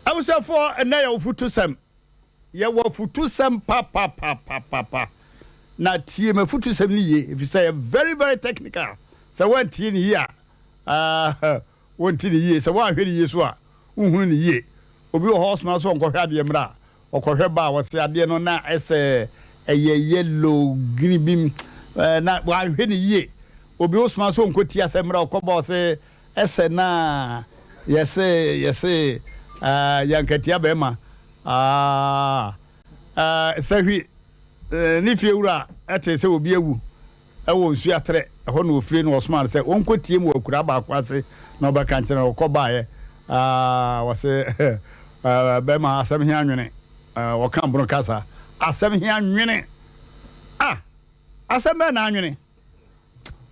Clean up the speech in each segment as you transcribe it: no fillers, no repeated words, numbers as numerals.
Abusuafoɔ, ɛnnɛ yɛ afutusɛm. Yɛwɔ afutusɛm papapapapa. Na tie m'afutusɛm no yie, ɛfiri sɛ ɛyɛ very very technical. Sɛ woantie no yie a, ah, wonte no yie. Sɛ woanhwɛ no yie so a, wonhunu no yie. Obi wɔ hɔ ɔsoma sɛ ɔnkɔhwɛ adeɛ mmra a, ɔkɔhwɛ ba a, ɔse adeɛ no na ɛsɛ ɛyɛ yellow, green bi, eh, na wanhwɛ no yie. Obi wosoma sɛ ɔnkɔtie asɛm mmra, ɔkɔba ɔse Ɛsɛ na yɛse yɛse ah yankatia bɛɛma ah ah Sahwi ne fie wura tee sɛ obi awu wɔ nsuo atrɛ ɛhɔ na ofire na ɔsomaa no sɛ ɔnkɔ tie mu wɔ akuraa baako ase na ɔbɛka nkyerɛ no. Ɔkɔ baeɛ ah ɔse ah bɛɛma asɛm he anwene ah ɔka bono kasa asɛm he anwene ah asɛm bɛn na anwene.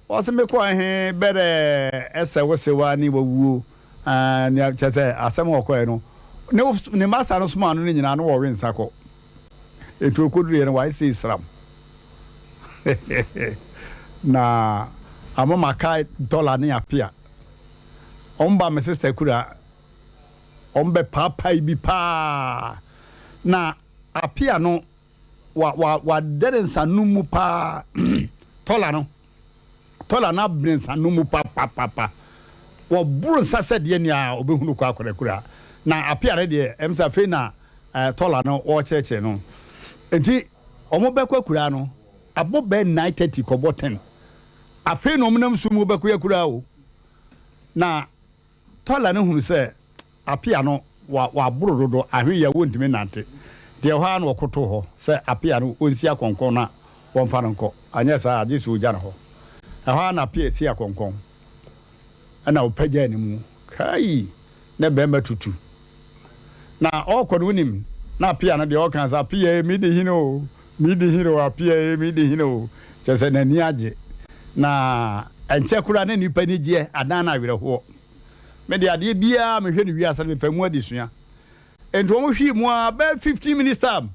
Ɔse mekɔ he bɛrɛ ɛsɛ wo sewa ne wawuo aah nea kyerɛ sɛ asɛm a ɔkɔɛ no ne ne masa no somaa no no nyinaa no wɔwe nsa kɔ nti ɔkɔduruiɛ no wayɛ sɛ sram na ama maka dɔla ne apea wɔn ba me sister kura wɔn bɛ paapae bi paa na apea no wa wa wadɛre nsanom mu paa tɔla no tɔla no abene nsanom mu papapapa wɔboro nsa sɛ deɛ nea ɔbɛhunu kɔ akɔrakura na apea no deɛ ɛm sɛ afei na eh, tɔla no wɔrekyerɛkyerɛ no nti wɔn bɛkɔ akuraa no abɔ bɛɛ 9:30 kɔbɔ 10 afei na wɔn nam sum mu bɛkɔ akuraa o na tɔla no hunu sɛ Apea no wa waboro dodo, ahwe yɛ wontumi nnante. Nti ɛhɔ ara na wɔkotoo hɔ sɛ Apea no ɔnsi akɔnkɔn na wɔmfa no nkɔ, anyɛ saa a gye sɛ ɔgya no hɔ. Ɛhɔ ara na Apea sii akɔnkɔn ɛna ɔpagyaa ne mu. Kai! Na barima tutu. Na ɔrekɔ no wonim, na Apea no deɛ ɔreka sɛ, Apea ee, medi hene o, medi hene o, Apea ee, medi hene o. Kyerɛ sɛ n'ani agye. Na ɛnkyɛ koraa na nnipa anigyeɛ adan no awerɛhoɔ. Me de adeɛ biara a mehwɛ no wiase no mefa mu adesua. Enti wɔn hwee mu ara bɛyɛ 15 minutes time.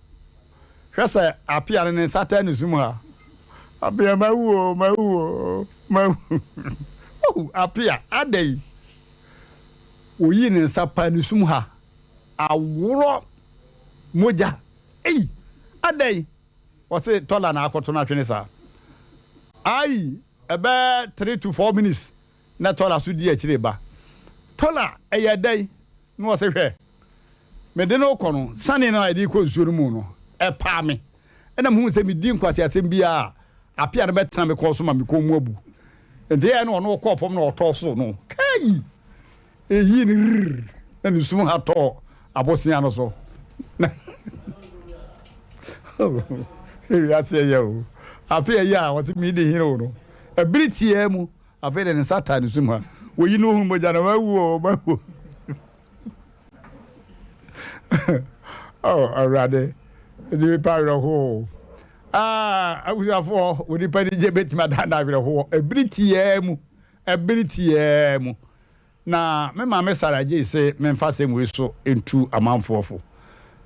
Hwɛ sɛ apea no ne nsa taa ne sum ha. Apea mawu o, mawu o, mawu. Oh, apea, adɛn? Oyii ne nsa paa ne sum ha. Aworɔ mogya. Ei, adɛn? Wɔse tɔla na akɔto no atwene saa. Ai, ɛbɛyɛ 3 to 4 minutes. Na Tola nso di akyire reba. Tola, ɛyɛ dɛn? Na ɔse, Hwɛ, mede no rekɔ no, sane no a yɛde rekɔ nsuo no mu no, ɛpaa me. Ɛna mehuu sɛ medi nkwaseasɛm biara a, apea no bɛtena me kɔn so ma me kɔn mu abu. Enti ɛyɛɛ na ɔno ɔkɔɔ fam na ɔtɔɔ so no, kai! Eyii no rrr, na ne sum ha tɔɔ abosea no so. Na ewiase ɛyɛ o. Afei ɛyɛ a ɔse medi hene o no, ɛbere tiaa mu, Afei de ne nsa taa ne sum ha. Woyi no ohun mogya na wawu o, wawu. Oh, Awurade, nipa awerɛhoɔ. Ah, abusuafoɔ, onipa ni gye betumi adan na awerɛhoɔ. Ebiri tiaa mu, ebiri tiaa mu. Na me maame Sarah gyei se memfa asɛm wei so ntu amanfoɔ fo.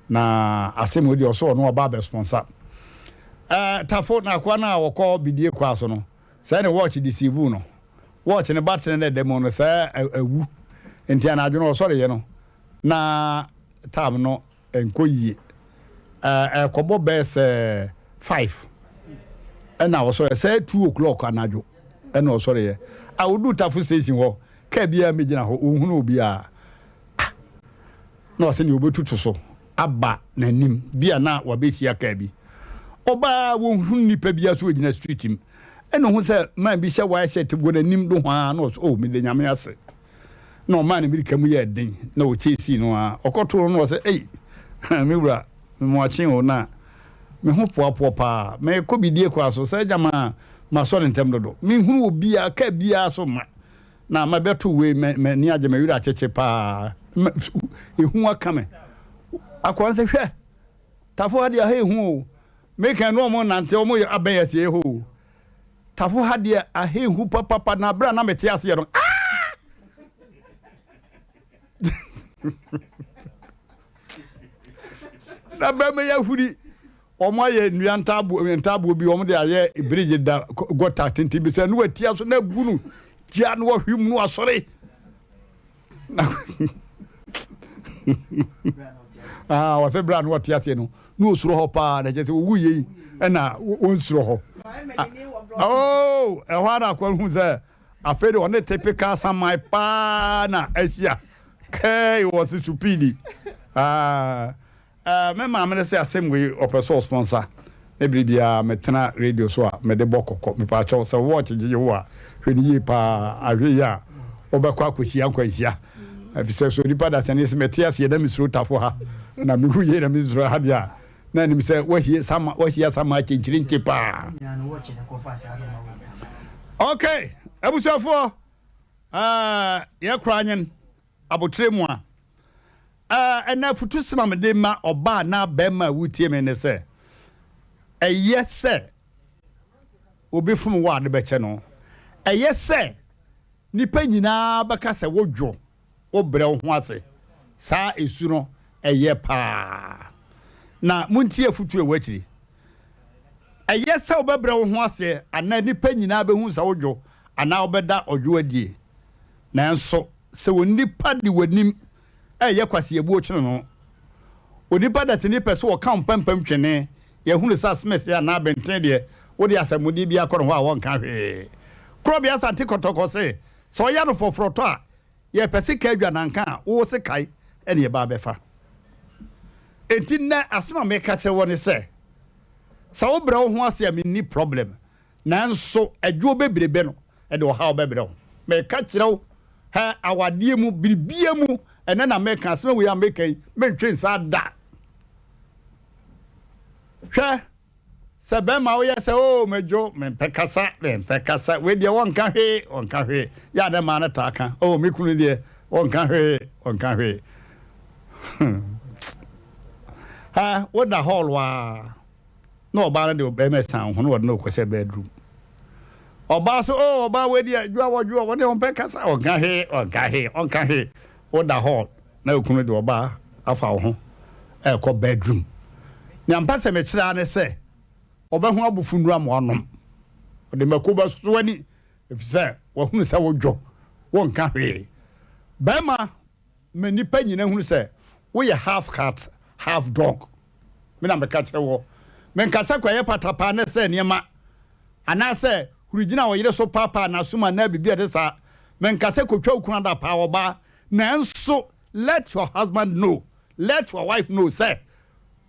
Na asɛm wei deɛ ɔso ɔno ɔba abɛsponsa. Eh, Tafo, na akoa no a ɔkɔ bidie kwaa so no, Sɛɛ ne watch deceive no. Watch no battery no ɛda mu no sɛɛ awu. Nti anadwo no ɔsɔreeɛ no na time no nkɔ yie. Ɛkɔbɔ bɛyɛ sɛ 5 ɛna ɔsɔreɛ sɛɛ 2 o'clock anadwo ɛna ɔsɔreeɛ. A ɔduu Tafo station hɔ kaa biara mmɛgyina hɔ ɔnhunu obiara. Ah! Na ɔsɛ nea ɔbɛtutu so aba n'anim bi a na wabɛhyia kaa bi. Ɔbaa wɔnhunu nipa biara so ɔgyina street mu. Ɛna ɔhu sɛ man bi hyɛ white shirt wɔ n'anim nohoaa na ɔsɛ oh meda Nyame ase. Na ɔmaa ne mirika mu yɛɛ den na ɔkyɛsii no ara. Ɔkɔtoo no na ɔsɛ ei me wura memoakye o na me ho poapoɔ paa. Mekɔ bidie kwaa so sɛ gyama masɔre ntɛm dodo. Menhunu obiara kaa biara so mma. Na mabɛto wei m'ani agye me werɛ akyekye paa. Ehu aka me. Akoa no sɛ hwɛ Tafo ha deɛ ha ehu o. Meka no ɔmo nante ɔmo yɛ abɛn asie hɔ o. Tafo ha deɛ aha ehu papapa na abere a na mete aseɛ no ah! Na bɛrima yi ahuri wɔn ayɛ nnua ntaaboɔ ntaaboɔ bi wɔn de ayɛ bridge da gɔta tenten bi sɛ ne watia so na abu no gya na wahwim no asɔre na. Ah, wɔsɛ berɛ a na wɔte aseɛ no na ɔsuro hɔ paa na kyerɛ sɛ ɔwu yei ɛna wɔnsuro hɔ. Oh, ɛhɔ ara akɔ hu sɛ afei de ɔne typical saman paa na ahyia kɛɛ wɔ se supidi. Ah, Eh me maame no sɛ asɛm wei ɔpɛ sɛ ɔsponsor me bere biara me tena radio so a mede bɔ kɔkɔ mepaakyɛw sɛ wo watch gyegye wo a hwɛ no yie paa ahwɛ yie a wobɛkɔ akɔhyia nkwanhyia efisɛ sɛ onipa dasani sɛ mete aseɛ na mesuro tafo ha na mehu yie na mesuro ha deɛ a na anim sɛ wahie sama wahyia sama akyenkyerenkye paa. Okay abusuafoɔ eh yɛkora anyen Aboterɛ mu a, ɛnna afutusɛm a mede ma ɔbaa anaa barima a woretie me ne sɛ, ɛyɛ sɛ obi fom wo a de bɛkyɛ no. Ɛyɛ sɛ nnipa nyinaa bɛka sɛ wodwo, wobrɛ wo ho ase. Saa esu no, ɛyɛ paa. Na montie afutuo a ɛwɔ akyiri. Ɛyɛ sɛ wobɛbrɛ wo ho ase anaa nnipa nyinaa bɛhu sɛ wodwo anaa wobɛda ɔdwo adie. Nanso sɛ onipa de w'anim reyɛ kwaseabuo kyene no, onipa dasani pɛ sɛ ɔka wo mpampam twene, yɛahunu sɛ Smith anaa Benten deɛ, wode asɛmmɔdeɛ biara kɔ ne hɔ a ɔnka hwee. Korɔbea Asante Kɔtɔkɔ se, sɛ ɔyɛ no fɔforɔtɔ a, yɛpɛ sika adwananka a, wo sekae ne yɛba abɛfa. Enti nnɛ asɛm a meka kyerɛ wo ne sɛ, sɛ wobrɛ wo ho ase a menni problem, Nanso adwoɔ bebrebe no de ɔhaw bɛbrɛ wo. Meka kyerɛ wo, hɛ, awadeɛ mu, biribiara mu, ɛnnɛ na meka, asɛm wei a meka yi, mentwe nsa da. Hwɛ, sɛ bɛrima woyɛ sɛ, oo, oh, medwo, mempɛ kasa, mempɛ kasa, wei deɛ wɔnka hwee, wɔnka hwee. Yɛ a na mmaa no taa ka, oh, me kunu deɛ, wɔnka hwee, wɔnka hwee. Hɛ, woda hall a. Na ɔbaa no de ɔbarima asiane ho na ɔde no rekɔhyɛ bedroom. Ɔbaa so, oh, ɔbaa wei deɛ, dwoa wɔdwoa, wɔne ɔmpɛ kasa, ɔnka hwee, ɔnka hwee, ɔnka hwee. Woda hall na okunu de ɔbaa afa wo ho ɛrekɔ bedroom. Nea mpɛ sɛ mekyerɛ ara ne sɛ, ɔbɛho abofo nnuru ama wanom. Ɔde mako bɛsoso w'ani, efisɛ wahunu sɛ wodwo, wonka hwee. Barima ma nnipa nyina hunu sɛ woyɛ half cat half dog. Me na meka kyerɛ woɔ. Menka sɛ kɔyɛ patapaa na sɛe nneɛma, anaasɛ huri gyina wo yere so paapaa n'asom anaa biribi a ɛte saa. Menka sɛ kɔtwa wo kunu adapaa, ɔbaa. Nanso let your husband know, let your wife know sɛ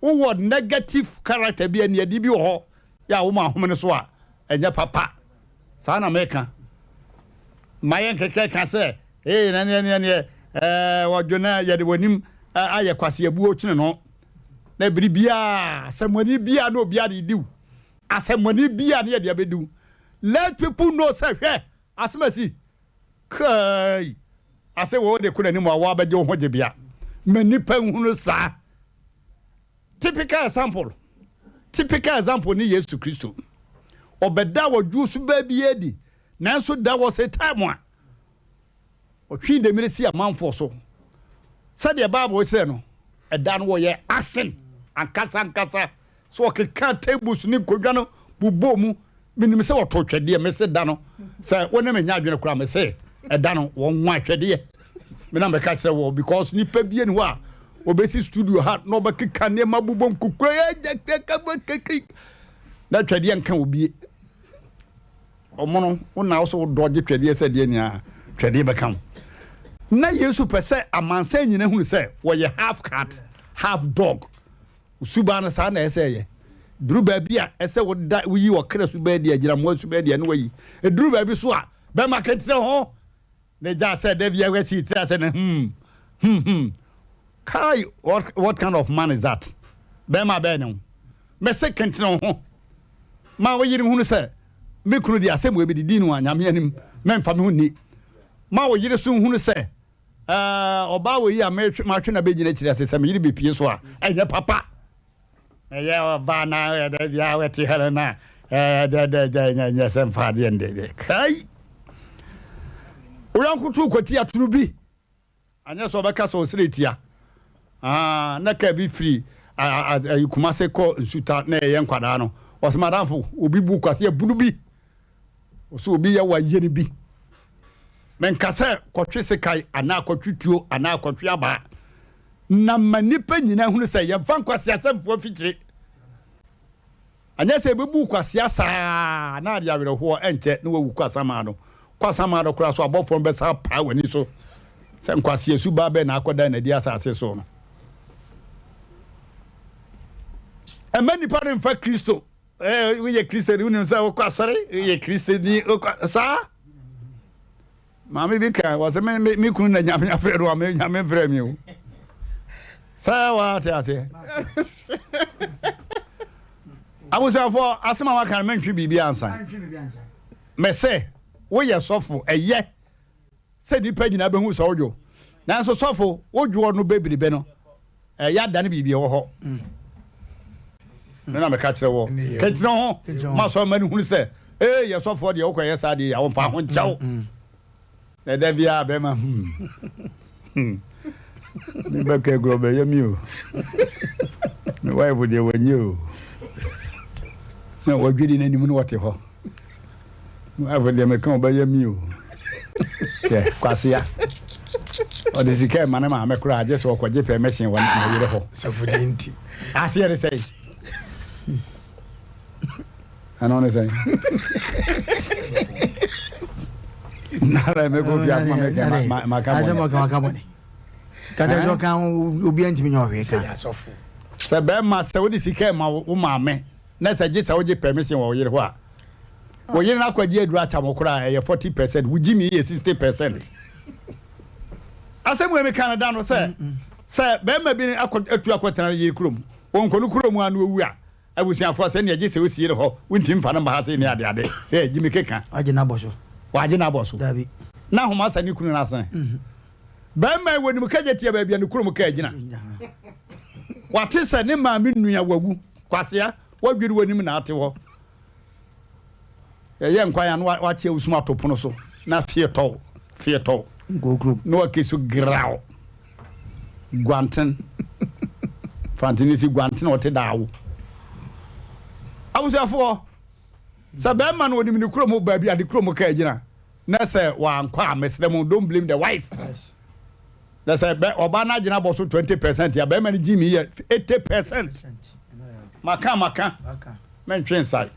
wowɔ negative character bi, aniɛdeɛ bi wɔ hɔ yɛ a woma ahome no so a, ɛnyɛ papa. Saa na meka. Ma yɛnkekɛ ka sɛ, Ee, na neɛ neɛ neɛ, ɛɛ, wɔdwo na yɛde w'anim ayɛ kwaseabuo kyene no. Na bere biara, asɛmmɔne biara na obiara de di wo. Asɛmmɔne biara na yɛde abɛdi wo. Let people know sɛ, hwɛ, asɛm asi. Kai! Ase wɔ wode kɔ n'anim a wɔabɛgye wo ho gyebea. Ma nnipa nhunu saa. Typical example, Typical example ne Yesu Kristo. Ɔbɛdaa ɔdwoɔ suban bi adi, nanso there was a time a ɔtwee demmire si amanfoɔ so. Sɛdeɛ Bible kyerɛ no, ɛda no wɔyɛ action ankasa ankasa. So ɔkekaa tables ne nkonnwa no bobɔɔ mu. Menim sɛ wɔtoo twɛdeɛ. Mese da no, sɛ wo ne me nyɛ adwene koraa, mese ɛda no wɔnwa twɛdeɛ. Me na meka kyerɛ wɔ because nipa bie ni hɔ a wɔbɛsi studio ha na ɔbɛkeka nneɛma bobɔ nkokora na twɛdeɛ nka obie. Ɔmono wo na wo so wodɔ gye twɛdeɛ sɛ deɛ nea twɛdeɛ bɛka wo. Na Yesu pɛ sɛ amansan nyina hunu sɛ wɔyɛ half cat half dog. Wo suban no, saa na ɛsɛ sɛ ɛyɛ. Duru baabi a, ɛsɛ woda woyi ɔkra suban adi, agyinamoa suban adi, ɛne wayi. Eduru baabi so a, bɛma kɛntɛn ho na gya sɛ da bi ahwɛ si tiri ase no hmm hmm hmm. Kai, what, what kind of man is that? Bɛrima bɛɛ ne ho. Mɛsɛ kɛntɛn ho. Ma wo yere hunu sɛ me kunu de asɛm wei bɛdidi no a nyame anim mɛmfa me ho nni. Ma wo yere so hunu sɛ Ɛɛ, ɔbaa wɔ yi a metwe matwe na bɛgyina akyiri ase sɛ me yere bɛpie so a, ɛnyɛ papa. Ɛyɛ ɔbaa na ɛdɛ bia wɔte ha no na ɛdɛ dɛ dɛ nyɛ nyɛ sɛ mfa adeɛ ndɛ dɛ. Kai! Wo yɔnko to kwati atoro bi. Anyɛ sɛ ɔbɛka sɛ ɔsrɛ tia. Ah, na kaa bi firi ayi Kumase kɔ Nsuta na ɛyɛ nkwadaa no. Ɔsɛ madamfo, obi bu kwasi abunu bi. Ɔsɛ obi yɛ wayɛ no bi. Menka sɛ kɔtwe sekan anaa kɔtwe tuo anaa kɔtwe abaa. Na ma nnipa nyinaa hunu sɛ yɛmfa nkwaseasɛmfoɔ afikyire. Anyɛ sɛ yɛbɛbu wo kwasea saa na ade awerɛhoɔ ɛnkyɛ na wawu kɔ asamando. Kɔ asamando koraa so abɔfoɔ no bɛsan apaa w'ani so sɛ nkwasea su baa bɛn na akɔdan no adi asase so no. Ɛmma nnipa no mfa Kristo. Eh, woyɛ Kristoni, wonim sɛ wokɔ asɔre, woyɛ Kristoni, wokɔ saa. Maame bi ka wɔ sɛ me me me kunu na nyame afrɛ no a me nyame mfrɛ mi o. Sɛ wate aseɛ. Abusuafoɔ asɛm a waka no mentwe biribi ansa. Mɛsɛ woyɛ sɔfo ɛyɛ sɛ nnipa nyinaa bɛhu sɛ wodwo. Nanso sɔfo wodwoɔ no bebrebe no ɛyɛ adane biribi ɛwɔ hɔ. Ne na meka kyerɛ wɔ. Kɛntene ho ma sɔrɔ ma no hunu sɛ ee yɛ sɔfoɔ deɛ wokɔyɛ saa deɛ yɛ womfa ho nkyɛw. Na ɛda biara bɛrima hmm hmm me bɛka agorɔ bɛyɛ mi o. Me wife deɛ wanyɛ o. Na wadwiri n'anim na ɔte hɔ. Me wife deɛ meka ɔbɛyɛ mi o. Hwɛ kwasea. Ɔde sika ɛma ne maame koraa gye sɛ ɔkɔgye permission wɔ ne yere hɔ. Sɔfodie nti. Aseɛ ne sɛn? Ɛno ne sɛn? Nara mɛkɔ fie asoma mɛka maka bɔne. Asɛm ɔka waka bɔne. Kata sɛ ɔka obi antumi nyɛ ɔhwee ka. Sɛ bɛrima sɛ wode sika ma wo maame na sɛ gye sɛ wogye permission wɔ wo yere hɔ a wo yere no akɔgye aduru akyɛ mo koraa ɛyɛ 40 percent wogye mi yɛ 60 percent. Asɛm wei meka no da no sɛ sɛ bɛrima bi akɔ atu akɔtena ne yere kurom ɔnkɔ no kurom a na owu a Abusuafoɔ sɛ neɛ gye sɛ wosie no hɔ wontimi mfa no mma ha sei ne ade ade eh gyimi keka. Wagye no abɔ so. Wagye no abɔ so. Dabi. Na ahoma sa ne kunu no asene. Barima yi wɔnim kagya tia baabi a ne kurom kaa gyina. Wate sɛ ne maame nua wawu. Kwasea, wadwiri w'anim na ate hɔ. Yɛyɛ nkwan a na wakye awusum ato pono so na fie tɔw, fie tɔw. Nkɔ kurom. Na wake so graw. Guanten. Fantini si guanten ɔte daawo. Abusuafoɔ, sɛ bɛrima no onim ne kurom baabi a ne kurom kaa gyina na sɛ wankɔ a mesrɛ mo don't blame the wife. Na sɛ bɛ ɔbaa no agyina bɔ so 20 percent a bɛrima no gyi mi yɛ 80%. Maka maka mentwe nsae.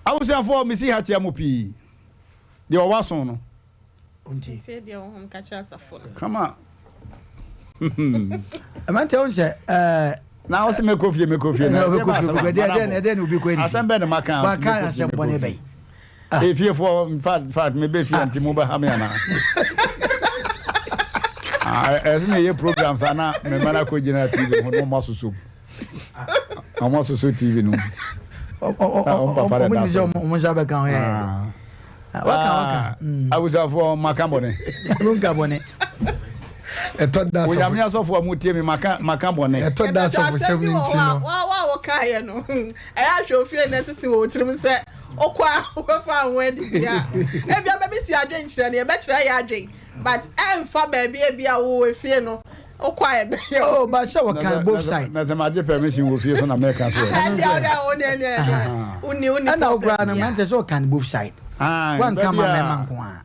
Abusuafoɔ mesi ha kyia mo pii. Deɛ ɔwɔ aso no. Nti. Ntie deɛ honhom ka kyerɛ asafo no. Kama. Mmeranteɛ wo sɛ ɛɛ. Na ɔsɛ mɛkɔ fie mɛkɔ fie na ɛdeɛ ba asɛm ɛdeɛ ɛdeɛ na obi kɔ ɛni asɛm bɛɛ na maka waka asɛm bɔne bɛyi. Efiefoɔ in fact in fact mebe fie nti mo bɛ ha me ana. Ɛsɛ na ɛyɛ program saa na mɛma no akɔ gyina TV ho na ɔmo asoso mu. Ɔmo asoso TV no mu. Ɔmo papa dɛ da so. Ɔmo nsa bɛka ho yɛ. Waka waka. Abusuafoɔ maka bɔne. Nka bɔne. Ɛtɔ da asɔfo. Onyame asɔfo a mo tie mi maka maka bɔne. Ɛtɔ da asɔfo sɛm ne nti no. Wa wa wɔ kaa yɛ no. Ɛyɛ ahwɛ ofie na ɛsisi wɔ tirim sɛ okɔ a wobɛfa ho adidi a. Ebia bɛbi si adwen kyerɛ no yɛbɛkyerɛ yɛ adwen but ɛnfa baabi ebia wo efie no okɔ a ɛbɛyɛ. Oh, but sɛ wɔka both side. Na sɛ magye permission wɔ fie so na mɛka so. Ɛna wo koraa no mmeranteɛ sɛ wɔka both side. Wanka ma mmarima nko a.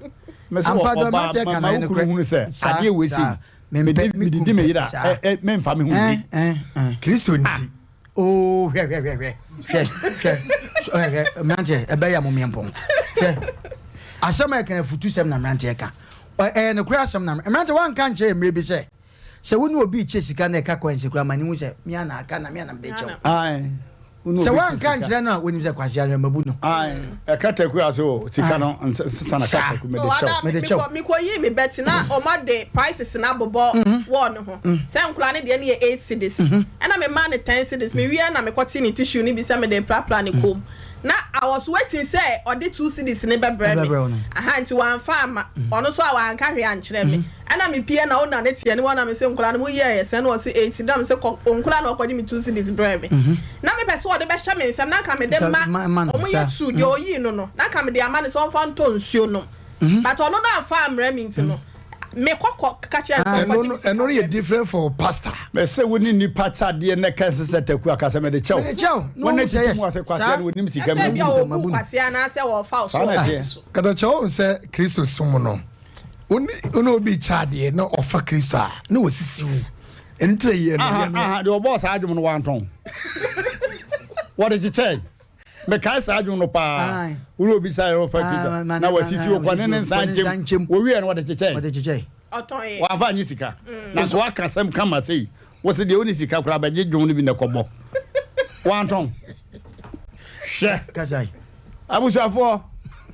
Ampa dɔ mmeranteɛ ka no ɛyɛ nokorɛ. Hunu sɛ adeɛ wei sei medidi me yere a memfa me ho nni. Kristo nti. Oo hwɛ hwɛ hwɛ hwɛ hwɛ hwɛ hwɛ mmeranteɛ ɛbɛyɛ mo mmiɛmpɔn hwɛ asɛm a ɛka afutu sɛm na mmeranteɛ ka ɛyɛ nokorɛ asɛm na mmeranteɛ wanka nkyerɛ mmerɛ bi sɛ sɛ wo ne obi rekyɛ sika na ɛka coins koraa ma ne hu sɛ me ana aka na me ana mede kyɛ wo sɛ wanka nkyerɛ no a wonim sɛ kwasea no mabu no ɛka taku ase o sika no nsesa na ka taku mede kyɛw mede kyɛw mekɔyii me bɛte na ɔma de prices no abobɔ wall no ho sɛ nkora no deɛ no yɛ 8 cedis ɛna mema no 10 cedis mewie na mekɔte ne tissue no bi sɛ mede prapra ne kom na I was waiting sɛ ɔde 2 cedis ne bɛbrɛ me aha nti wamfa ama ɔno so a wanka hwee ankyerɛ me ɛna mepie na ɔna ne teɛ ne wɔna me sɛ nkora no mu yɛɛ sɛ na ɔse 8 na me sɛ kɔ nkora na ɔkɔgye me 2 cedis brɛ me na mepɛ sɛ ɔde bɛhyɛ me nsɛm na nka mede ma ɔmo yɛ two deɛ ɔyii no no na nka mede ama no sɛ ɔmfa ntɔ nsuo nom but ɔno no amfa ammrɛ me nti no mekɔ kɔ ka kyerɛ no sɛ ɔkɔgye me sika ɛno no yɛ different for pastor. Mɛsɛ wo ne nipa kyadeɛ na ɛka ɛsɛ sɛ taku aka sɛ mede kyɛw mede kyɛw wɔn na titi mu ase kwasea no wɔnim sika mu ɛsɛ bi a ɔbu kwasea anaasɛ wɔfa wo so saa na ɛteɛ katakyɛ wɔn sɛ Kristo som no. Wo ne obi kyɛ adeɛ na ɔfa Kristo a, na wɔsisi wo. Ɛno nti na yɛ no yɛ no. Aha, deɛ ɔbɔɔ saa adwom no wantɔn. Wɔde kyekyɛe. Mekae saa adwom no paa. Wo ne obi kyɛ adeɛ ɔfa Kristo na wɔasisi wo kɔ ne ne nsa nkyɛm. Wɔwieɛ no wɔde kyekyɛe. Wɔamfa anyɛ sika. Nanso woaka asɛm kama sei. Wo se deɛ wonni sika koraa bɛgye dwom no bi na kɔbɔ. Wantɔn. Hwɛ. Abusuafoɔ,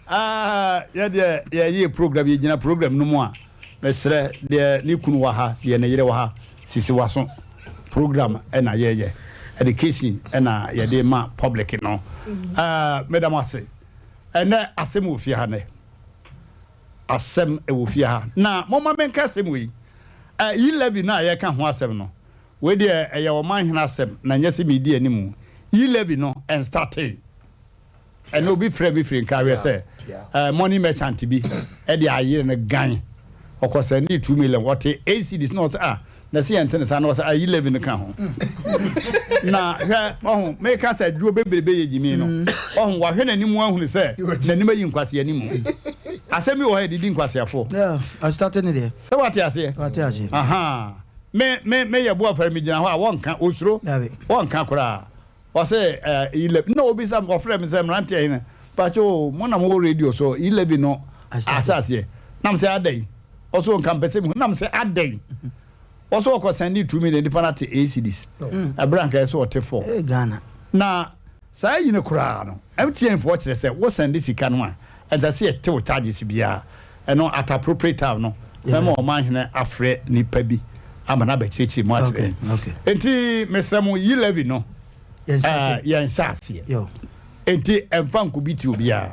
ah, yɛdeɛ yɛyɛ program, yɛgyina program no mu a, mesrɛ deɛ ne kunu wɔ ha, deɛ ne yere wɔ ha, sisi waso. Program ɛna yɛyɛ. Education ɛna yɛde ma public no. Ah, meda mo ase. Ɛnɛ asɛm wɔ fie ha nɛ. Asɛm wɔ fie ha. Na momma menka asɛm wei. Ɛ, E-levy no a yɛreka ho asɛm no, wei deɛ ɛyɛ ɔman hene asɛm, na nyɛ sɛ meredi anim. E-levy no, ɛnstartee. Ɛnnɛ obi frɛɛ me firi Nkareɛ sɛ, ɛ, money merchant bi de ayere no gan. Ɔkɔsɛndee 2 million, ɔte 8 cedis, na ɔsɛ, ah, Na sɛ yɛnte no saa na ɔsɛ ayi levy no ka ho. Na hwɛ ɔho meka sɛ adwuo bebrebe yɛ gyimi no ɔho wahwɛ n'anim ahunu sɛ n'anim ayi nkwasea anim. Asɛm bi wɔ hɔ yɛde di nkwaseafoɔ. Sɛ wate aseɛ? Aha me me me yɛ boafare megyina hɔ a wɔnka osuro wɔnka koraa. Ɔsɛ eh, 11 na obisa me ɔfrɛ me sɛ mmeranteɛ hene pakyɛ o mo na mowɔ radio so 11 no ahyɛ aseɛ na me sɛ adɛn ɔsɛ nka mpɛ sɛ mehu na me sɛ adɛn ɔsɛ ɔkɔ sɛnde 2 million nipa no ate 8 cedis ɛberɛ anka ɛsɛ ɔte 4 Ghana na saa yi no koraa no MTN foɔ kyerɛ sɛ wo sɛnde sika no a ɛnsɛ sɛ yɛte wo charges biara ɛno at appropriate time no mɛma ɔman hene afrɛ nipa bi ama no abɛkyerɛkyerɛ mu akyerɛ nti mesrɛ mo yi levy no yɛnhyɛ aseɛ nti ɛmfa nkobi ti obiara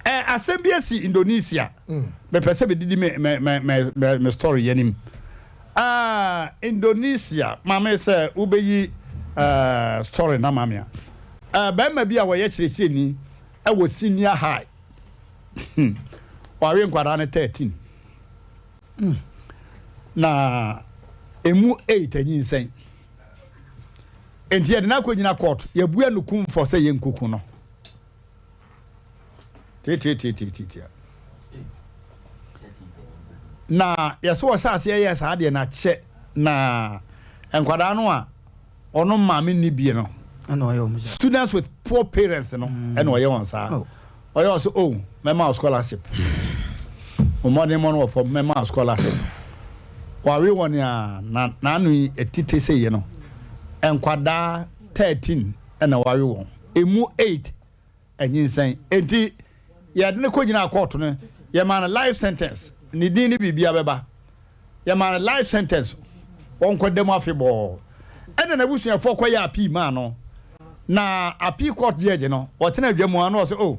asɛm bi asi Indonesia mepɛ sɛ medidi me me me me me story yɛ nim Indonesia maame sɛ wobɛyi story na maame a bɛrima bi a wɔyɛ kyerɛkyerɛni ɛwɔ senior high wawe nkwadaa no 13 na emu 8 anyinsɛn nti yɛde no akɔgyina court yɛbua no kumfɔ sɛ yɛnkuku no tiatiatiatiatia na yɛsɛ wɔhyɛ aseɛ yɛ saa deɛ nakyɛ na nkwadaa no a ɔno maame nni bie no students with poor parents no ɛna ɔyɛ wɔn saa ɔyɛ ɔsɛ oh mɛma wo scholarship mmɔden mmɔ no wɔ fam mɛma wo scholarship wawe wɔn a na n'ano yi etite sɛ yɛ no nkwadaa 13 ɛna wawe wɔn emu 8 anyinsɛn enti yɛde no kɔgyina court no yɛma no life sentence ne din ne biribia bɛba yɛma no life sentence wɔnkɔda mu afebɔɔ ɛna n'abusuafoɔ kɔyɛ appeal maa no na appeal court judge no ɔtena adwa mu a na ɔsɛ oh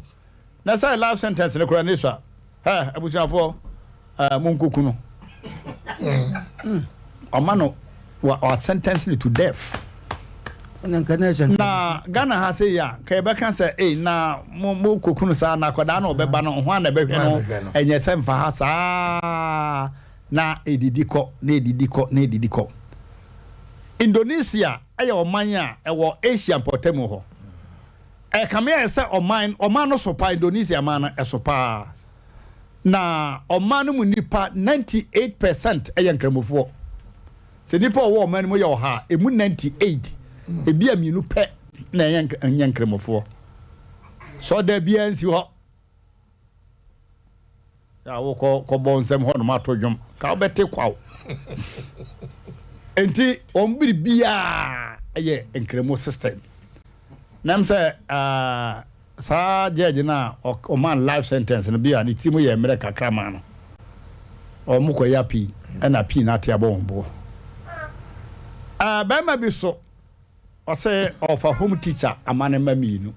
na sɛ life sentence no koraa ne sua ɛ abusuafoɔ ɛɛ monkoku no ɔma no wa sentence no to death na Ghana ha sɛ yi a ka yɛbɛka sɛ ei na mo mo kokunu saa na akwadaa na ɔbɛba no ho a na ɛbɛhwɛ no ɛnyɛ sɛ mfa ha saa na edidi kɔ na edidi kɔ na edidi kɔ. Indonesia ɛyɛ ɔman a ɛwɔ Asia mpɔtam hɔ. Ɛkame ayɛ sɛ ɔman no so paa. Indonesia man no ɛso paa na ɔman no mu nipa 98% ɛyɛ nkramofoɔ. Sɛ nipa ɔwɔ ɔman no mu yɛ 100 a, emu 98, ebi a mmienu pɛ na ɛyɛ nyɛ nkramofoɔ. Sɔda biara nsi hɔ a wokɔ kɔbɔ nsɛm hɔ nom ato dwom ka wobɛte kwaw. Nti wɔn biribiara yɛ nkramo system. Nam sɛ saa judge no a ɔma life sentence no bi a ne tiri mu yɛ mmerɛ kakra ma no ɔmo kɔyɛ appeal ɛna appeal no ate abɔ wɔn boɔ. Bɛrima bi so ɔsɛ ɔfa home teacher ama ne mma mmienu.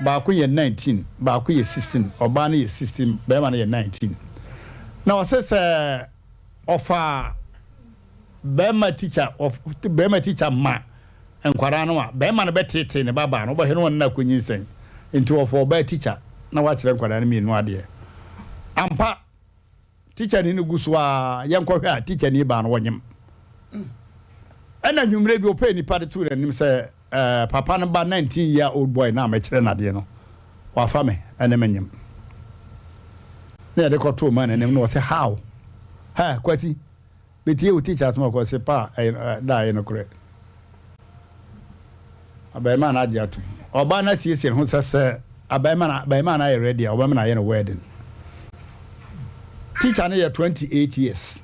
Baako yɛ 19, baako yɛ 16. Ɔbaa no yɛ 16, bɛrima no yɛ 19. Na ɔsɛ sɛ ɔfa bɛrima teacher ma nkwadaa no a, bɛrima no bɛtete ne babaa no wobɛhwɛ no wɔn na akɔnyinsɛn. Nti ɔfa ɔbaa teacher na wakyerɛ nkwadaa no mmienu adeɛ. Ampa teacher ni no gu so a yɛnkɔhwɛ a teacher ni baa no wɔnyem. Ɛna nwummerɛ bi ɔpɛɛ nipa de too n'anim sɛ papa no ba 19 year old boy na mɛkyerɛ n'adeɛ no wafa me ɛne me nyem. Na yɛde kɔtoo man n'anim na ɔsɛ how? Ha, Kwasi, metie wo teacher asɛm a ɔkɔ se pa a ɛyɛ da a ɛyɛ nokorɛ. Abarimaa no agye atom. Ɔbaa no asiesie ne ho sɛ sɛ abarimaa no abarimaa no ayɛ ready a ɔbɛma no ayɛ no wedding. Teacher no yɛ 28 years.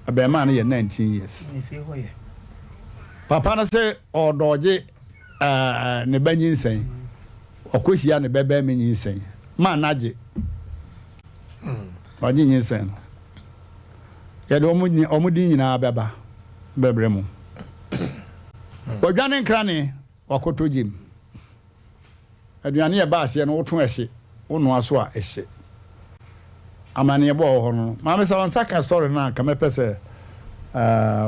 Abarimaa no yɛ 19 years. Papa no se ɔɔdɔɔgye ɛɛ ne ba nyinsɛn. Ɔkɔhyia ne bɛ bɛrima nyinsɛn. Ma no agye. Ɔgye nyinsɛn no. Yɛde wɔn wɔn din nyinaa bɛba bɛbrɛ mo. Ɔdwane nkrane, wakɔtɔ gyem. Aduane a ɛba aseɛ no, woto ɛhye, wonoa so a ɛhye. Amanneɛbɔ a ɛwɔ hɔ no, maame sɛ wo nsa ka sɔre no a, nka mɛpɛ sɛ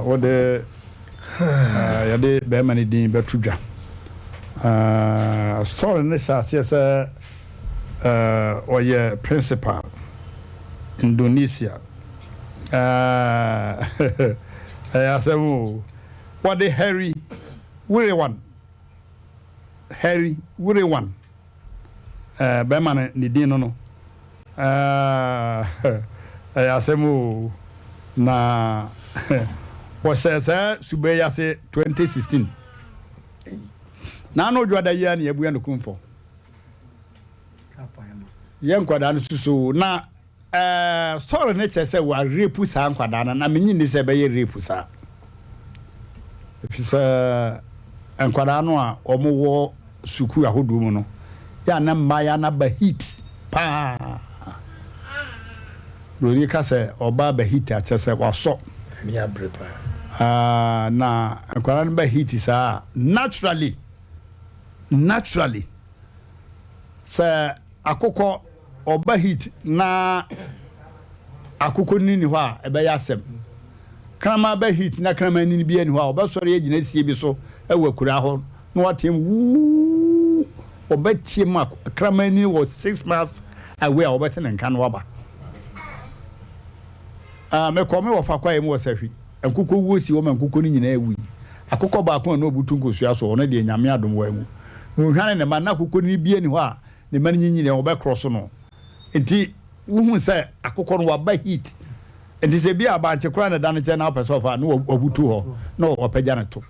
wode yɛde bɛrima no din bɛto dwa. Sɔre no hyɛ aseɛ sɛ ɔyɛ principal Indonesia. Ɛyɛ asɛm o. Wɔde Harry Wirawan, Harry Wirawan, bɛrima no ne din no no. Ɛyɛ asɛm o. Na wɔhyɛɛ saa suba yi ase 2016. N'ano dwoada yi ara na yɛabua no kumfɔ. Yɛ nkwadaa no susu na ɛɛ story no kyerɛ sɛ wa rape saa nkwadaa no na menye nni sɛ ɛbɛyɛ rape saa ɛfiri sɛ nkwadaa no a wɔwɔ sukuu ahodoɔ mu no yɛ a na mmayewa no aba heat paa. Buroni ka sɛ ɔbaa ba heat a kyerɛ sɛ wasɔ. Ani abere paa. Ah, na nkwadaa no ba heat saa naturally naturally Sɛ akokɔ ɔba heat na akokɔ nini nni hɔ a, ɛbɛyɛ asɛm. Kraman ba heat na kraman nini biara nni hɔ a, ɔbɛsɔre agyina sie bi so wɔ akuraa hɔ na wateam wuuuu. Ɔbɛteam a kraman nini wɔ 6 miles away a ɔbɛte ne nka na waba. Ah, mekɔ me wɔfa kwaeɛ mu wɔ Sahwi. Nkokɔ wuo si hɔ ma nkokɔ no nyinaa wui. Akokɔ baako a na ɔbutu nkosua so, ɔno deɛ Nyame adom wanwu. Na ɔhwane ne mma, na akokɔ no biara nni hɔ a ne mma no nyinyini a ɔbɛkorɔ so no. Nti wohu sɛ akokɔ no waba heat. Nti sɛ bi a bankye koraa na ɛda ne nkyɛn na wopɛ sɛ ɔfa a, na wabutu hɔ na wapagya no to.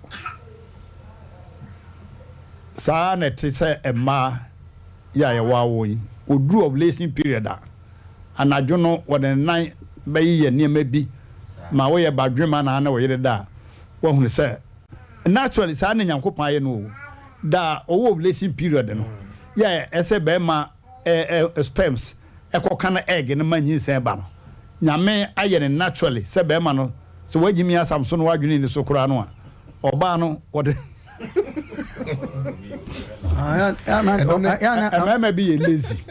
Saa na ɛte sɛ mmaa yi a yɛwɔ awo yi. Wɔduru ovulation period a, Anadwo no, wɔde ne nan bɛyeyɛ nneɛma bi ma woyɛ badwemma na ne wo yere da a, woahunu sɛ naturally saa na Nyankopɔn ayɛ no o. Da a ɔwɔ ovulation period no, yɛ a ɛsɛ bɛrima sperms ɛkɔka no egg no ma nyinsɛn ba no, Nyame ayɛ no naturally sɛ bɛrima no, sɛ woagyimi asam so na woadwene nni so koraa no a, ɔbaa no wɔde Mmarima bi yɛ lazy.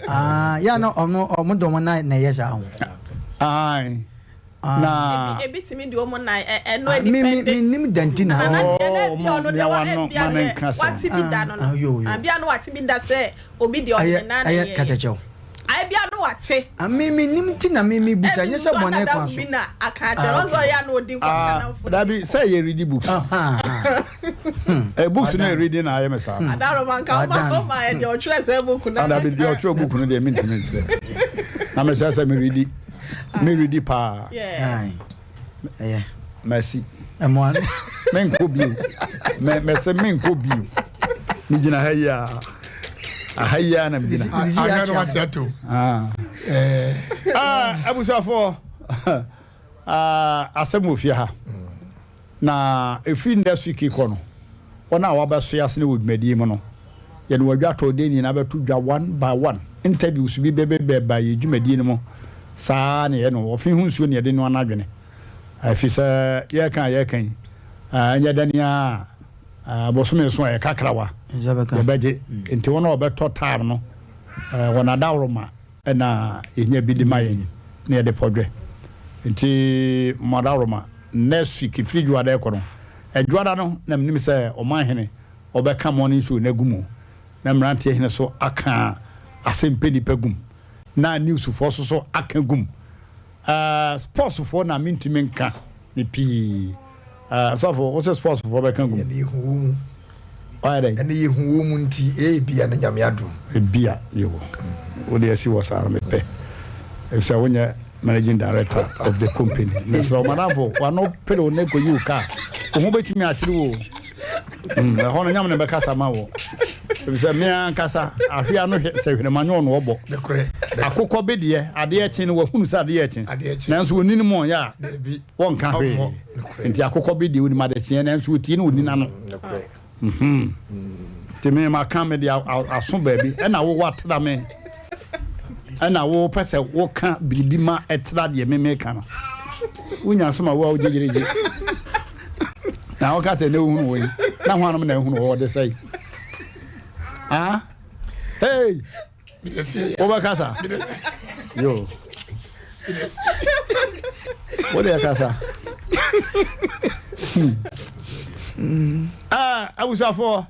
Yà na ɔmo ɔmo de ɔmo nan na ɛyɛ saa ho. Ayi na. Ebi tumi de ɔmo nan ɛno edi pɛnde. Mi mi nim danti na. Nana deɛ na ebi ɔno de wa ebi a deɛ wate bi da no no. Ebi a no wate bi da sɛ obi deɛ ɔde ne nan na ɛyɛ. Ɛyɛ kɛtɛkyɛw. Ae bia no wate. Ah me me nim nti na me me busa nyɛ sɛ bɔne kwan so. Ebi nso bi na aka akyerɛ ɔsɛ ɔyɛ a na odi nkɔmɔ ah, nanfo. Dabi sɛ yɛ ready books. Eh books na yɛ ready na ayɛ me saa. Adaroma nka ɔma ɔma yɛ deɛ ɔtwerɛ sɛ book na. Dabi deɛ ɔtwerɛ book no deɛ me ntumi nkyerɛ. Na me kyerɛ sɛ me ready me ready paa. Yeah. Ɛyɛ. Merci. Ɛmoa. Menkɔ bio. Mɛ mɛsɛ menkɔ bio. Megyina ha yi a. Aha yi a na megyina. Ahwɛ no wate ato. Ah. Ah, abusuafoɔ. Ah, asɛm wɔ fie ha. Na ɛfiri next week kɔ no, wɔn a wɔabɛsoɛ asene wɔ dwumadie mu no, yɛne wɔn adwatɔ den nyinaa bɛto dwa one by one. Interviews bi bɛbɛba yɛ dwumadie no mu. Saa na yɛyɛ no. Ɔfe ho nsuo na yɛde noa n'adwene. Ɛfiri sɛ yɛreka a yɛreka yi, ɛnyɛ dɛ nea bosome so a yɛka krawa yɛbɛgye. Nti wɔn a wɔbɛtɔ time no, wɔn adaworoma na yɛnya bi de ma yɛn na yɛde pɔdwɛ. Nti mo adaworoma, next week, ɛfiri Dwoada ɛkɔ no, Dwoada no na menim sɛ ɔmanhene ɔbɛka morning show no agu mu, na mmeranteɛ hene so aka asɛmpɛ nipa gum, na newsfoɔ so so aka gum. Uh, sports foɔ na mentumi nka ne pii. Uh, sɔfo, wo sɛ sports foɔ bɛka gum. Ɛne yɛhu wɔ mu. Wayɛ dɛn? Ɛne yɛhu wɔ mu nti, ebia ne Nyame adom. Ebia, yɛwɔ. Wode asi wɔ saa no mepɛ. Efisɛ wonyɛ managing director of the company. Mesrɛ wo madamfo, w'ano pere wo na ɛkɔyi wo kaa. Wo ho bɛtumi akyere wo o. Mm, ɛhɔ no nyame na bɛkasa ma wo. Efisɛ me ankasa ahwe ano hwɛ sɛ hwerɛma nyɛ ɔno ɔbɔ. Akokɔ bi deɛ adeɛ kye no wahunu sɛ adeɛ kye. Nanso ɔni no mu ɔnyɛ a wɔnka hwee. Nti akokɔ bi deɛ onim adekyeɛ nanso ɔtie no ɔni n'ano. Mhm. Nti me maka me de aso baabi ɛna wo watra me ɛna wo pɛ sɛ woka biribi ma ɛtra deɛ me meka no. Wonya asɛm a wo a wogyegyeregye. Na woka sɛ na wohunu wo yi na hwanom na ehunu wɔ wɔde sɛe. Ah? Hey! Wobɛkasa? Yo. Wode kasa. Hmm. Ah, abusuafoɔ,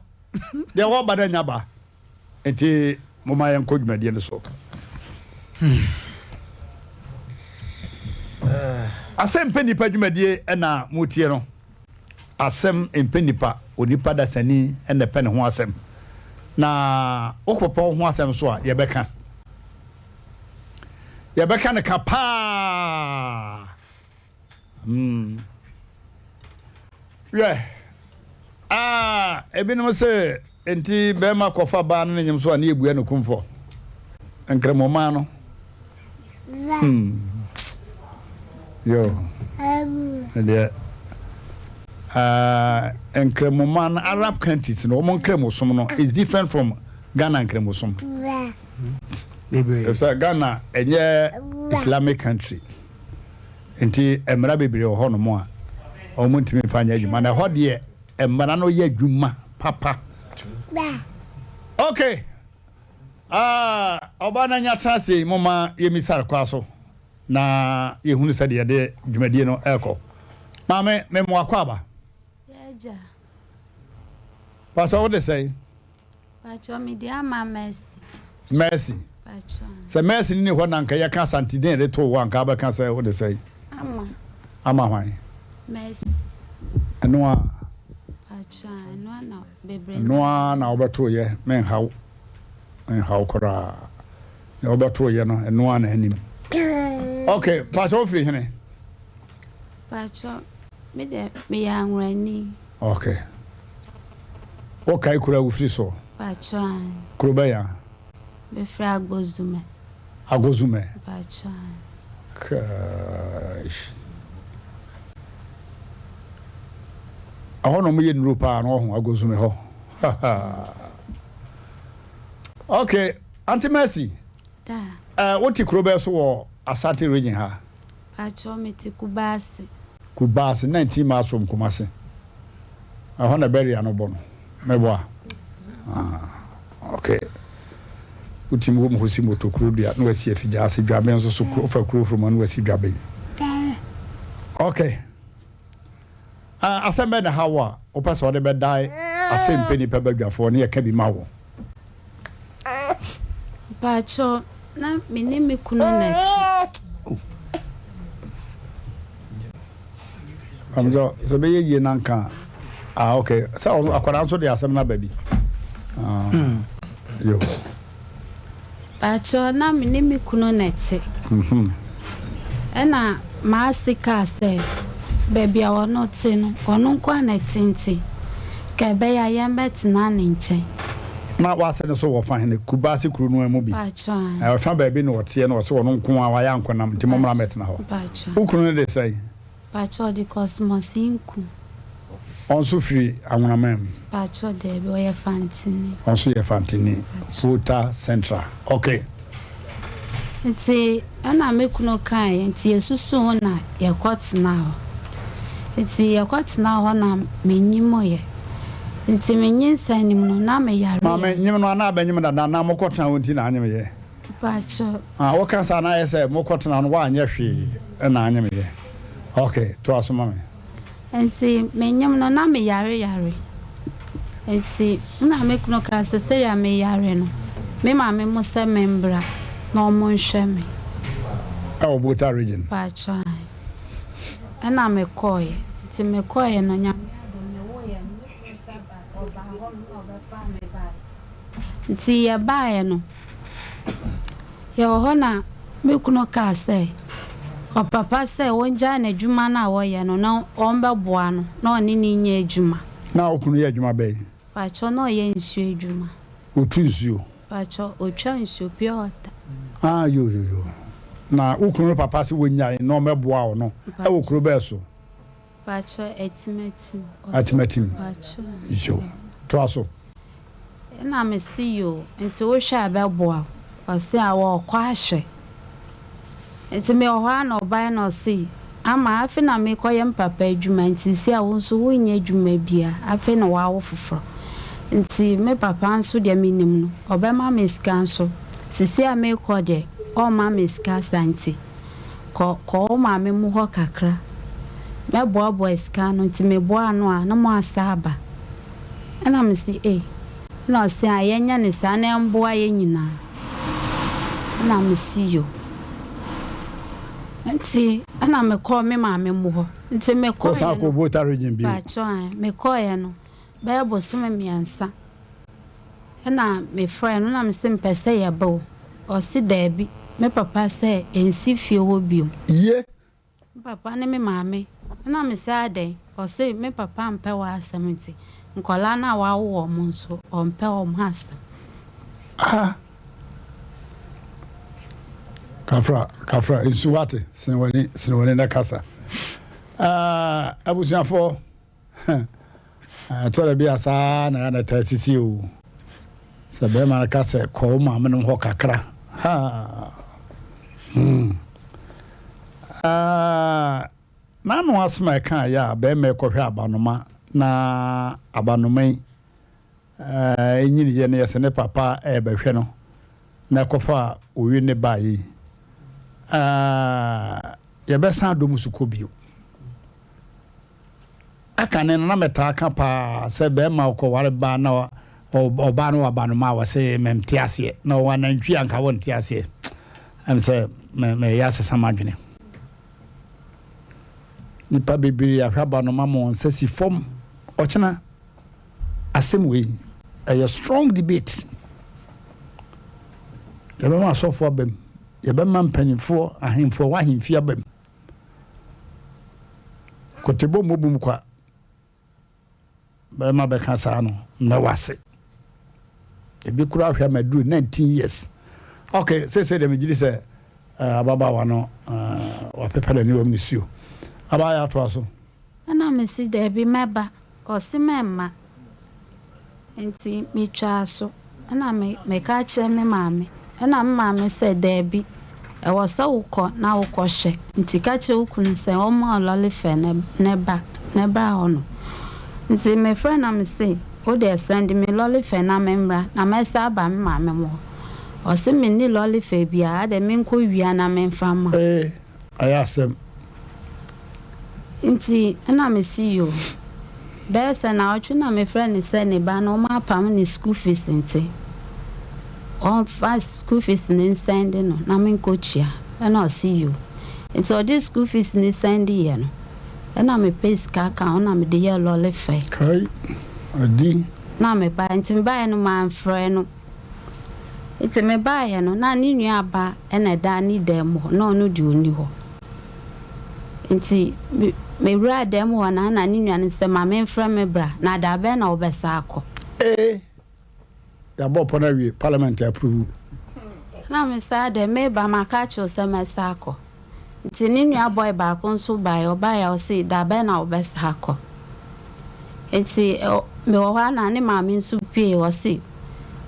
deɛ wɔba no anya ba. Nti momma yɛnkɔ dwumadie no so. Hmm. Asɛm pɛ nipa dwumadie na motie no. Asɛm mpɛ nipa, onipa dasani na ɛpɛ ne ho asɛm. Na wokɔpɛ wo ho asɛm so a, yɛbɛka. Yɛbɛka no ka paa. Hmm. Hwɛ, ah, ebinom se enti bɛrima kɔfa baa no ne nyem so a ne yɛbua no kumfɔ. Nkramomaa no. Hmm. Yo. Deɛ uh, nkramomaa no Arab countries no wɔn nkramosom no is different from Ghana nkramosom. Sɛ Ghana ɛnyɛ Islamic country. Nti mmara bebree wɔ hɔnom a wɔntumi mfa nyɛ adwuma na ɛhɔ deɛ mmara no yɛ adwuma papa. Okay. Ah, ɔbaa no anya tena ase yi, momma yɛmmisa no kwa so na yɛhunu sɛdeɛ yɛde dwumadie no ɛrekɔ. Maame, memmoa kɔ aba. Yɛ agya. Pastor, wode sɛn? Pakyɛ me de ama Mercy. Mercy. Pakyɛ. Sɛ Mercy ni hɔ na nka yɛka Asante din de to wo a nka wobɛka sɛ wode sɛn? Ama. Ama hwan? Mercy. Ɛno a. Pakyɛ ɛno a na bebree. Ɛno a na wobɛto yɛ menha wo. Menha wo koraa. Na wobɛto yɛ no ɛno a na anim. Okay, pakyɛ wofiri hene? Pakyɛ me de meyɛ anworani. Ok. Wo kae kuro a wo firi soɔ? Pakyɛ ae. Kuro bɛn a? Me firi Agbozume. Agbozume? Pakyɛ ae. Kaish. Ɛhɔ na ɔmo yɛ nnuro paa no ɔho Agbozume hɔ. Ok, Auntie Mercy. Da. Eh, wo te kuro bɛn so wɔ Ashanti region ha? Pakyɛ me te Kubasi. Kubasi, 19 miles from Kumasi. Ɛhɔ na burial no bɔ no. Mɛboa. Ah, okay. Wotumi wɔ mu hɔ si moto kuro dua na wasi afigya ase dwaben nso so kuro fa kuro foro mu na wasi dwaben. Okay. Ah, asɛm bɛn na ha wo a wopɛ sɛ ɔde bɛdae asɛm pɛ nipa badwafoɔ ne yɛka bi ma wo? Mpakyɛw, na me ne me kunu na ɛte. Mpakyɛw, sɛ ɛbɛyɛ yie na nka ah okay sɛ akwadaa nso de asɛm no aba bi. Ah, hmm. Yo. Mpakyɛw, na me ne me kunu na ɛte. Mhm. Ɛna m'ase kaa sɛ baabi a ɔno te no, ɔno nko ara na ɛte nti, nka ɛbɛyɛ a yɛmmɛtena ne nkyɛn. Na w'ase no so wɔ fa hene? Kubase kuro no ara mu bi. Mpakyɛw, ae. Ɛfa baabi na ɔteɛ na ɔse ɔno nko ara wayɛ ankonam nti mommra mmɛtena hɔ. Mpakyɛw. Wo kunu no de sɛn? Mpakyɛw, ɔde Cosmos Nku. Ɔnso firi Anwonaman mu? Mpakyɛw, daabi, ɔyɛ Fantini. Ɔnso yɛ Fantini, Volta Central. Ok. Nti ɛna me kunu kaeɛ, nti yɛsusuu ho na yɛkɔtenaa hɔ. Nti yɛkɔtenaa hɔ na menyimoeɛ. Nti me nyinsɛn no mu no, na meyare. Maame, nyim no anaa bɛnyim dada anaa mokɔtenaa hɔ nti na anyemyɛ? Mpakyɛw. Ah, woka saa na ayɛ sɛ mokɔtenaa no woanyɛ hwee na anyemyɛ. Ok, toa so ma me. Nti menyem no na me yare yare nti na me kunu kaa sɛ sɛdeɛ me yare no me maame mo sɛ me mbra na ɔmo nhwɛ me. Ɛwɔ Volta region. Mpakyɛw ae ɛna me kɔɔɛ nti me kɔɔɛ no Nyame adom me woeɛ no me kunu nsa ba ɔbaa hɔ nom na ɔbɛfaa me baeɛ nti yɛ baeɛ no yɛwɔ hɔ na. me kunu kaa sɛ ɔpapa sɛ ɔngyae n'adwuma no a ɔyɛ no na ɔmbɛboa no na ɔne no nyɛ adwuma. Na wo kunu yɛ adwuma bɛn? Pakyɛ na ɔyɛ nsuo adwuma. Ɔtu nsuo? Pakyɛ ɔtwa nsuo, pure water. Ah yo yo yo. Na wo kunu no papa se wɔnyae na ɔmmɛboa wo no ɛwɔ kuro bɛɛ so? Pakyɛ Atimatim. Atimatim. Pakyɛ. Yo. Toa so. Ɛna me se yoo nti wo hwɛ a ɛbɛboa wo? Ɔse a ɔɔkɔ ahwɛ. Nti me wɔ hɔ ara na ɔbaeɛ na ɔse Ama afe na meekɔ yɛ me papa adwuma nti seisei a wo nso wo nnyɛ adwuma biaa afei na wawo foforɔ nti me papa nso deɛ me nim no ɔbɛma me sika nso seisei a meekɔ deɛ ɔmma me sika saa nti Kɔ kɔ wo maame mo hɔ kakra. Mɛboaboa sika ano nti meboa ano a na moasa aba. Ɛna mese ei. Ɛna ɔse a yɛnyɛ no saa na ɛmboa yɛn nyinaa. Ɛna mese yo. Nti ɛna mekɔɔ me maame mo hɔ. Nti mekɔeɛ Wosan no. kɔɔ Volta region bio? Pakyɛw ae. Mekɔeɛ no bɛyɛ bosome mmiɛnsa. Ɛna me frɛɛ no na me se mepɛ sɛ yɛba o, ɔse daabi, me papa sɛ ɛnsi fie hɔ bio. Ye. Me papa ne me maame, ɛna me se adɛn, ɔse me papa mpɛ w'asɛm nti nkwadaa no a wawo wɔn nso ɔmpɛ wɔn asɛm. Ah! Kafra, kafra, nsu wate, sene w'ani, sene w'ani na kasa. Ah, abusuafoɔ. Ɛtɔ da bi a saa na na ɛtaa sisi o. Sɛ bɛrima no ka sɛ kɔ wo maame nom hɔ kakra. Ha. Hmm. Ah, n'ano asɛm a ɛka yɛ a bɛrima ɛkɔhwɛ abanoma na abanoma yi ɛnyini yɛ no yɛ sɛ ne papa ɛbɛhwɛ no na ɛkɔfa owi ne ba yi. Ah, yɛbɛsan adom so kɔ bio. Akane no na metaa ka paa sɛ bɛɛma ɔkɔware baa na ɔbaa no wɔ abanoma a wɔse mente aseɛ na ɔwɔ anantwi a nka wɔnte aseɛ ɛm sɛ meyɛ asesa m'adwene. Nipa bebree ahwɛ abanoma ma wɔn nsa si fam ɔkyena asɛm wei ɛyɛ strong debate yɛbɛma asɔfoɔ abam yɛbɛma mpanimfoɔ ahemfoɔ wɔ ahemfie abam. Kotebɔ mmɔ bum kwa. Bɛrima bɛka saa no, mɛ wase. Ebi kura ahwɛ ama duru 19 years. Okay, sese deɛ megye di sɛ eh, ababaawa no eh, wapepa n'ani wam nisuo. Abaayewa atoa so. Ɛna mese daabi mɛba. Ɔse mɛmma. Nti metwaa so na me meka kyerɛ me maame. Ɛna me maame sɛ daabi, ɛwɔ sɛ wokɔ na wokɔ hwɛ. Nti ka kyerɛ wo kunu sɛ ɔmma wo lɔle fare na na ba na bra hɔ nom. Nti me frɛ na me se wo deɛ sɛnde me lɔle fare na me mmra na mɛsan aba me maame mo hɔ. Ɔse menni lɔle fare biara adɛn menkɔ wia na memfa mma wo. Ee, Ayɛ asɛm. Nti na mese yoo. Bɛyɛ sɛ naawɔtwe na mefrɛ no sɛ ne ba no wɔapam ne school fees nti ɔmfa school fees no nsɛnde no na menkɔtua. Ɛna ɔse yoo. Nti ɔde school fees no sɛndeeɛ no ɛna mepɛ sika ka ho na mede yɛɛ lɔle fare. Kai, adi. Na mebaeɛ. Nti mebaeɛ no mamfrɛ no. Nti mebaeɛ no, na ne nua ba na ɛda ne dan mu hɔ, na ɔno deɛ ɔnni hɔ. Nti me mewuraa dan mu hɔ no, na ne nua no sɛ ma memfrɛ me bra, na da bɛn na wobɛsan akɔ? Ee, yɛabɔ pɔ no awie, parliament approve. Na me saa deɛ meba maka akyerɛ wo sɛ mɛsan akɔ. Nti ne nua boy baako nso baeɛ, ɔbaeɛ a ɔse da bɛn na wobɛsan akɔ? Nti mewɔ hɔ a na ne maame nso pue, ɔse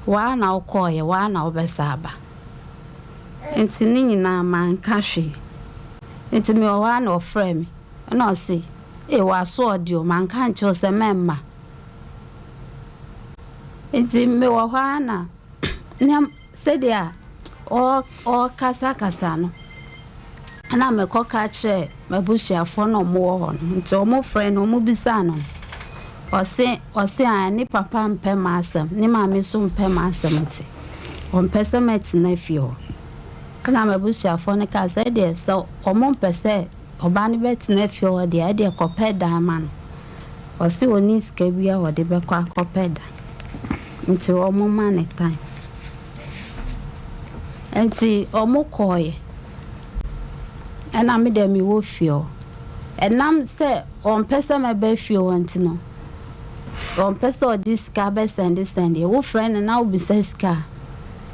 woa na wokɔeɛ, woa na wobɛsan aba. Nti ne nyinaa manka hwee. Nti mewɔ hɔ a na ɔfrɛɛ me, ɛna ɔse ee w'asoɔde o, manka ankyerɛ wo sɛ mɛmma. Nti mewɔ hɔ a na Sɛdeɛ ɔrekasakasa no, ɛna mekɔka kyerɛɛ m'abusuafoɔ na wɔwɔ hɔ no. Nti wɔfrɛɛ no, wɔbisaa no no, ɔse ɔse ae, ne papa mpɛ m'asɛm, ne maame nso mpɛ m'asɛm nti, ɔmpɛ sɛ mɛtena fie hɔ. Ɛna m'abusuafoɔ no kaa sɛ, ɛdeɛ sɛ wɔmpɛ sɛ ɔba no bɛtena fie hɔ deɛ, ɛdeɛ kɔpɛ dan ma no. Ɔse ɔnni sika biara a ɔde bɛkɔ akɔpɛ dan nti ɔmo ma no time. Nti ɔmo kɔɔeɛ. Ɛna me deɛ mewɔ fie hɔ. Ɛnam sɛ ɔmpɛ sɛ mɛba fie hɔ nti no, ɔmpɛ sɛ ɔde sika bɛsɛnde sɛndeɛ. Wofrɛ no na wobisa sika a,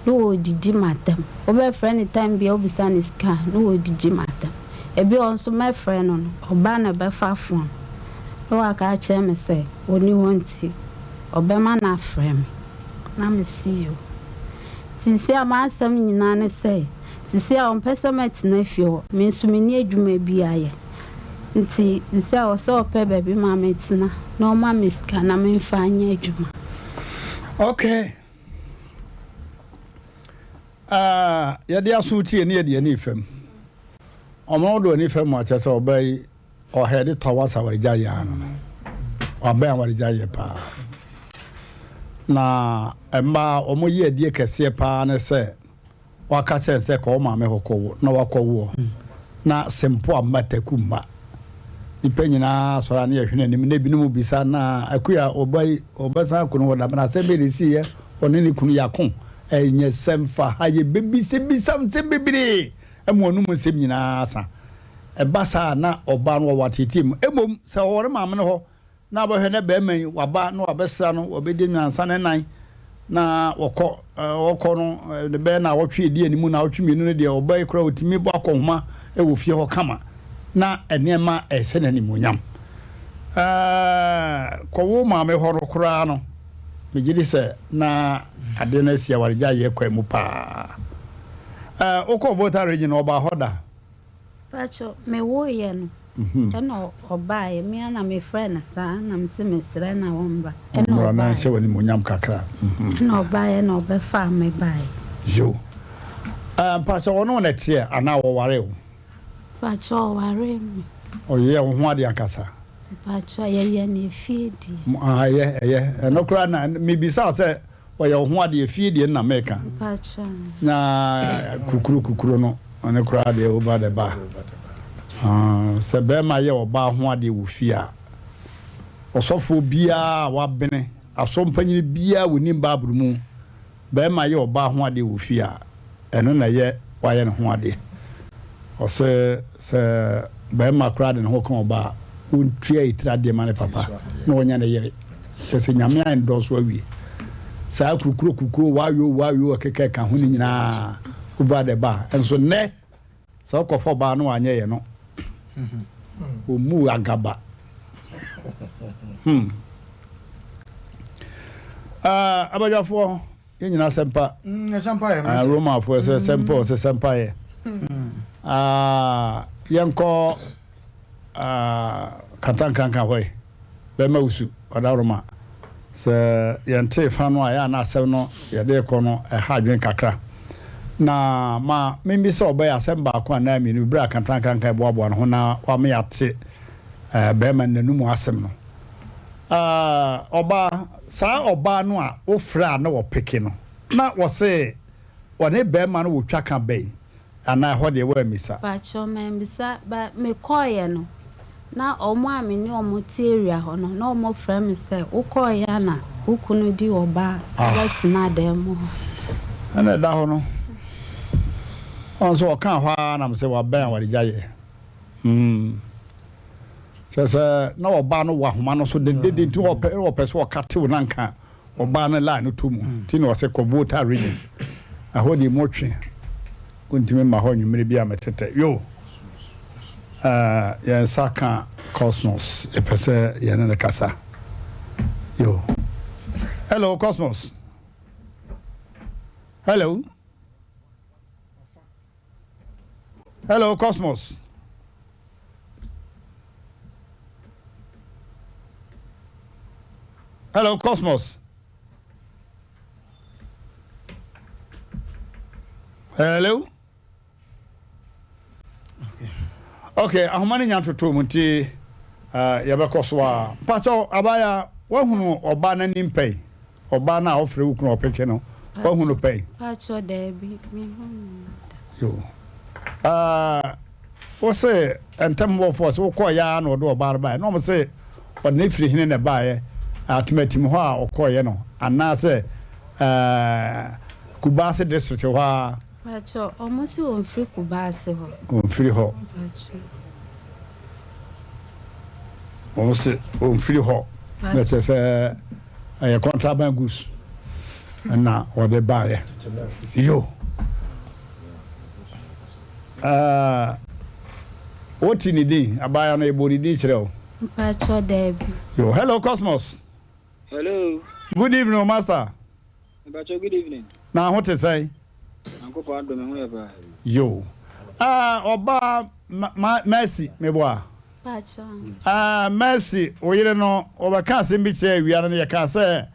na ɔredidi m'atɛm. Wobɛfrɛ no time biara wobisa no sika a, na ɔredidi m'atɛm. Ebi wɔ hɔ nso mɛfrɛ no no, ɔba na ɛbɛfa phone na waka akyerɛ me sɛ ɔnni hɔ nti ɔbɛma no afrɛ me. Na mese yoo. Nti seesei a m'asɛm nyinaa ne sɛ, seesei a ɔmpɛ sɛ mɛtena fie hɔ, me nso menni adwuma biara yɛ. Nti seesei a ɛwɔ sɛ ɔpɛ baabi ma metena na ɔma me sika na memfa nyɛ adwuma. Okay. Ah, yɛde aso tie ne yɛde ani fam. Ɔmo de ani fam akyɛ sɛ ɔbaa yi ɔhɛde tɔwas awaregya yɛ ano no. Wabɛn awaregya yɛ paa. Na mmaa ɔmo yɛ adie kɛseɛ paa ne sɛ Waka kyerɛ no sɛ kɔ wo maame hɔ kɔwo na wakɔwoɔ na sempoa mma taku mma. Nnipa nyinaa sɔre a na yɛhwɛ n'anim na ebinom bisa na Akua ɔba yi ɔbɛsan aku no wɔ dabena asɛm bɛn na ɛsiiɛ ɔne ne kunu yɛako ɛnyɛ sɛm fa ha yɛbɛbisabisa nsɛm bebree ma wɔnom nsɛm nyinaa asa. Ɛba saa a na ɔbaa no wɔwɔ ateetee mu. Mmom sɛ ɔwɔ ne maame no hɔ Na bɛhwɛ na barima yi waba na wabɛsra no, wɔbɛdi nnansa ne nan na wɔkɔ. Wɔkɔ no, de bɛyɛ naawɔtwe edi anim, naawɔtwe mmienu no deɛ, ɔbaa yi koraa ɔtumi bɔ akɔnhoma wɔ fie hɔ kama na nneɛma ɛhyɛ no animuonyam. Kɔ wo maame hɔ no koraa no, megye di sɛ na adeɛ no asi awaregyaeɛ kwan mu paa. Wokɔɔ Volta Region, ɔbaa hɔ da? Pacho, me woeɛ no ɛna ɔbaeɛ, me ara na me frɛɛ no saa na me se me srɛ na ɔmmra, ɛna Ɔmmra na ɔbaeɛ. nhyɛ w'animuonyam kakra. Ɛna ɔbaeɛ na ɔbɛfaa me baeɛ. Yo. Eh, mpakyɛ ɔne wo na ɛteɛ anaa ɔwaree wo? Mpakyɛ ɔwaree me. Ɔyɛɛ wo ho adeɛ ankasa? Mpakyɛ yɛyɛ no efie deɛ. Mo, ah, ɛyɛ, ɛyɛ. Ɛno koraa na mebisa wo sɛ Ɔyɛ wo ho adeɛ fie deɛ nna meka na kukuru kukuru no ɔne koraa deɛ over the bar sɛ bɛrima yɛ ɔbaa ho adeɛ wɔ fie a ɔsɔfoɔ biara a wabene asɔ mpanyini biara wɔnim baaboro mu bɛrima yɛ ɔbaa ho adeɛ wɔ fie a ɛno na ɛyɛ wayɛ ne ho adeɛ. Ɔse sɛ barima koraa de ne ho ka ɔbaa a, ɔntua etiri adeɛ ma ne papa na ɔnyɛ ne yere. Kyerɛ sɛ Nyame ayɛ awie. Saa kurukuro kukuro wayo wayo ɛkeka ɛka ho no nyinaa over the bar. Nso nnɛ sɛ wokɔfa ɔbaa na wanyɛ yɛ no, ɔmmu agaba. Hmm. Uh, abadwafoɔ Yɛn nyinaa sɛmpa. Mm, sɛmpa yɛ. Ah, Romanfoɔ sɛ sɛmpa ɔsɛ sɛmpa yɛ. Ah, yɛnkɔ ah, kantankranka hɔ yi. Bɛma wusu ɔda Roma. Sɛ yɛntee fa no a yɛ a na asɛm no yɛde kɔ no ɛha adwene kakra. Na ma membisa ɔbɛyɛ asɛm baako anaa mmienu berɛ a kantankranka ɛboaboa ne ho na wama yɛate eh, bɛrima no n'anum asɛm no. Ah, ɔbaa, saa ɔbaa no a wofrɛ a na wɔpeke no, na wɔse ɔne barima no wɔ twaka bɛn? Anaa ɛhɔ deɛ woammisa? Pakyɛw mammisa, but mekɔeɛ no, na wɔn a me ne wɔn te area hɔ no, na wɔfrɛ me sɛ wokɔeɛ a na wo kunu di ɔbaa bɛtena dan mu hɔ. Ɛna ɛda hɔ no, ɔno nso ɔkaa hɔ ara na mese wabɛn awaregyaeɛ. Hmm. Kyerɛ sɛ na ɔbaa no wɔ ahoma no so dendenden nti ɔpɛ ɔpɛ sɛ ɔka tew na nka ɔbaa no line no to mu nti na ɔsɛ kɔ Volta region ɛhɔ deɛ mu twe wontumi mma hɔ anwummere bi a metetɛ yo yɛn nsa ka Cosmos yɛpɛ sɛ yɛne no kasa yo hello Cosmos hello Hello, Cosmos. Hello, Cosmos. Hello. Okay, ahoma no nya ntoto mu nti uh, yɛbɛkɔ so a. Mpakyɛw abaya wahunu ɔbaa n'anim pɛn. Ɔbaa no a ɔfrɛ wo kunu a ɔpeke no, woahu no pɛn? Paatwɔ daabi, menhu no da. Yo. Ah, wo se ntɛm bɔfoɔ sɛ wokɔɔ yɛ ara na ɔde ɔbaa no baeɛ. Na wɔn se ɔde no firi hene na ɛbaeɛ, Atomatim hɔ a ɔkɔeɛ no, anaasɛ eh, Kubase district hɔ ara. Mpakyɛw, ɔmo se wɔnfiri Kubaase hɔ. Wɔnfiri hɔ. Mpakyɛw. Wɔn se wɔnfiri hɔ. Na kyerɛ sɛ ɛyɛ contraband goods na wɔde baeɛ. Yo. Uh, wote ne din, abaayewa no yɛbɔ ne din kyerɛ wo. Mpakyɛw, daabi. Yo, hello Cosmos. Hello. Good evening, master. Mpakyɛw, good evening. Na ho te sɛn? Nyankopɔn adom, me ho yɛ paa. Yo. Ah, ɔbaa ma Mercy, meboa. Mpakyɛw. Ah, Mercy, wo yere no, wɔbɛka asɛm bi kyerɛ awia no, yɛka sɛ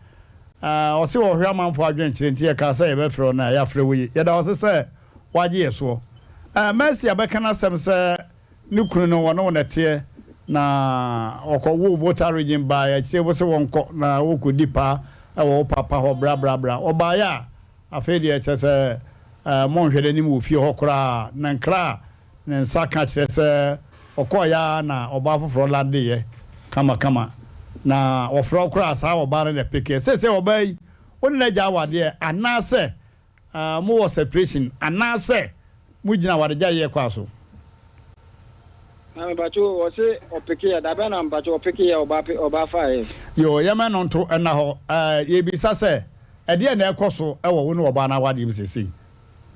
ah, ɔse wɔhwɛ amanfoɔ adwenkyerɛ nti yɛka sɛ yɛbɛfrɛ wo na yɛafrɛ wo yi. Yɛda wo ase sɛ woagye yɛ soɔ. Ah, Mercy abɛka n'asɛm sɛ ne kunu no wɔne wo na ɛteɛ na ɔkɔwoo Volta region baeɛ akyire wo se wɔnkɔ na wɔkɔdi paa wɔ wo papa hɔ bra bra bra. Ɔbaeɛ a afei deɛ kyerɛ sɛ monhwɛ n'anim wɔ fie hɔ koraa na nkra a ne nsa ka kyerɛ sɛ ɔkɔeɛ ara na ɔbaa foforɔ landeeɛ kamakama na wɔfrɛ wo koraa saa ɔbaa no na ɛpekeɛ. Seesei ɔbaa yi wo ne no agya awadeɛ anaasɛ Mo wɔ separation anaasɛ mo gyina awaregyaeɛ kwaa so? Na mepatwo ɔse ɔpeke yɛ dabɛn na mpatwo ɔpeke yɛ ɔba pe ɔba fa yɛ. Yoo yɛma ɛno nto nna hɔ ɛɛ yɛbisa sɛ ɛdeɛn na ɛkɔ so wɔ wo ne ɔbaa no awadeɛ mu seesei?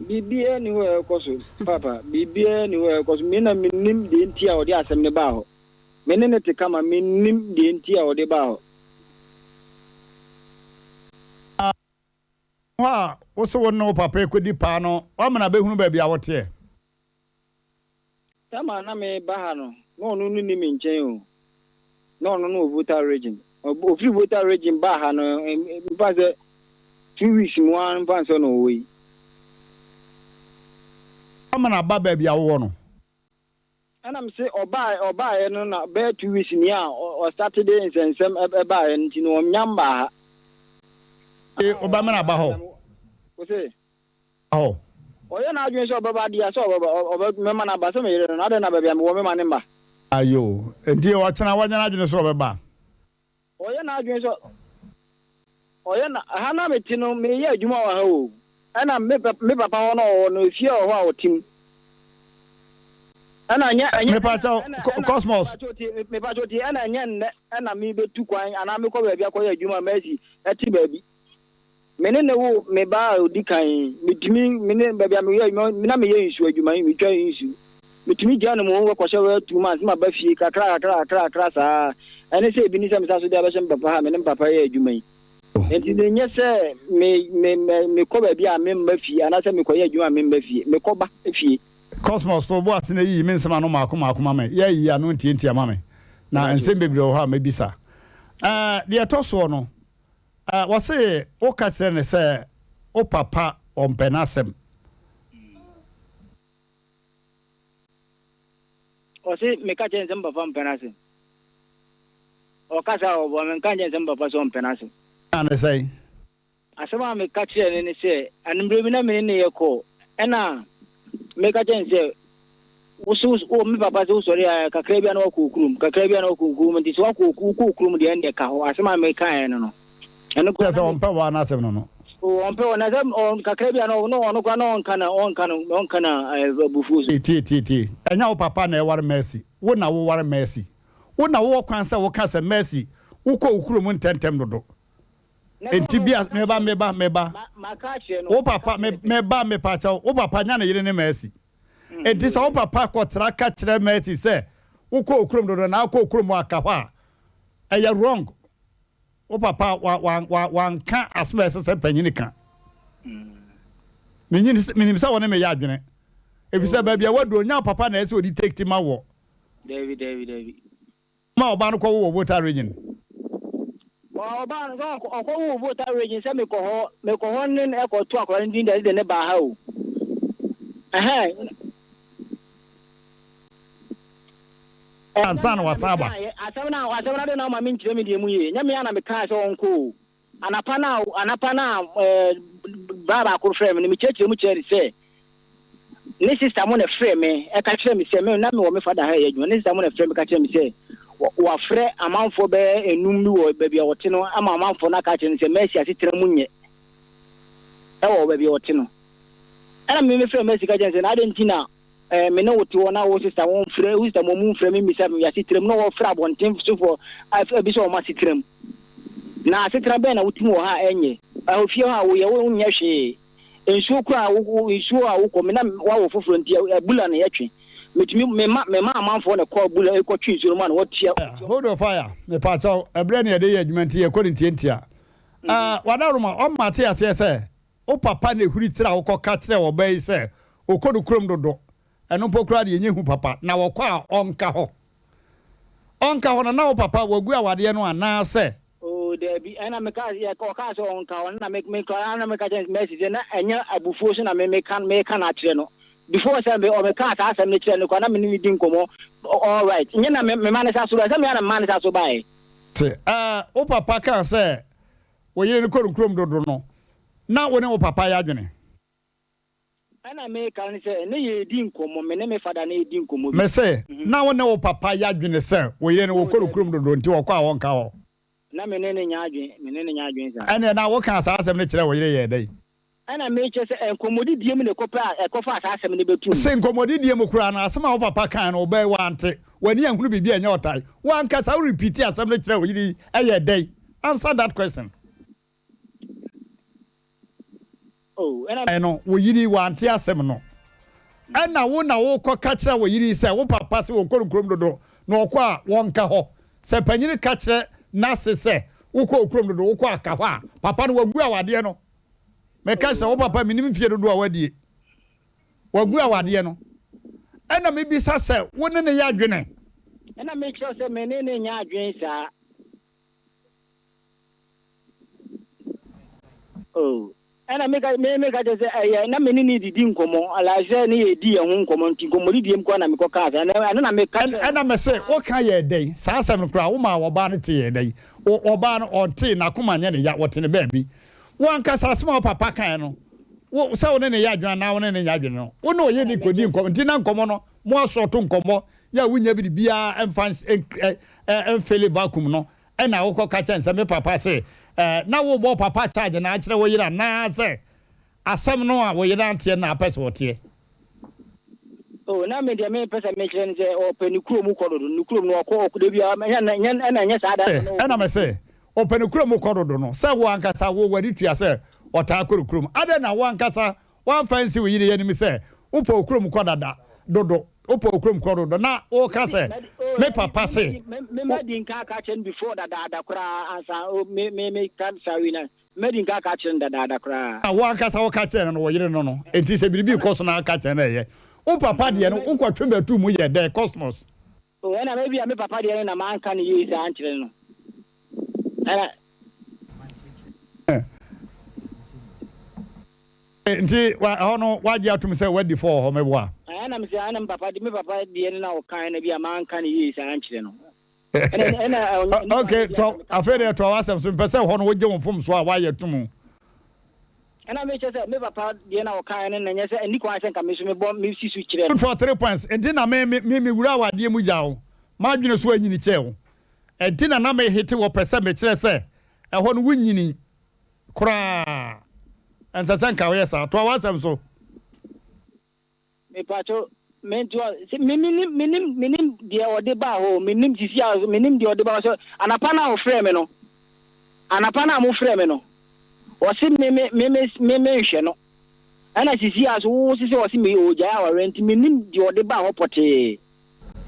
Biribiara nni hɔ a ɛrekɔ so papa biribiara nni hɔ a ɛrekɔ so me na mennim deɛ nti a ɔde asɛm no baa hɔ me ne no te kama mennim deɛ nti a ɔde baa hɔ. Hɔ a wo se wo ne wo papa rekɔdi paa no, woamena bɛhunu baabi a woteɛ? Time a na me ba ha no, na ɔno no nni me nkyɛn o. Na ɔno no wɔ Volta region. Ɔfiri Volta region baa ha no, mfa no sɛ 2 weeks mu ara mfa no sɛ na ɔwɔ yi. Woamena ba baabi a wowɔ no? Ɛna me se ɔbaa ɔbaeɛ no na bɛyɛ 2 weeks ni a ɔstarte de nsɛnsɛm ɛbaeɛ no nti no ɔnnya mmaa ha. Ee, wobɛmena aba hɔ? Wo se? Hɔ. Ɔyɛ n'adwene sɛ ɔbɛba deɛ a sɛ ɔbɛba ɔbɛ mɛma no aba sɛ me yere no no adɛn na baabi a mewɔ mema no mma. Ayoo, nti ɔkyena wanya n'adwene sɛ ɔbɛba? Ɔyɛ n'adwene sɛ ɔyɛ na ha na mete no meyɛ adwuma wɔ ha o ɛna me me papa hɔ na ɔwɔ no efie wɔ hɔ a ɔte mu ɛna nyɛ ɛnyɛ Mepakyɛw, ɛna ɛna Cosmos. mepakyɛw tie mepakyɛw tie ɛna nyɛ nnɛ ɛna mebetu kwan anaa mekɔ baabi akɔyɛ adwuma mɛsi ɛte baabi. Me ne no woo me ba a odi kan. Mitumi, me ne, baabi a meyɛ adwuma, na meyɛ nsu adwuma, metwa nsu. Mitumi gyaa no mu hɔ kɔhyɛ bɛyɛ 2 months na maba fie kakra kakra kakra kakra saa. Ɛne sɛ ebi ne sɛ mesan so de abɛhyɛ me papa ha, me ne me papa yɛ adwuma yi. Enti menyɛ sɛ me, me, me, mekɔ baabi a memma fie anaasɛ mekɔyɛ adwuma a memma fie. Mekɔba fie. Cosmos, to wo bo ase na yiyi me nsɛm ano mmaako mmaako ma me. Yɛ yiyi ano ntiantia ma me, na nsɛm bebree wɔ hɔ a mɛbisa. Ɛɛ, deɛ ɛtɔ soɔ no, Eh, wɔse woka kyerɛ no sɛ wo papa ɔmpɛ n'asɛm. Ɔse meka kyerɛ no sɛ me papa mpɛ n'asɛm. Ɔka saa a ɔboa me, menka nkyerɛ no sɛ me papa sɛ ɔmpɛ n'asɛm. Ɔkaa no sɛn? Asɛm a meka kyerɛɛ no ne sɛ, anwummerɛ bi na me ne no yɛ call, ɛna meka kyerɛɛ no sɛ, Wo so wo me papa sɛ wosɔre a kakra bi a na wakɔ wo kurom, kakra bi a na wakɔ wo kurom, nti sɛ wakɔ wokɔ wo kurom deɛ ɛndeɛ ka hɔ. Asɛm a mekaeɛ no no, ɛno Kyerɛ koraa sɛ na me ɔmpɛ wo ara n'asɛm no no. Oh, ɔmpɛ wɔ na sɛ ɔ kakra bi a na ɔno ɔno koraa na ɔnka na ɔnka no ɔnka na abufuo so. Tie tie tie, ɛnyɛ wo papa na ɛware Mercy, wo na woware Mercy. Wo na wowɔ kwan sɛ woka sɛ Mercy wokɔ wo kurom ntɛmntɛm dodo. Na sɛ Enti ɔno bia, maka meba akyerɛ no, meba meba, ma maka akyerɛ no, wo maka papa me akyerɛ no pɛ. meba mepakyɛw, wo papa nya ne yere ne Mercy. Enti sɛ wo papa kɔtra ka kyerɛ Mercy sɛ wokɔ wo kurom dodo na akɔ wo kurom aka hɔ a, ɛyɛ wrong. Wo papa wa wa wa wanka asɛm a ɛsɛ sɛ panyin ka. Menyin menim sɛ wo ne me yɛ adwene. Efisɛ baabi a woadu onya wo papa na ɛsɛ sɛ odi take ti ma wɔ. Dabi dabi dabi. Ma ɔbaa no kɔwo wɔ Volta region. Ɔbaa no sɛ ɔkɔwo wɔ Volta region sɛ mekɔ hɔ mekɔ hɔ ne no ɛkɔ to akwadaa no din de de ne baa ha o. Ɛhɛn. Ansa na wasan aba. Asɛm no a asɛm no ade na ɔma menkyerɛ me deɛ mu yie. Nyɛ me a na mekaa sɛ ɔnkɔ o. Anapa no a anapa no a ɛɛ braa baako frɛɛ me no mekyerɛkyerɛ mu kyerɛɛ no sɛ ne sista mo na ɛfrɛɛ me ɛka kyerɛ me sɛ me na mewɔ me fada ha ɛyɛ adwuma ne sista mo na ɛfrɛ me ka kyerɛ me sɛ wafrɛ amanfoɔ bɛyɛ enum bi wɔ baabi a wɔte no ama amanfoɔ no aka akyerɛ no sɛ Mercy asetena mu nyɛ ɛwɔ baabi a wɔte no. Ɛna me mefrɛ Mercy ka kyerɛ no sɛ na adɛn nti na eh, me ne wo te hɔ na wo sister wo mfrɛ wo sister mo mfrɛ me mmisa me asetena mu na wɔfrɛ abɔnten sofoɔ abisa wɔn asetena mu. Na asetena bɛn na wotim wɔ ha a ɛnyɛ? Ɛhɔ fie hɔ a woyɛ wonyɛ hwee. Nsuo koraa wo wo nsuo a wokɔ me na wawo foforɔ nti abula na yɛtwe. Metumi mema mema amanfoɔ na ɛkɔ abula ɛkɔtwe nsuo no ma na wɔtua. Hold on fire, mepaakyɛw, ɛberɛ ne yɛde yɛ adwuma nti yɛkɔ no ntiantia. Ah, Wadaroma, ɔmma ate aseɛ sɛ wo papa na ɛhuri tiri a wokɔka kyerɛɛ ɔbaa yi sɛ ɔkɔ no kurom dodo, ɛno mpo koraa deɛ ɛnyɛ hu papa, na ɔkɔ a ɔnka hɔ. Ɔnka hɔ no, na wo papa wagu awadeɛ no anaasɛ? Oo, daabi. Ɛna meka, yɛ, ɔkaa sɛ ɔnka hɔ no, na me, me, na meka kyerɛ Mercy sɛ na ɛnyɛ abufuo so na me, meka, meka no akyerɛ no. Before sɛ me, ɔmekaa saa asɛm no kyerɛ no koraa, na me ne no di nkɔmmɔ, all right. Nyɛ na me, mema ne sa so baeɛ, sɛ me ara na memaa ne sa so baeɛ. Te, ɛɛ, wo papa kaa sɛ wo yere no kɔ no kurom dodo no, na wo ne wo papa yɛ adwene? Ɛna meka ne sɛ, ne yɛredi nkɔmmɔ, me ne me fada na yɛredi nkɔmmɔ bi. Mese, na wo ne wo papa yɛ adwene sɛ wo yere no Oh, wɔkɔ no dabi. kurom dodo nti ɔkɔ a ɔnka hɔ? Na me ne no nyɛ adwene, me ne no nyɛ adwene saa. Ɛneɛ na wokaa saa asɛm no kyerɛɛ wo yere yɛɛ dɛn? Ɛna mekyerɛ sɛ nkɔmmɔdidie mu na ɛkɔpɛ a ɛkɔfaa saa asɛm no bɛtoom. Se nkɔmmɔdidie mu koraa no, asɛm a wo papa kae no, wo ba yi wante, w'ani anhunu biribi a ɛnyɛ ɔtae. Wo ankasa wo repeat asɛm no kyerɛɛ wo yere yi ɛyɛɛ dɛn? Answer that question. Oh, ɛna. No, wo yere yi wante asɛm no. Ɛna wo na wokɔ ka kyerɛ wo yere yi sɛ wo papa se wɔnkɔ no kurom dodo na ɔkɔ a wɔnka hɔ. Sɛ panyini ka kyerɛ n'ase sɛ wokɔ wo kurom dodo, wokɔ a ka hɔ a, papa no wagu awadeɛ no. Meka kyerɛ wo papa menim mfie dodoɔ a wadie. Wagu awadeɛ no. Ɛna mebisa sɛ wo ne no yɛ adwene? Ɛna mekyerɛ sɛ me ne no nyɛ adwene saa. Oh, ɛna meka me meka kyerɛ sɛ ɛyɛ na me ne ne didi nkɔmmɔ like sɛ ne yɛdi yɛn ho nkɔmmɔ nti nkɔmmɔdidie mu koraa na mekɔ kaa saa ɛno na meka kyerɛ Ɛna mese woka yɛɛ dɛn? Saa asɛm no koraa womaa ɔbaa no tee yɛɛ dɛn? Ɔbaa no ɔntee, n'akoma nyɛ ne ya, ɔte ne baabi. Wo ankasa asɛm a wo papa kaeɛ no, wo sɛ wo ne no yɛ adwene anaa wo ne no nyɛ adwene no, wo ne ɔyere no kɔdii nkɔmmɔ nti na nkɔmmɔ no mo asɔɔto nkɔmmɔ yɛ a wonnya biribiara mfa mfele vacuum no Ɛna wokɔ ka kyerɛ no sɛ me papa se eh, na wobɔ wo papa charge na akyerɛ wo yere anaa sɛ asɛm no a wo yere anteɛ no na apɛ sɛ ɔteɛ? Oh, na me deɛ me pɛ sɛ me kyerɛ no sɛ ɔpɛ ne kurom kɔ dodo, ne kurom no ɔkɔ ɔkɔ da biara, ɛnyɛ ɛnyɛ ɛna ɛnyɛ saa da no. Ɛna me se ɔpɛ ne kurom kɔ dodo no, sɛ wo ankasa wo w'ani tua sɛ ɔtaa kɔ ne kurom, adɛn na wo ankasa Woamfa ansi wo yere anim sɛ wopɛ wo kurom kɔ dada dodo, wopɛ wo kurom kɔ dodo na woka sɛ me papa se wo. Madi nka aka akyerɛ no before dadaada koraa ansa o me me me ka saa wei na madi nka aka akyerɛ no dadaada koraa. Na wo ankasa woka kyerɛ no no wo yere no no enti sɛ biribi rekɔ so na aka kyerɛ no a ɛyɛ. Wo papa deɛ no wokɔtwe bɛto mu yɛ dɛn Cosmos? Oh ɛna ebia me papa deɛ no na manka no yie saa ankyerɛ no ɛna. Nti ɛhɔ no wagye atom sɛ wadi fɔ wɔ hɔ meboa? Ɛna me sɛ ɛna me papa me papa deɛ no na ɔkae no bi a manka no yie saa ankyerɛ no. Ɛna ɛna Okay tɔ afei deɛ toa w'asɛm so mepɛ sɛ ɛhɔ no wogye wo mfomsoɔ a woayɛ to mu. Ɛna mekyerɛ sɛ me papa deɛ na ɔkaeɛ no na ɛnyɛ sɛ ɛnni kwan sɛ nka me nso mebɔ mesi so kyerɛ no. Good for three points nti na me me me wura awadeɛ mu gya wo m'adwene so anyini kyɛɛ wo ɛnti na na me hete wɔ pɛ sɛ mekyerɛ sɛ ɛhɔ no wo nyini koraa ɛnsɛ sɛ nka woyɛ saa toa w'asɛm so. Mepakyɛw, mentoa, sɛ me menim menim menim deɛ ɔde baa hɔ o, menim sisi a menim deɛ ɔde baa hɔ sɛ anapa no a ɔfrɛɛ me no, anapa no a mofrɛɛ me no, ɔse me me me me me menhwɛ no, ɛna sisi a so wo se sɛ ɔse me ɔgyae awareɛ nti menim deɛ ɔde baa hɔ pɔtee.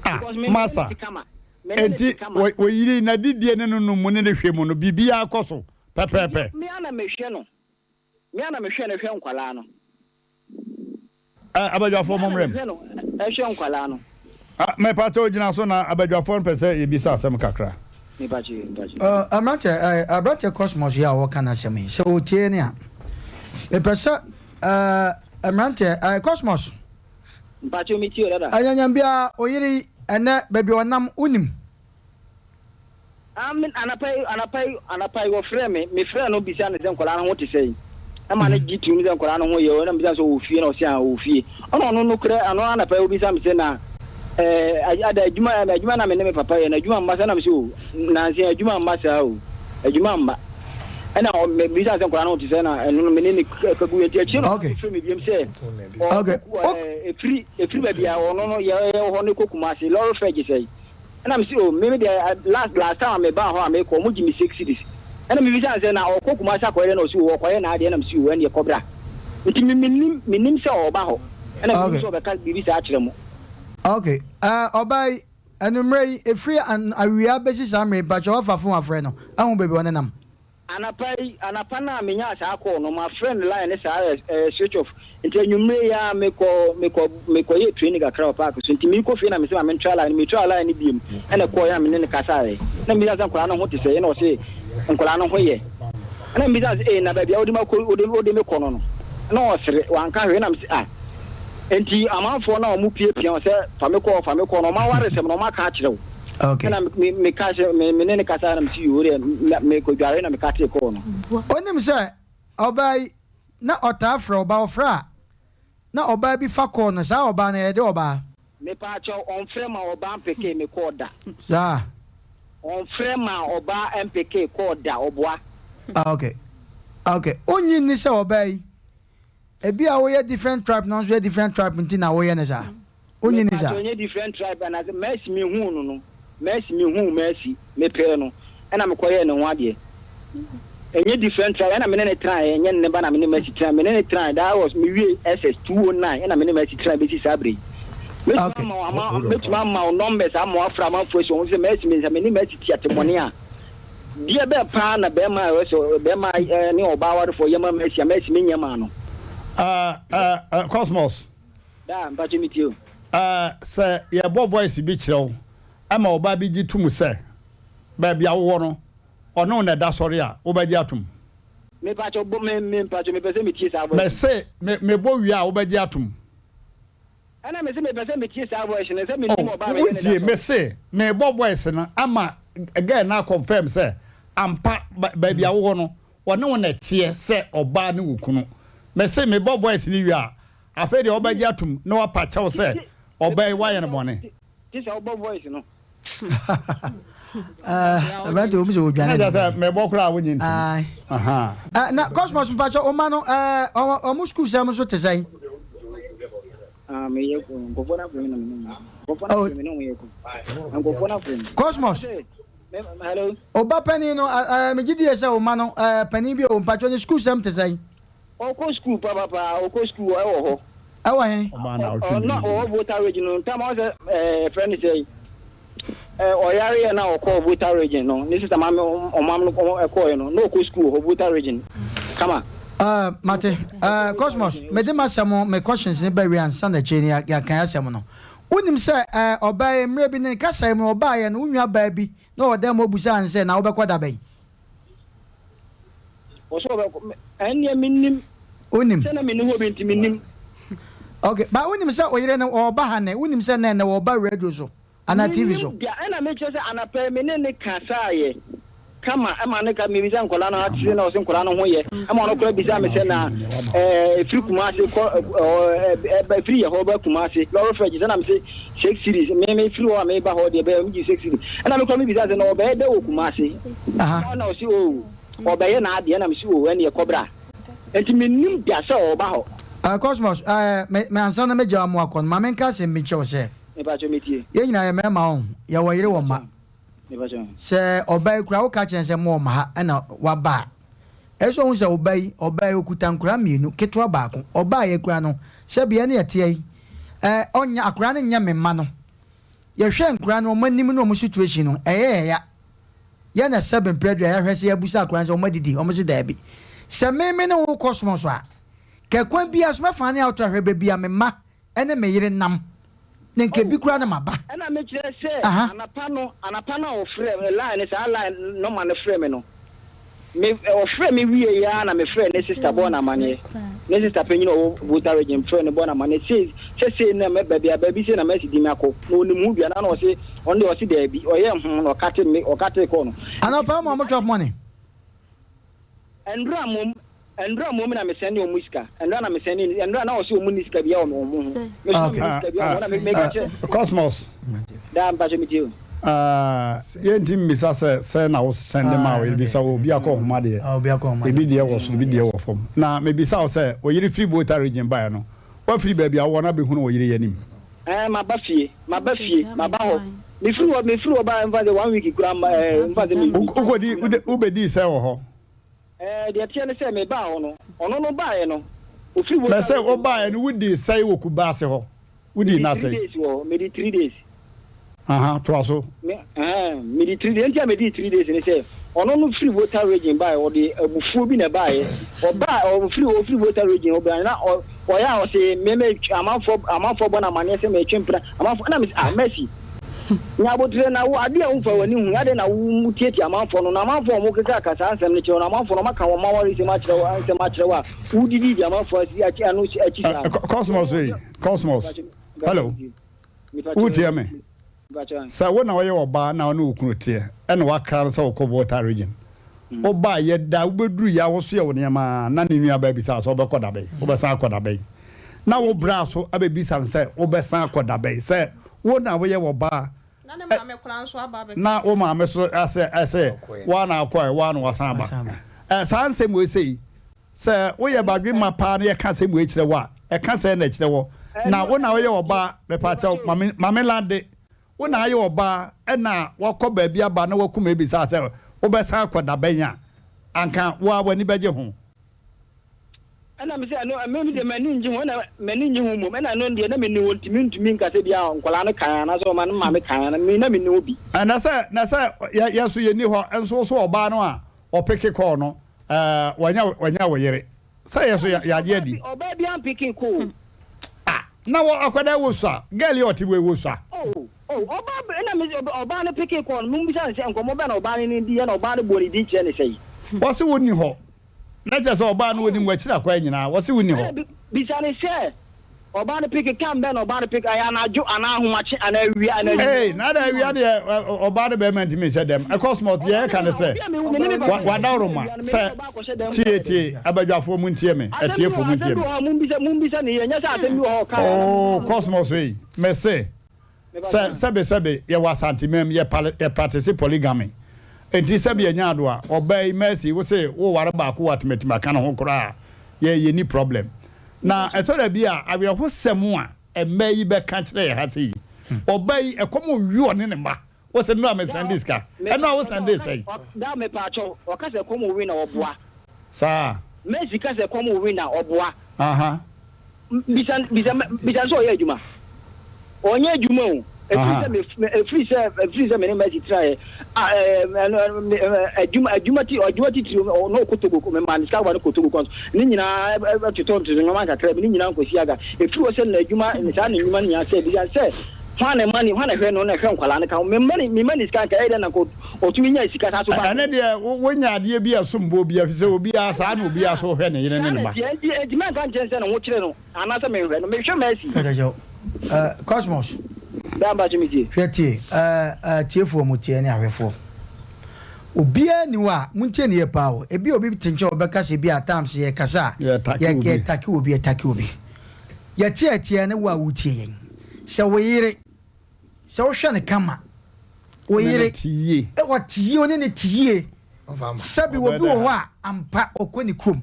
Ah, Because me me ne Master, te kama, me ne ne enti te kama. wo wo yere n'adidie ne ne nom mu ne ne hwɛ mu no biribiara kɔ so pɛpɛɛpɛ? Me ara na mehwɛ no, me ara na mehwɛ no hwɛ nkwadaa no. Ɛ abadwafoɔ mo mmerɛ mu. Ɛhwɛ nkwadaa no. Mepakyɛw gyina so na abadwafoɔ no pɛ sɛ yɛbisa asɛm kakra. Aberanteɛ eh, aberanteɛ Cosmos yi a ɔreka n'asɛm yi, sɛ ɔtie ne a, mepɛ sɛ eh, mmeranteɛ eh, Cosmos. Mpakyɛw metie o dada. Anyanyam biara oyere yi ɛnɛ baabi ɔnam wonim. Ah me anapa yi anapa yi anapa yi wɔfrɛɛ me me frɛɛ no bisaa no sɛ nkwadaa no ho te sɛn ɛma no gye tuum sɛ nkwadaa no ho yɛ ɛna bisa sɛ ɔwɔ fie na ɔse ah ɔwɔ fie ɛna ɔno no korɛ ano anapa yi ɔbisa me sɛ na ɛɛ ada adwuma adwuma na me ne me papa yɛ na adwuma mma saa na me sɛ o nanse adwuma mma saa o adwuma mma. Ɛna mebisa sɛ nkwadaa no ho te sɛ na ɛno no me ne ne kagu yɛ nti akyire no ɔfrɛ me biom sɛ ɛfiri ɛfiri baabi a ɔno no yɛwɔ hɔ no kɔ Kumasi lɔre fɛ gye sɛe. Ɛna mese oh me me deɛ last last time a mebaa hɔ a mekɔ ɔmo gye me 6 cedis. Ɛna mebisa no sɛ na ɔkɔ Kumasi akɔyɛ dɛn na ɔse oh ɔkɔyɛ n'adeɛ ɛna mese oh ɛneɛ kɔ bra. Nti me mennim mennim sɛ ɔɔba hɔ ɛna mennim sɛ ɔbɛka biribi saa akyerɛ mo. Ok ɔbaa yi anummerɛ yi ɛfiri awia bɛsi saa mmerɛ yi mpakyɛw wafa phone afrɛ no ahu baabi ɔnenam? Anapa yi, anapa no a menyaa saa call no, mafrɛ no line no saa ɛyɛ switch off. Nti anwummere yi ara mekɔ, mekɔ, mekɔyɛɛ training kakra wɔ park so. Nti merekɔ fie na mese ma mentra line no, metraa line no biom ɛna ɛkɔɔeɛ na me ne no kasaeɛ. Na mebisa no sɛ nkwadaa no ho te sɛn, ɛna ɔse nkwadaa no ho yɛ. Ɛna mebisa no sɛ ee na baabi a wode makɔ, wode, wode me kɔ no no? Na ɔsere, wanka hwee. Ɛna mese ah, nti amanfoɔ no a wɔpiapia wo sɛ fa me kɔ hɔ, fa me kɔ hɔ no, wɔn awaresɛm no wɔaka akyerɛ wo? Okay. Ɛna me me ka sɛ me me ne ne kasa na me si yoo deɛ me me kɔ dware na me ka tee kɔɔ no. Onim sɛ ɔbaa yi na ɔtaa frɛ ɔbaa ɔfrɛ a na ɔbaa bi fa kɔɔ no saa ɔbaa no ɛyɛ de ɔbaa. Mepaakyɛw ɔnfrɛ ma ɔbaa mpekee me kɔɔ da. Saa. Ɔnfrɛ ma ɔbaa mpekee kɔɔ da ɔboa. Okay okay wonnye nni sɛ ɔbaa yi Ebia woyɛ different tribe na ɔno nso yɛ different tribe nti na woyɛ no saa. Wonnye nni saa? Mepakyɛw nyɛ different tribe anaasɛ Mercy me huu no no Mercy me huu Mercy me pɛɛ no ɛna me kɔ yɛɛ ne ho adeɛ ɛnyɛ different tribe ɛna me ne no tenaeɛ ɛnyɛ ne ba na me ne Mercy tenaeɛ me ne no tenaeɛ that was me wie SS 209 ɛna me ne Mercy tenaeɛ bɛsi saa berɛ yi mɛtumi ama wo ama mɛtumi ama wo numbers ama wafra amanfoɔ asi wɔn sɛ Mercy me nsa me ne Mercy te atemmɔne a Deɛ bɛn paa na bɛɛma a ɛwɔ sɛ bɛɛma ne ɔbaa awarefoɔ yɛ ma Mercy a Mercy menyɛ maa no? Eh eh eh Cosmos. Daa, mpakyɛ me tie o. Eh sɛ yɛbɔ voice bi kyerɛ wo ɛma ɔbaa bi gye tom sɛ baabi a wowɔ no ɔne wo na ɛda sɔre a wobɛgye atom? Me pakyɛ bɔ me me mpakyɛ mepɛ sɛ metie saa voice no. Mese me mebɔ wie a wobɛgye atom? Ɛna mese mepɛ sɛ metie saa voice no sɛ menim Oh ɔbaa a mene no da wontie sɔre. mese mebɔ voice no ama girl no akɔnfɛm sɛ ampa baabi a wowɔ no ɔne wo na ɛteɛ sɛ ɔbaa ne wo kunu mese mebɔ voice no wie a afei deɛ wobɛgye atom na wapa kyɛw sɛ ɔbaa yi woayɛ no bɔne. Gye sɛ wobɔ voice no. Aberante obi sɛ odwane. Na sɛ mebɔ koraa wonye ntom. Aha. Na Cosmos mpakyɛ ɔma no ɔmo sukuu sɛm nso te sɛn? Ah, meyɛ nkɔfoɔ no afrɛ me na me ne nkɔfoɔ no afrɛ me na ɔmo yɛ ko. Nkɔfoɔ no afrɛ me. Cosmos. Hello. Ɔba panin no megye die sɛ ɔma no panin bi o mpakyɛ ne sukuu sɛm te sɛn? Ɔkɔ sukuu papapaa, ɔkɔ sukuu ɛwɔ hɔ. Ɛwɔ he? Ɔbaa na ɔtwe Ɔno a ɔwɔ Volta region no, ntam ɔsɛ ɛɛ yɛfrɛ no sɛn, ɛɛ ɔyareɛ na ɔkɔɔ Volta region no, ne sista maame ɔmaame no ɛkɔɔɛ no, na ɔkɔ sukuu wɔ hɔ Volta region, kama. Ɛɛ mate. Ɛɛ Cosmos, mede m'asɛm, me questions no bɛwie ansa na akyire no yɛakan asɛm no. Wonim sɛ ɛɛ ɔbaa yi, mmerɛ bi ne kasaeɛ mu no ɔbaeɛ no, wo nua baa bi na ɔwɔ dan mu ɔbisaa no sɛ, na wobɛkɔ da bɛn? Wɔsɛ wɔbɛkɔ ɛnneɛ mennim. Wonim. Sɛ na menni hɔ bi nti mennim. Okay, ba wonim sɛ oyere no ɔreba ha nnɛ, wonim sɛ nnɛ nnɛ wɔreba radio so anaa TV so? Mennim da, ɛna mekyerɛ sɛ anapa yi me ne no kasaeɛ kama ɛma no ka mebisa nkwadaa no ate na ɔse nkwadaa no ho yɛ ɛma ɔno koraa bisaa me sɛ na ɛɛ ɛfiri Kumase kɔ ɛɛ ɛfiri yɛ hɔ ba Kumase lɔre fɛ gye sɛ na mese six series me me firi hɔ a meba hɔ deɛ bɛyɛ megye six series ɛna mekɔ mebisa sɛ na ɔbɛyɛ dɛ wɔ Kumase ɛna ɔse o ɔbɛyɛ n'adeɛ ɛna mese o ɛneɛ kɔbra nti mennim da sɛ ɔba hɔ. Uh, Cosmos, uh, me, me ansa na megya mo akɔ no, ma menka asɛm bi nkyerɛ wo sɛ, Mepakyɛ metie. yɛn nyinaa yɛ mmarima ɔn, yɛwɔ yere wɔ mma. Sɛ ɔbaa yi koraa woka kyerɛ no sɛ mowɔ mma ha ɛna waba a, ɛsɛ sɛ ɔhu sɛ ɔbaa yi, ɔbaa yi ɔkuta nkwadaa mmienu, ketewa baako. Ɔbaeɛ koraa no, sɛdeɛ ɛne ɛteɛ yi, ɛɛ ɔnyɛ, akwadaa no nyɛ me mma no. Yɛhwɛ nkwadaa no wɔn anim ne wɔn situation no, ɛyɛ yɛn ya. Yɛn na sɛbe mprɛ du a yɛahwɛ sɛ yɛabusa akwadaa no sɛ wɔn adidi, wɔn se daabi. Sɛ me me ne wo kɔ soma so a, kɛ kwan biara so mɛfa ne ato ahwɛ baabi a me mma ne me yere nam, na nka ebi koraa na maba. Ɛna mekyerɛ sɛ Aha. anapa no, anapa no a ɔfrɛ me, line no, saa line nɔma no frɛ me no, me, ɔfrɛ me wieeɛ ara na mefrɛɛ ne sister bɔɔ no amaneɛ. Ne sister panyin a ɔwɔ Volta Region frɛɛ no bɔɔ no amaneɛ sei, sɛ sei na mɛ, baabi a, baabi sei na mɛsi di me akɔ. Na ɔnim ho dua, na na ɔse, ɔno deɛ ɔse daabi, ɔyɛɛ hoo na ɔkate me, ɔkatee kɔɔ no. Anɔpa wo ma ɔmo chop money. Ɛndora mmom ɛndora mmom na me sɛnde ɔmo sika ɛndora na me sɛnde ɛndora na ɔse ɔmo nni sika biaa wɔ ɔmo ho me so na me nni sika biaa wɔ ɔmo ho na me meka kyerɛ. Cosmos. Daa mpakyɛ me tie o. Ah, yɛnti mmisa sɛ sɛn na wo sɛnde ma wo yere, bisa wɔ obi akɔ nhoma deɛ, ebi deɛ wɔ soro, ebi deɛ wɔ fam. Na mebisa wo sɛ, wo yere firi Volta region baeɛ no, woafiri baabi a wowɔ no abɛhunu wo yere yi anim? Ɛɛ, maba fie, maba fie, maba hɔ. Mefiri hɔ, mefiri hɔ baeɛ mfa sɛ one week koraa mma, ɛɛ, mfa sɛ me. Wokɔdi, wode, wobɛdii sɛn wɔ hɔ? Ɛɛ, deɛ ɛteɛ ne sɛ, mebaa hɔ no, ɔno no baeɛ no, ɔfiri Volta Mese region baeɛ wobaeɛ no, wodii sɛn wɔ Kumasi hɔ? Wodii Medi nna three sɛn? days wɔ hɔ, medi three days. Aha, toa so. Me, ɛhɛn, medi three, deɛ nti a medii three days ne sɛ, ɔno no firi Volta region baeɛ, ɔde abufuo bi na ɛbaeɛ. Ɔbaa, ɔfiri, ɔfiri Volta region hɔ baeɛ, na ɔ, ɔyɛ a ɔse, me, me, amanfoɔ, amanfoɔ bɔ no amaneɛ sɛ metwe mpena, amanfoɔ, ɛna mese, ah, Mercy, nya aboterɛ na wo, adeɛ a womfa w'ani nhu, adɛn na wo, wotiatia amanfoɔ no, na amanfoɔ a wɔkeka saa nsɛm no kyerɛ wo no, amanfoɔ no, wɔaka wɔn awaresɛm akyerɛ wo, nsɛm akyerɛ wo a, wodidi di amanfoɔ asi, akyi, ano, akyi saa no. Cosmos ei, Cosmos, hello, wotie me? Sɛ wo na woyɛ ɔbaa na wo ne wo kunu teɛ ɛna wakra no sɛ wokɔ Volta region, wobaa yɛ da wobɛduru yɛ a wosoɛ wo nneɛma a na ne nuabaa bisa wo sɛ wobɛkɔ da bɛn, wobɛsan akɔ da bɛn? Na wo bra so abɛbisa no sɛ wobɛsan akɔ da bɛn? Sɛ wo na woyɛ ɔbaa na wo maame so asɛ ɛsɛ woa na akɔɛ woa na wasan aba. Saa nsɛm wei sei Sɛ woyɛ badwemma paa na yɛka asɛm wei kyerɛ wo a, ɛka sɛn na ɛkyerɛ wɔ? Na wo na woyɛ ɔbaa, mepaakyɛw, ma me, ma me lande. Wo na ayɛ ɔbaa ɛna wakɔ baabi aba na wakum abisa sɛ wobɛsan akɔ da bɛn a, anka wo ara w'ani bɛgye ho? Ɛna me sɛ, ɛno, me deɛ m'ani ngye ho, ɛna m'ani ngye ho mmom, ɛna ɛno deɛ na menni hɔ nti mentumi nka sɛ bia nkwadaa no kan anaasɛ ɔma no maame kan ana, me na menni hɔ bi. Ɛna sɛ, na sɛ yɛ, yɛ nso yɛnni hɔ nso wo so ɔbaa no a ɔpeke kɔɔ no, Ɛɛ wanya wanya wo yere. Sɛ yɛ so yagye adi. Ɔbaa bi ampeke kɔ o. Ah na wɔ akwadaa wɔ sua girl yi ɔte wei wɔ sua. Oh oh ɔbaa ɛna me ɔbaa no peke kɔɔ no mo bisa no sɛ nkɔmɔ bɛn na ɔbaa no ne di ɛna ɔbaa no bɔ ne din kyerɛ ne sɛyi. Ɔse wo ni hɔ na kyerɛ sɛ ɔbaa no onim wakyiri akwan nyinaa ɔse wo ni hɔ. Ɛna bisa no sɛ Ɔbaa no peke time bɛn na ɔbaa no peke ɛyɛ anadwo anaa ahomakye anaa awia anaa anwummerɛ. Ei na adɛn awia deɛ ɔbaa ne bɛrima ntumi nhyɛ dɛm ɛkɔ small deɛ ɛka ne sɛ wadaworoma sɛ tie tie abadwafoɔ mu ntie me atiefoɔ mu ntie me. Oh Cosmos ei mese Sɛ sɛbe sɛbe yɛwɔ Asanteman mu, yɛ pale yɛ practice polygamy. Enti sɛbe yɛnya ado a, ɔbaa yi Mercy wo se wo ware baako wɔ Atematime aka ne ho koraa a, yɛ yɛnni problem. Na ɛtɔ da bi a awerɛhosɛm a mmaa yi bɛka kyerɛ yɛ ha sei, ɔbaa yi ɛkɔm rewe ɔne ne mma, wo se nnora me sɛnde sika, ɛno a wo sɛnde sɛn? Daa mepaakyɛw, ɔka sɛ ɛkɔm rewe na ɔboa. Saa. Mercy ka sɛ ɛkɔm rewe na ɔboa. Aha. Bisa bisa bisa sɛ ɔyɛ adwuma. Ɔnyɛ adwuma o. Ɛfiri sɛ me ɛfiri sɛ ɛfiri sɛ me ne Mercy tenaeɛ a ɛɛ adwuma adwuma ti adwuma titiri ɔno ɔkɔ Togo me maa ne sika ba no kɔ Togo kɔ ne nyinaa ɛtotɔ ntoto nneɛma nkakra bi ne nyinaa nkɔsi aga ɛfiri hɔ sɛ na adwuma saa ne nnwuma no nyinaa sɛ bisa sɛ hwan na ɛma ne hwan na ɛhwɛ no na ɛhwɛ nkwadaa no ka ho me mma ne me mma ne sika nka ɛyɛ dɛ na nka ɔtumi nya sika saa so ba. Ɛne deɛ wonya adeɛ bi a ɛsom boɔ bi ɛfiri sɛ obiara saa na obiara so hwɛ ne yere ne ne ba. Saa na ɛteɛ nti nti mɛnka nkyerɛ no sɛ ne ho kyere no anaasɛ menhwɛ no mehwɛ Mercy. Hwɛ kyɛkyɛw Cosmos. Daa mpakyɛ me tie. Hwɛ tie atiefoɔ mo tie ne ahwɛfoɔ obiara ni hɔ a montie ne yie paa o ebi obi te nkyɛn ɔbɛka sɛ bi a times yɛ kasa a yɛ yɛ take obi yɛ take obi yɛte ɛteɛ ne wo a wotie yɛn sɛ wo yere Sɛ wohwɛ no kama, wo yere, ɔte yie, ɔne no te yie. Sɛbi obi wɔ hɔ a, ampa ɔkɔ ne kurom.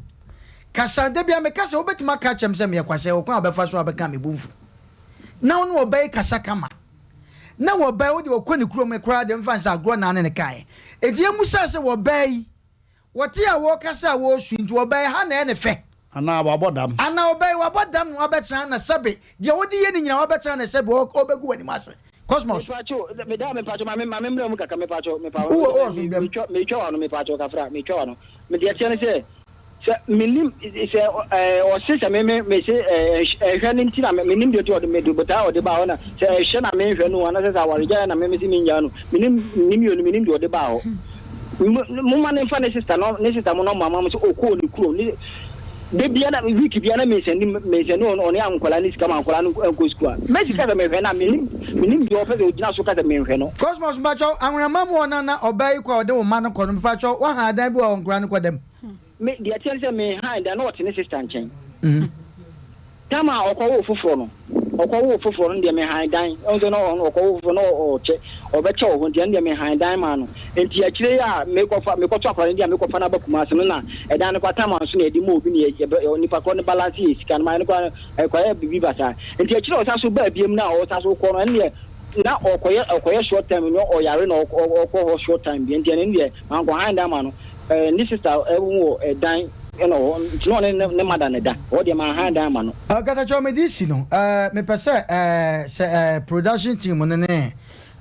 Kasa, da biara meka sɛ wobɛtumi aka akyerɛ me sɛ meyɛ kwasea, ɔkwan a wobɛfa so a wobɛka a me bo mfu. Na wo ne ɔbaa yi kasa kama. Na ɔbaa yi, wo deɛ ɔkɔ ne kurom koraa deɛ mfa no sɛ agorɔ na ne no kaeɛ. Enti yɛmmusaa sɛ ɔbaa yi, Wɔte a wɔrekasa a wɔresu nti wɔbɛyɛ ha na ɛyɛ ne fɛ. Anaa wabɔ dam. Anaa wɔbɛyɛ wabɔ dam na wabɛtena ha na sɛbe deɛ wode yɛ no nyinaa wabɛtena ha na sɛbe ɔbɛgu w'anim ase. Cosmos. Mepatwo, meda mepatwo ma me ma me mmerɛ mu kakra mepatwo mepa Wowɔ wowɔ so dɛm. metwa metwa w'ano mepatwo kafra metwa w'ano. Me deɛ ɛteɛ ne sɛ sɛ menim sɛ ɛɛ ɔse sɛ me me mese ɛɛ ɛhwɛ no nti na menim deɛ nti ɔde me de botaa ɔde baa hɔ na sɛ ɛhwɛ na menhwɛ no anaasɛ sɛ awaregyaeɛ na me mese mennyaa no menim menim mmienu menim deɛ ɔde baa hɔ. Momma no mfa ne sista no ne sista mo nɔma ma mo sɛ ɔkɔɔ ne kurom ne da bia na week bia na mensɛne mensɛne ɔne nkwadaa ne sika ma nkwadaa no nkɔ sukuu a mɛsi ka sɛ mehwɛ no a menim menim deɛ ɔpɛ sɛ ɔgyina so ka sɛ menhwɛ no. Cosmos mpakyɛw anwonama mu hɔ na na ɔbaa yi kɔ a ɔde wo mma no kɔ no mpakyɛw wahan dan bi wɔ hɔ nkwadaa no kɔ dɛm. Me deɛ ɛteɛ ne sɛ menhan dan na ɔte ne sista nkyɛn. Tam a ɔkɔwoo foforɔ no. Ɔkɔwoo foforɔ no deɛ mehan dan. Ɔhu sɛ na ɔno ɔkɔwoo foforɔ na ɔkyɛ, ɔbɛkyɛ wɔ hɔ nti ɛno deɛ mehan dan maa no. Nti akyire yi a mekɔfa, mekɔto akwadaa no din a mekɔfa no aba Kumasi no na ɛdan no koraa tam anso na yɛde ma obi na yɛ, yɛbɛ, nipa korɔ no balance yɛ sika no ma ɛno koraa no ɛkɔyɛ biribi basaa. Nti akyire a ɔsan so baa biom no a ɔsan so kɔ no ɛno deɛ na ɔkɔyɛ, ɔkɔyɛ short time no ɔyare na ɔkɔ hɔ short time bi nti ɛno deɛ mankɔhan dan ma no. Ɛɛ ne sister wɔ ɛdan ɛna wɔ hɔ nti na ɔne ne ne mother na ɛda hɔ deɛ manhan dan ama no. Katakyɛ mede si no eh, mepɛ sɛ eh, sɛ eh, production team no ne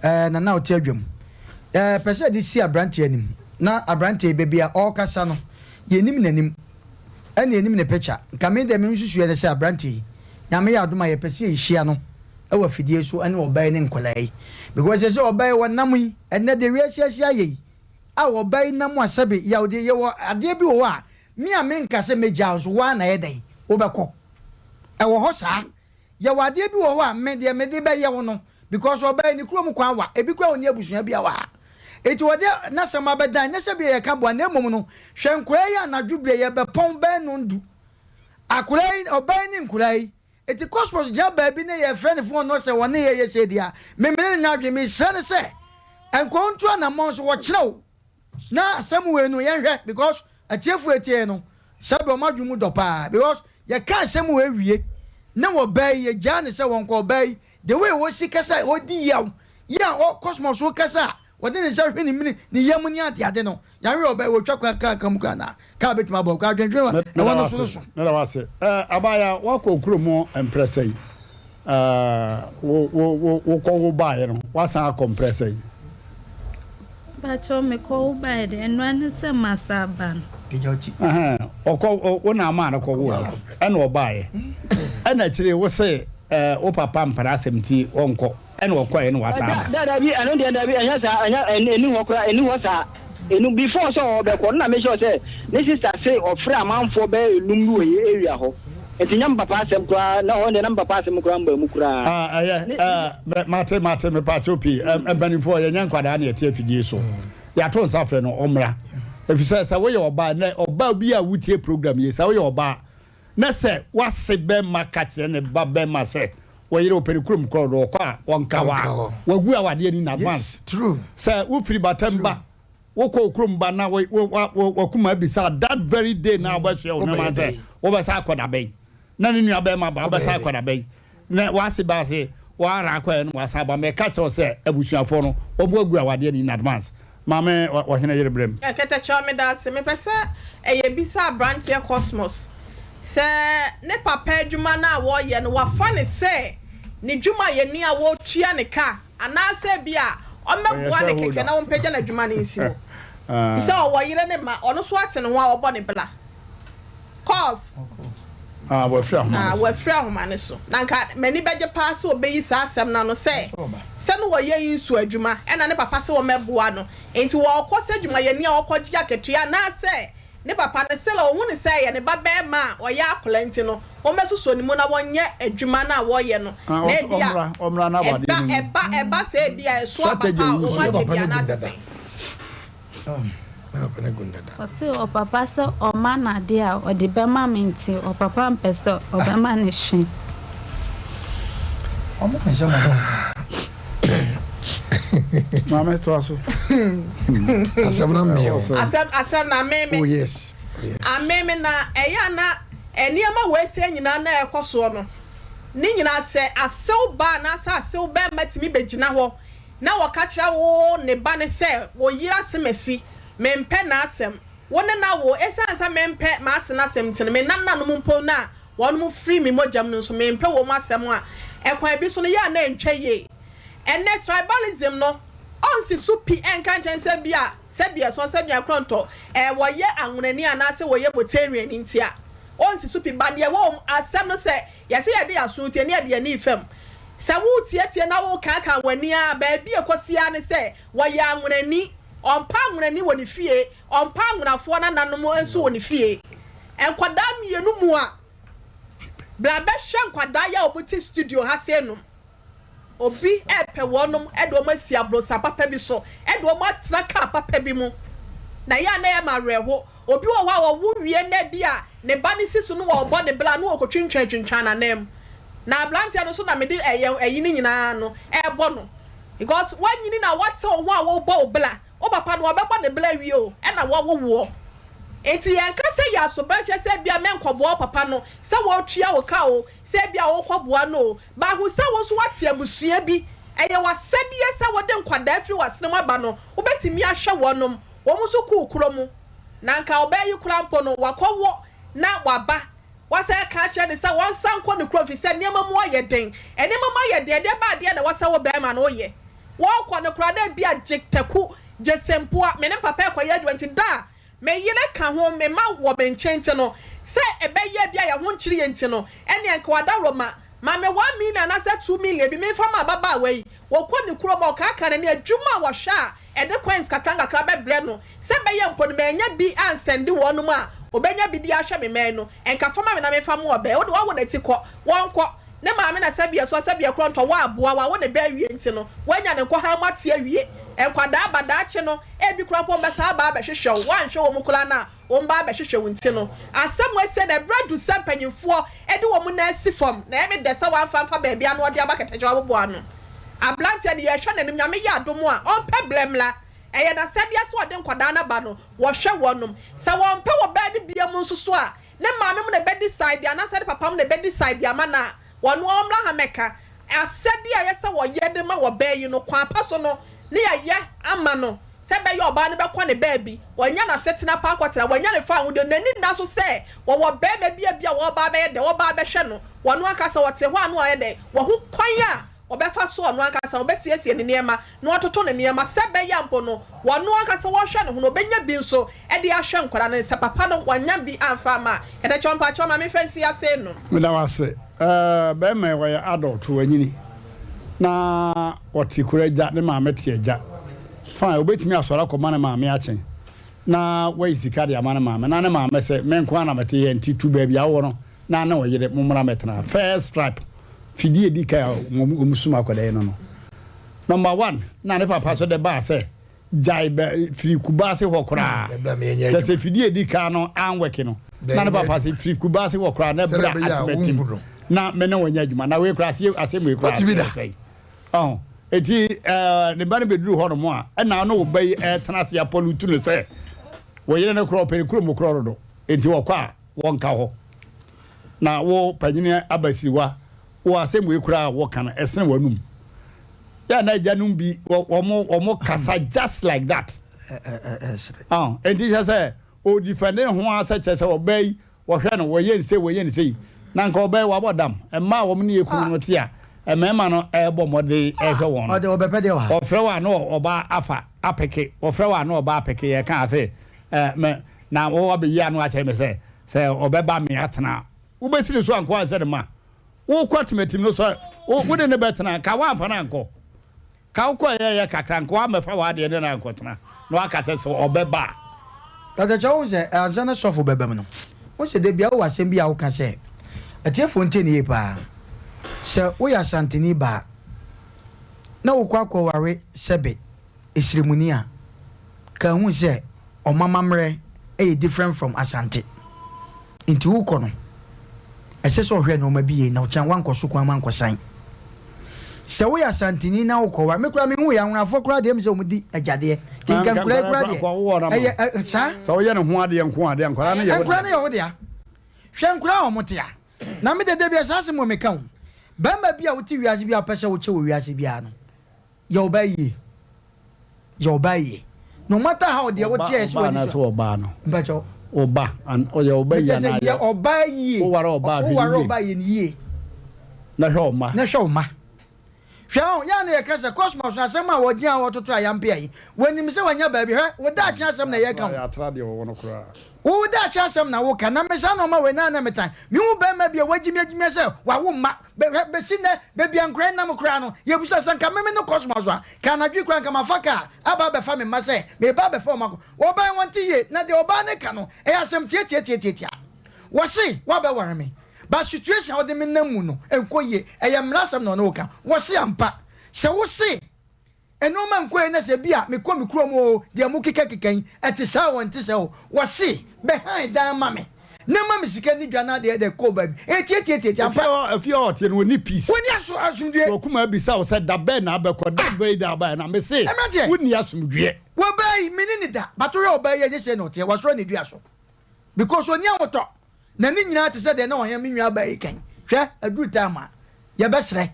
eh, Nana ɔte adwam eh, pɛ sɛ de si aberanteɛ anim na aberanteɛ yi baabi a ɔrekasa no yɛnim n'anim ɛna yɛnim ne picture nka me deɛ me nsusuiɛ ne sɛ aberanteɛ yi Nyame yɛ adom a yɛpɛ sɛ yɛhyia no wɔ afidie so ɛne ɔbaa yi ne nkwadaa yi because sɛ sɛ ɔbaa yi wɔnam yi ɛnɛ deɛ wiase asi ayɛ yi a ɔbaa yi nam a sɛbe yaw deɛ yɛwɔ adeɛ bi wɔ hɔ a me a menka sɛ mɛgyaa wo nso wo ara na ɛyɛ dɛn wobɛkɔ ɛwɔ hɔ saa yɛwɔ adeɛ bi wɔ hɔ a me deɛ mede bɛyɛ wo no because ɔbaa yi ne kurom kwan wa ebi koraa ɔnni abusua bi a wɔ ha eti wɔde n'asɛm abɛdan nyɛ sɛ bi yɛka boa na mmom no hwɛ nkoraa yi anadwo bere yɛbɛpɔn bɛyɛ nondu akoraa yi ɔbaa yi ne nkoraa yi Enti Cosmos gyina baabi na yɛfrɛ no fon no sɛ ɔne yɛn yɛ sei deɛ a, me mene no nyɛ adwene. Mesrɛ no sɛ nka ɔntu anammɔn so, ɔkyerɛ wo na asɛm wei no yɛnhwɛ because atiefoɔ ɛtie yɛn no sɛbe wɔn adwene mu dɔ paa because yɛka asɛm wei wie na ɔbaa yi yɛgyaa no sɛ wɔnkɔ ɔbaa yi the way ɔsi kasa a ɔdi yaw yi a ɔ Cosmos kasa a Wɔde ne nsa hwe ne mene, ne yam ne adeade no. Yɛanhwɛ ɔbaa yi, wɔtwa kwan kaa ka mu koraa na kaa bɛtumi abɔ koraa. Adwendwen a Meda ɛwɔ wo no so no ase, so. meda wo ase. Eh, abaayewa, woakɔ kuro mu mprɛsɛ yi? Eh, wo, wo, wo, wokɔ wo baeɛ no, woasan akɔ mprɛsɛ yi? Mpakyɛw mekɔ wo baeɛ deɛ, ɛno ara ne sɛ masa aba no. Pagya wo ti. Ɛhɛn, ɔkɔ, wo na amaa no kɔ woeɛ, ɛna ɔbaeɛ. Ɛna akyire wo se, eh, wo papa mpene asɛm nti ɔnkɔ. Ɛna ɔkɔɛ na wasan aba. Da dabi ɛno deɛ dabi ɛnyɛ saa ɛnyɛ ɛni hɔ koraa ɛni hɔ saa ɛnu before sɛ ɔbɛkɔ no na make sure sɛ ne sister se ɔfrɛ amanfoɔ bɛyɛ enum bi wɔ yɛ area hɔ nti nyɛ me papa asɛm koraa na hɔ deɛ na me papa asɛm koraa mbaa mu koraa. Ah ɛyɛ Ne eh mate mate mepaakyɛw pii eh mpanimfoɔ yɛnyɛ nkwadaa na yɛte afidie so yɛato nsa frɛ no ɔmmra efisɛ sɛ woyɛ ɔbaa nɛ ɔbaa bi a wotie program yi sɛ woyɛ ɔbaa na sɛ wase bɛma ka kyerɛ ne ba bɛma sɛ Wɔyere ɔpɛ ne kurom korɔ no ɔkɔ a ɔnka hɔ a wagu awadeɛ no in advance. Sɛ wofiri batam ba wokɔ okurom ba na wakuma abisa that very day na wobɛsoɛ wo nneɛma sɛ wobɛsa akɔ da bɛn na ne nua bɛrima ba wobɛsa akɔ da bɛn na wase ba se wara akɔɛ no wasan aba mɛka kyerɛ wo sɛ abusuafoɔ no wɔn agu awadeɛ no in advance. Maame ɔhene yere brɛ mu. Kɛtɛkyɛw meda ase. Mepɛ sɛ ɛyɛ bisa abranteɛ Cosmos sɛ ne papa adwuma no a wɔyɛ no wafa no sɛ ne dwumayɛni a wɔtua ne ka anaasɛ ebia Ɔyɛ ɔmmɛboa no kɛkɛ shareholder. na ɔmpagya n'adwuma no nsi hɔ. Fisɛ ɔwɔ yere ne mma, ɔno nso ate ne ho a ɔbɔ ne bra. Cos. Ah, wafiri ahoma Ah, no so. wafiri ahoma no so. Na anka m'ani bɛgye paa sɛ ɔbɛyi saa asɛm no ano sɛ, sɛ na ɔyɛ nsu adwuma, ɛna ne papa sɛ ɔmmɛboa no, enti ɔrekɔ sɛ dwumayɛni a ɔrekɔgye akatua, anaasɛ ne papa no still a ɔhu no sɛ ɛyɛ ne ba barima a ɔyɛ akwadaa nti no, wɔmmɛsosɔ ne mu na wɔnyɛ adwuma no a wɔreyɛ no, Ah, na ɔs- ebia ɔmmra, ɔmmra na ɛba, awadeɛ no nyi. ɛba, ɛba sɛ ebia ɛso aba Strategy pa a, nyi so. wɔagye bi anaasɛ sɛn. Ɔse ɔpapa sɛ ɔma no adeɛ a ɔde bɛma me nti ɔpapa mpɛ sɛ ɔbɛma no hwee. Maame toa so. Asɛm no amee o. Asɛm asɛm no amee me. Oh yes. Amee me na ɛyɛ a na nneɛma wei sɛɛ nyinaa na ɛrekɔ soɔ no ne nyinaa sɛ asew ba anaasɛ asew bɛrima tumi bɛgyina hɔ na wɔka kyerɛ wo ne ba no sɛ, Wo yere asemasi, mempɛ n'asɛm. Wo ne no awo, esiane sɛ mempɛ m'ase no asɛm nti no, me nananom mpo no a wɔnom firi me mogya mu no nso, mempɛ wɔn asɛm a ɛkwan bi so no, yɛ a na ɛntwa yie. Ɛnnɛ, tribalism no, ɔnsi so pi nka nkyɛn sɛ bi a sɛbi ɛsɔn, sɛbi akorɔntɔ, ɛɛ, wɔyɛ Anwonani anaasɛ wɔyɛ Botarian nti a, ɔnsi so pi. But deɛ ɛwɔ wɔn asɛm no sɛ, Yɛse yɛde yɛn aso tie ne yɛde yɛn ani fam. Sɛ woretietie na worekaakaa w'ani ara a, baabi a ɛkɔsi ara ne sɛ wɔyɛ anwonani. Ɔmpa anwonani wɔ ne fie, ɔmpa anwonafoɔ nananom nso wɔ ne fie. Nkwadaa mmienu mua. Bra bɛhwɛ nkwadaa yi a wɔte studio ha sei nom. Obi repɛ wɔnom de wɔn asi aborosan papa bi so, de wɔn atena kaa papa bi mu. Na ɛyɛ a na ɛyɛ me awerɛho. Obi wɔ hɔ a ɔwo wie na bi a ne ba no si so no ɔrebɔ ne bra na ɔrekɔtwintwan twintwan n'anan mu. Na abranteɛ no so na mede ɛyɛ ɛyi no nyinaa no ɛbɔ no because wanyini na wate wo ho a wobɔ wo bla wo papa no wabɛbɔ ne bla awie o ɛna wawo woɔ nti yɛnka sɛ yɛ asobrankyɛ sɛ ebia mɛnkɔboa wo papa no sɛ wɔtua wo ka o sɛ ebia wokɔboa no o but hu sɛ wo nso wate abusua bi ɛyɛ wasɛdeɛ sɛ wode nkwadaa firi wasene mu aba no wobɛtumi ahwɛ wɔnom wɔn nso kuu kuro mu na nka ɔbaa yi koraa mpo no wakɔwo na waba Wɔasan aka akyerɛ no sɛ ɔnsan nkɔ ne kurom efisɛ nneɛma mu ayɛ den. Nneɛma mu ayɛ den, ɛdeɛ bɛn adeɛ na ɛwɔ sɛ wo barima no woyɛ? Wɔrekɔ no koraa na ebia gye taku, gye sempoa. Me ne me papa rekɔyɛ adwuma nti da a me yere ka ho, me mma wɔ me nkyɛn nti no, sɛ ɛbɛyɛ ebia yɛn ho nkyere yɛn nti no, ɛnneɛ nka w'adaworoma ma me 1 million anaasɛ 2 million bi memfa mma ababaawa yi. Wɔkɔ ne kurom a, ɔkaakaa n'ani, adwuma a wɔhwɛ a ɛde coins nkakrankakra bɛbrɛ no, Sɛ ɛbɛyɛ mpo no, mannya bi ansɛnde wɔnom a, wɔbɛnya bi de ahwɛ me mmɛn no. Nka fa ma me na memfa mmoa ɔbaa yi. Wo de, woawo n'ati kɔ. Wɔnkɔ. Ne maame na sɛbeɛ so a sɛbeɛ korɔ ntɔ, woaboa, wawo ne ba awie nti no, woanya ne nkɔha mu ate awie. Nkwadaa ba daakye no, ebi koraa mpo wɔbɛsan aba abɛhwehwɛ wo. Woanhwɛ wɔn koraa no a, wɔn ba abɛhwehwɛ wo nti no, asɛm wei sei no, ɛberɛ adu sɛ mpanyimfoɔ de wɔn nan si fam. Na ɛyɛ me dɛ sɛ woamfa amfa baabi a na wɔde aba kɛtɛkyɛ aboboa ano. Aberanteɛ no, yɛrehwɛ n'anim, Nyame yɛ adom a, ɔmpɛ berɛ mmra. Ɛyɛ n'asɛdeɛ sɛ ɔde nkwadaa no aba no, wɔhwɛ wɔnom. Sɛ wɔmpɛ wɔ baa no biam nso so a, ne maame mo na ɛbɛ decide anaasɛ ne papa mo na ɛbɛ decide ama no a, wɔno ara ɔmmra ha mmɛka. Asɛdeɛ a ɛyɛ sɛ wɔyɛ de ma wɔ baa yi no, kwan pa so no, ne yɛayɛ ama no, sɛ ɛbɛyɛ ɔbaa no bɛkɔ ne baabi, wanya n'asetena pa akɔtena, wanya ne fawohodie, n'ani nna so sɛ wɔwɔ barima bi a bi a wɔreba abɛyɛ dɛn, wɔreba abɛhwɛ no, wɔno ankasa ɔte hɔ a na wayɛ dɛn, wahu kwan a Ɔbɛfa so ɔno ankasa ɔbɛsiesie ne nneɛma na watoto ne nneɛma sɛ ɛbɛyɛ a mpo no ɔno ankasa ɔrehwɛ ne ho no ɔbɛnya bi nso de ahwɛ nkwadaa no sɛ papa no wanya bi amfa amma a. Kɛtɛkyɛw mpakyɛw ma memfa nsi ase nnom. Meda wo ase. Eh, bɛrima yi ɔyɛ adult, wanyini. Na ɔte kuro agya, ne maame te agya. Fine, obetumi asɔre akɔma ne maame akye na wayi sika de ama ne maame. Na ne maame sɛ, me nko ara na mete yɛ nti tu baabi a wowɔ no na ne ɔyere mommra mmɛtena. First stripe, fidie edi kan a wɔn sum akwadaa yi no no. Number one, na ne papa so de baa sɛ gyae bɛ firi Kumasi hɔ koraa. Kyɛ sɛ fidie edi kan no anwɛke no, na ne papa sɛ firi Kumasi hɔ koraa na bra Atemantim na me ne wɔn nyɛ adwuma. Na wei koraa aseɛ asɛm wei koraa aseɛ sɛn. Ɔho eti ɛɛ ne ba no bɛduru hɔ nom a ɛna ɔne wo ba yi ɛtena ase apɔlutu no sɛ wɔyere no korɔ ɔpɛ ne kurom korɔ dodo enti wɔkɔ a wɔnka hɔ. Na wo panyini abasiriwa, wo asɛm wei koraa a woka no, ɛsene w'anum. Yɛ na agyanom bi, wɔn wɔn kasa just like that. Oh, enti kyerɛ sɛ ɔdifɛnde ne ho ara sɛ kyerɛ sɛ ɔbaa yi wɔhwɛ no wɔyɛ nsei wɔyɛ nsei na nka ɔbaa yi wabɔ dam. Mmaa a wɔn ne yɛ kunu no te a mmarima no ɛrebɔ mmɔden ɛrehwɛ wɔn no. Ɔfrɛ wɔ a na ɔbaa afa apeke, wɔfrɛ wɔ a na ɔbaa apeke yɛka ase ɛɛ mɛ Na wo abɛyi ano akyerɛ me sɛ, sɛ ɔbɛba me atena a, wobɛsi ne so ankɔ ansɛ ne ma. Wokɔ atimatim no sɛ wode ne bɛtena, nka woamfa no ankɔ. Ka wokɔ ɛyɛyɛ kakra, nka woammɛfa w'adeɛ ne no ankɔtena, na woaka sɛ, sɛ ɔbɛba a. Dɔkta Kyɛ, wohu sɛ ansa na sɔfo bɛba mu no, wohu sɛ da biara wowɔ asɛm bi a woka sɛ, atiefoɔ ntie no yie paa. Sɛ woyɛ Asanteni baa na wokɔ akɔware sɛbe Esremuni a, ka hu sɛ ɔmo amammerɛ yɛ different from Asante. Nti wokɔ no, ɛsɛ sɛ ɔhwɛ nnoɔma bi yie na ɔkyena wankɔ so kwan mu ankɔsan. Sɛ woyɛ Asanteni na wokɔ ware, me koraa mehu yɛ Anwonafoɔ koraa deɛ ɛmi sɛ ɔmo di agyadeɛ. Nti nka nkwadaa yi koraa deɛ, ɛyɛ ɛ saa. Sɛ woyɛ ne ho adeɛ nko a deɛ nkwadaa no yɛ wo dea. Nkwadaa no yɛ wo dea. Hwɛ nkwadaa a ɔmo te a. Na me deɛ da biara saa asɛm wɔ meka o. Barima bi a wote wiase bi a wopɛ sɛ wokyɛ wɔ wiase biara no, Yɛ ɔbaa yie. Yɛ ɔbaa yie. No matter how deɛ wote a ɛsɛ w'ani so. Ɔba anaasɛ ɔbaa no. Mpakyɛw. Ɔba an ɔyɛ ɔba yie anaa yɛ. Ɔbaa yie. Woware ɔbaa hwɛ ne yie. Woware ɔbaa yɛ ne yie. Na hwɛ ɔma. Na hwɛ ɔma. Hwɛ ho yɛ a na yɛka sɛ cosmos no asɛm a wɔgyina hɔ toto ayampea yi wɔnim sɛ wanya baabi hwɛ wo daakye asɛm na yɛka ho. Atra deɛ wɔwɔ no koraa. Wo daakye asɛm na woka na me saa nɔɔma wei na na metan mehu bɛrima bi a wagyimiagyimia sɛ wawo mma Hwɛ, besi nnɛ, baabi a nkora yi nam koraa no, yebisa sɛ, 'Anka me me ne Cosmas a, ka anadwo yi koraa anka mafa kaa aba abɛfa me mma sɛ mereba abɛfa wɔn akɔ. Ɔbaa yi, wɔnte yie, na deɛ ɔbaa no reka no, ɛyɛ asɛm tiatiatiatiatia. Wɔse, woabɛware me, but situation a wode me nam mu no, ɛnkɔ yie. Ɛyɛ mmara asɛm na ɔne wo ka. Wɔse, ampa, sɛ wose nnoɔma nkɔ yie na sɛ bi a mekɔ me kurom oo, deɛ mokekakeka yi, ɛte saa oo, ɛnte saa oo, wɔse, bɛhan dan ma me. Na ma me sika ni dwa na adeɛ dɛ kɔɔ baabi. Etietietietie ampa. Efie hɔ efie hɔ ɔteɛ no wɔnni peace. Wɔnni aso asomdwoeɛ. Sɛ ɔkumaa bisa wo sɛ da bɛn na abɛkɔ that very day a wobaeɛ no a mese Mmeranteɛ. wonni asomdwoeɛ. Wɔbaa yi me ne no da but wohwɛ ɔbaa yi a ɛnyɛ sei na ɔteɛ wasɔre ne dua so because ɔnni ahotɔ na ne nyinaa te sɛ deɛ na ɔhɛn me nua baa yi kan hwɛ aduru time a yɛbɛsrɛ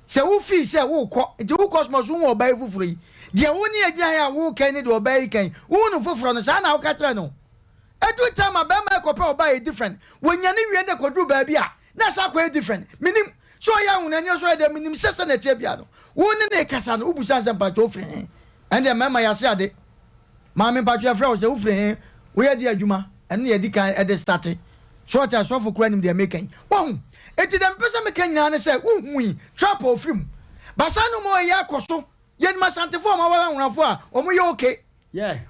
sɛ wo fii sɛ wokɔ nti wo cosmos wohu ɔbaa yi foforɔ yi deɛ wo ne yɛgyina ha yi a wokan ne deɛ ɔbaa yi kan wohu no foforɔ no saa na woka kyerɛ no Ɛduru time a bɛɛma ɛkɔpɛ ɔbaa yɛ different wɔnya no wie na ɛkɔduru baabi a na asan akɔyɛ different menim sɛ ɔyɛ ahonani o sɛ ɔyɛ dɛn menim sɛ sɛnea ɛteɛ biara no wo ne no rekasa no wobusa no sɛ mpakyɛ wofiri he ɛndeɛ mmarima yɛase ade maame mpakyɛ yɛfrɛ wo sɛ wofiri he woyɛ deɛ adwuma ɛno na yɛdi kan ɛde starte so ɔte asɔfo koraa nim deɛ meka yi wahu enti deɛ mepɛ sɛ meka nyinaa ne sɛ wohui trap a ɔfiri mu basaa no ma ɔyɛ akɔ so yɛnim asantefoɔ a wɔaware ahonafoɔ a wɔyɛ okay Ɛne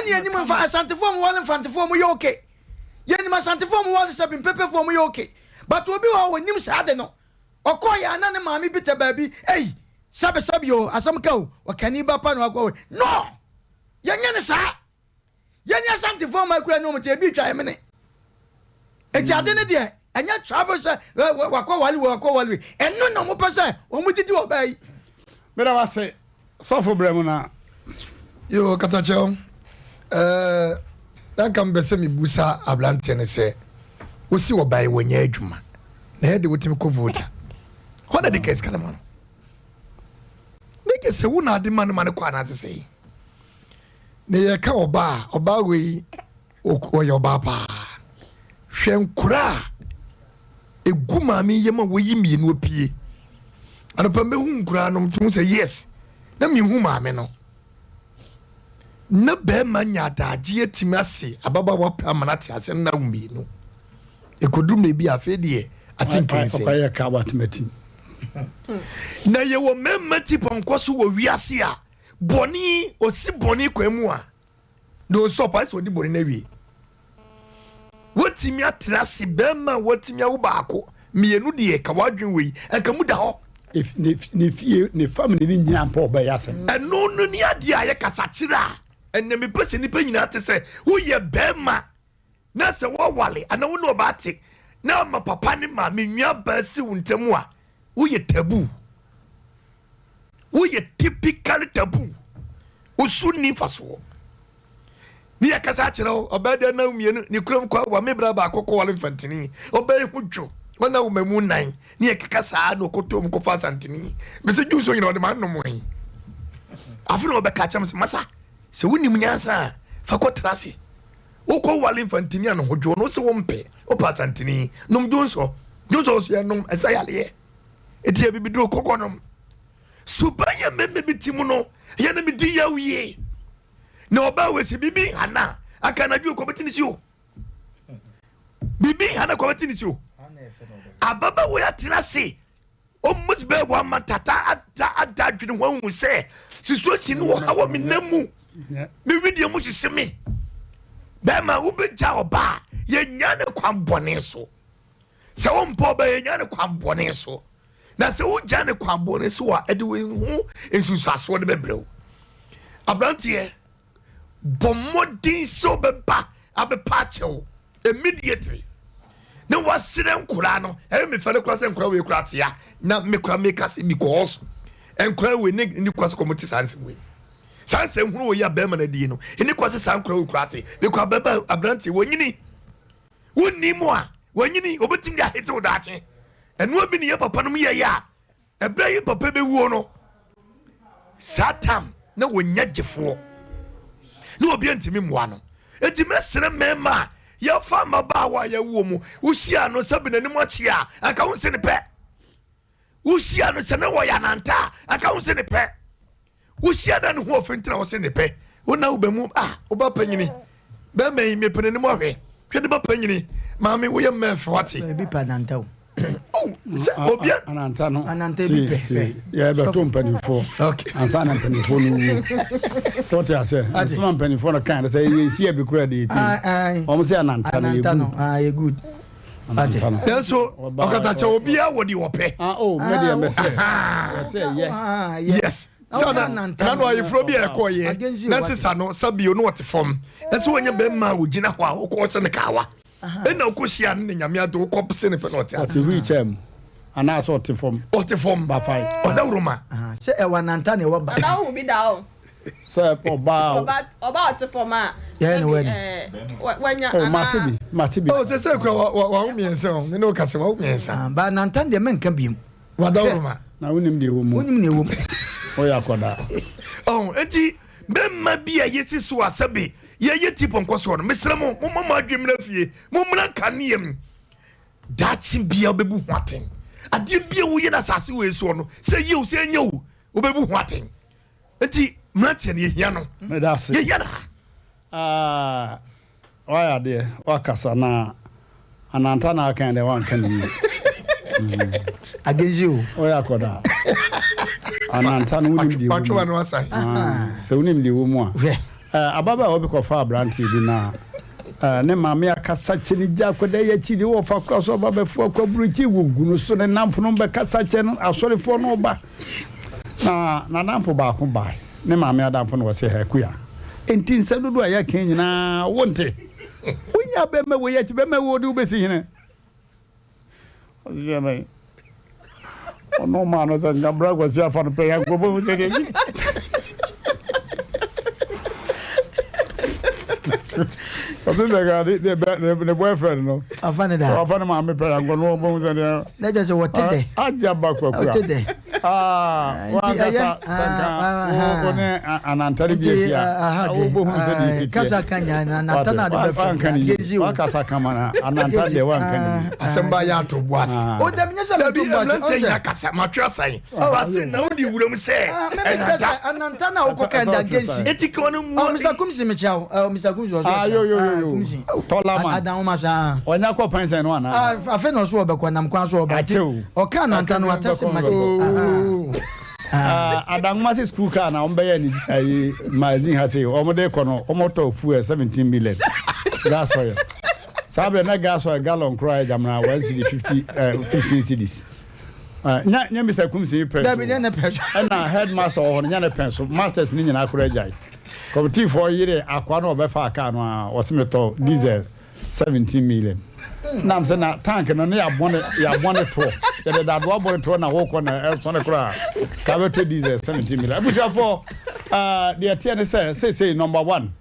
yɛnim nfa Asantefoɔ ɔmo ware Mfantefoɔ ɔmo yɛ ok yɛnim Asantefoɔ ɔmo ware sɛbi Mpepefoɔ ɔmo yɛ ok but obi wɔ hɔ ɔnim saa ade no ɔkɔɔ yɛ a na ne maame bi tɛ baabi ei sɛbi sɛbi o asɛm ka o ɔkani ba pa na wakɔ wei no yɛnyɛ ne saa yɛne Asantefoɔ ɔmo akura ne ɔmo te ebi twa yɛ mene Eti ade no deɛ ɛnyɛ travel sɛ wakɔ wale wei wakɔ wale wei ɛno na wɔpɛ sɛ wɔn didi ɔbaa yi. Meda wo ase sɔfo brɛ mu na. Yoo katakyɛw ɛɛ na nka mepɛ sɛ mebusa aberanteɛ no sɛ wosi ɔbaa yi wɔnyɛ adwuma na ɛyɛ de wotumi kɔ voter hɔ na de ka sika no ma no ne gye sɛ wo na ade ma no ma no kɔ anaasɛ sɛ na yɛka ɔbaa ɔbaa wei Ɔyɛ ɔbaa paa. Hwɛ nkora a egu maame yi yam a wɔyi mmienu apue. Anɔpa mbɛhu nkora no nti hu sɛ yes na mehu maame no. Na bɛrima nya adagye atumi ase ababaawa pɛ ama no ate ase no na awo mmienu. Ɛkɔduru mmerɛ bi a afei deɛ ate nkansen. Ɔkɔyɛ ka watemati. Na yɛwɔ mmarima ti pɔnkɔ so wɔ wiase a bɔne ɔsi bɔne kwan mu a na ɔstop ayɛ sɛ ɔdi bɔne no awie watumi atena ase bɛrima a watumi awo baako mmienu deɛ ka wadwen wei ɛnka mu da hɔ ne fie ne family ne nyinaa mpa ɔbɛyɛ asɛm ɛno no ne adeɛ a yɛ kasa kyerɛ a ɛnna mepɛ sɛ nnipa nyinaa te sɛ woyɛ bɛrima na sɛ woawale anaa wo ne ɔbaa te na ama papa ne maame nua baa si wo ntam a woyɛ taboo woyɛ typically taboo woso nni mfasoɔ ne yɛkasa akyerɛ wo ɔbaa deɛ na mmienu ne kurom kɔ awa me bra baako kɔwale mfantini ɔbaa yi ho dwo wɔn a wɔma mu nan ne yɛkeka saa na ɔkɔtɔ mu kɔfa asantini mese dwo so nyina ɔde ma nnom yi afe na ɔbɛka kyɛm sɛ masa sɛ wonim nyansa a fa kɔtena ase Wokɔ wale mfantini a ne ho dwo no wose wompɛ, wopɛ asantini. Nom dwonsɔ. Dwonsɔ nso yɛnom, ɛsa yareɛ. Eti abibiduro kɔkɔ nom. Suban yɛ mmɛmɛ bi ti mu no, ɛyɛ na medi yaw yie. Na ɔbaa wei sɛ biribi nha no a, anka anadwo kɔbɛte ne si o. Biribi nha no kɔbɛte ne si o. Ababaawa yi atena ase almost bɛyɛ one month tata ada ada adwene ho ahu sɛ situation no wɔ ha wɔ me nam mu me wedeɛ mu hyehye me bɛrima wobɛgya ɔbaa yɛnya ne kwan bɔne so sɛ wompɛ ɔbaa yɛnya ne kwan bɔne so na sɛ wogya ne kwan bɔne so a ɛde wo ho nsunsuasoɔ de bɛbrɛ wo aberanteɛ bɔ mmɔden sɛ wobɛba abɛpa akyɛw immediately na wasrɛ nkoraa no ɛyɛ me fɛ no koraa sɛ nkoraa wei koraa tea na me koraa meka sɛ because nkoraa wei ne ne kwa sɛ kɔm te saa nsɛm wei saa nsɛm hunu wɔ yi a bɛrima no adie no ɛne kwa sɛ saa nkoraa wei koraa te because abɛba aberanteɛ wɔnyini wonni mu a wɔnyini wɔbɛtumi de ahete wo daakye ɛnoa bi ne yɛ papa nom yɛyɛ a Ɛberɛ yi papa bɛwuo no, saa tam na wɔnya gyefoɔ na obi ntumi mmoa no. Enti mɛsrɛ mmarima a yɛfa mmabaawa a yɛwɔ mu, wohyia no sɛ bi n'anim akyi a, anka wo nse ne pɛ. Wohyia no sɛ ne wɔyɛ ananta a, anka wo nse ne pɛ. Wohyia na ne ho ɔfɛ nti na wɔse ne pɛ. Wo na woba mu a, woba panyini. Bɛrima yi, mepɛ n'anim ahwɛ. Hwɛ ne ba panyini. Maame, woyɛ mma ɛfɛ wate. Ebi pɛ ananta o. Oh, sɛ obi a. Ananta no. Ananta ebi pɛ. Tie, yɛbɛto mpanimfoɔ. Okay. Ansa na mpanimfoɔ no wu. Wote ase? Nsɛm a mpanimfoɔ no kan sɛ yɛnhyia bi kura deɛ ti. Wɔn sɛ ananta no yɛ good. Ananta no, ah, yɛ good. Ananta no. Nanso ɔkatakyɛ obiara wɔ deɛ ɔpɛ. Ah, oh, mɛ deɛ mɛ sɛ. Yɛ sɛ yɛ. Yes. Sɛ na na no ayeforɔ bi a ɛkɔɔ yɛ na sisa no sabio no ɔte fam. Ɛsɛ wɔnyɛ bɛrima a ɔgyina hɔ a ɔkɔ ɔhyɛ ne kaawa. Ɛna wokɔ hyia no ne nyame ado wokɔ se ne pɛ na ɔte ase. Ɔte wheelchair mu anaasɛ ɔte fam. Ɔte fam. Bafae. Ɔdawuroma. Sɛ ɛwɔ ananta na ɛwɔ ba. Nana wohu bi da o. Sɛ ɔbaa o. Ɔbaa ɔte fam a. Yɛyɛ ne wɛni. Wanya anaa. Mate bi mate bi. Oh sɛ sɛ kura wa wa wa mmiɛnsa o me ne wo kasa wa mmiɛnsa. Ba ananta deɛ mɛnka biem. Wadawuroma. Na wonim deɛ ɛwɔ mu. Wonim deɛ ɛwɔ mu. Woyɛ akɔdaa. Ɔho eti bɛmma bi a yɛsi so a sɛbe yɛyɛ ti pɔnkɔ soɔ no mesrɛ mo momma mo adwene mmra fie mommra nkanea mu daakye bia wobɛbu ho atɛn adeɛ bia woyɛ no asase wei soɔ no sɛ yɛ o sɛ ɛnyɛ o wobɛbu ho atɛn nti mmeranteɛ no yɛhia no yɛhia no ha Ah, wayɛ adeɛ, wakasa na ananta na akan deɛ wanka ne yie. Agenzi o. Woyɛ akɔdaa. Ananta no wonim deɛ wɔ mu. Ah, sɛ wonim deɛ wɔ mu a. Hwɛ. Eh, ababaawa bi kɔfa aberanteɛ bi na eh, ne maame akasa kyɛ ne gya akɔda yɛ akyi deɛ wɔfa kora so ɔba bɛfo akɔ aburokyi wɔgu no so ne namfo no bɛkasa kyɛ no asɔrefoɔ no ba Na n'adamfo baako bae, ne maame adamfo na ɔse, Akua, enti nsɛm dodoɔ a yɛka yi nyinaa wonte? Wonya bɛmma wei akyi, bɛmma wei ɔde wo bɛsi hene. Ɔse deɛ bɛn? Ɔno maa no sɛ nka bra Kwasi afa no pɛ yɛ nkurɔfoɔ hu sɛdeɛ si. Ɔse sɛ nka ne ne boyfriend no. Afa ne da. Ɔfa ne maame pɛ yɛ nkurɔfoɔ no hu sɛdeɛ. Na kyerɛ sɛ wɔte dɛ. Agya ba kwakua. Wɔte dɛ. Ah, wankasa sɛ nka wo ne anantare bi ahyia a, wobɛhunu sɛ deɛ ɛsi teɛ. Kasa ka nya na ananta na ade bɛfɛ. Wanka ne yie. Wakasa kama na ananta deɛ wanka ne yie. Asɛm ba yɛ ato bo ase. O dabi nyɛ sɛ meto bo ase. Dabi mmeranteɛ nyina kasa matwe asan. Pastor na wodi wuram sɛ ɛnanta. Ananta na wokɔ ka ɛda gensi. Eti ka ɔno mu. Oh Mr Kumsi mekyia wo. Oh Mr Kumsi ɔso. Ah yo yo yo yo. Kumsi. Tɔla man. Adan wo ma saa. Ɔnya kɔ pɛnsɛn no anaa? Ah afei na ɔso ɔbɛkɔ nam kwan so ɔba. Akyɛw. Ɔka ananta no wata se mase. Ah Adanwomase school car na wɔn bɛyɛ ne ayi magazine ha sei wɔn de kɔ no wɔn tɔ fuel 17 million gas oil. Saa bere na gas oil gallon koraa yɛ gyamena 1 cedi 50 eh 15 cedis. Nya nya Mr. Kumsi pɛn so. Dabi nya ne pɛn so. Ɛna headmaster wɔ hɔ no nya ne pɛn so. Masters ne nyinaa koraa gyae. Kɔmitiifoɔ yere akoa no ɔbɛfa kaa no a ɔse metɔ diesel 17 million. Nam sɛ na tank no ne yɛabɔ ne yɛabɔ ne toɔ. Yɛde dadoa bɔ ne toɔ na wokɔ na ɛsɔne koraa. Ka bɛtɔ diesel 17 million. Abusuafoɔ deɛ ɛteɛ ne sɛ seesei number one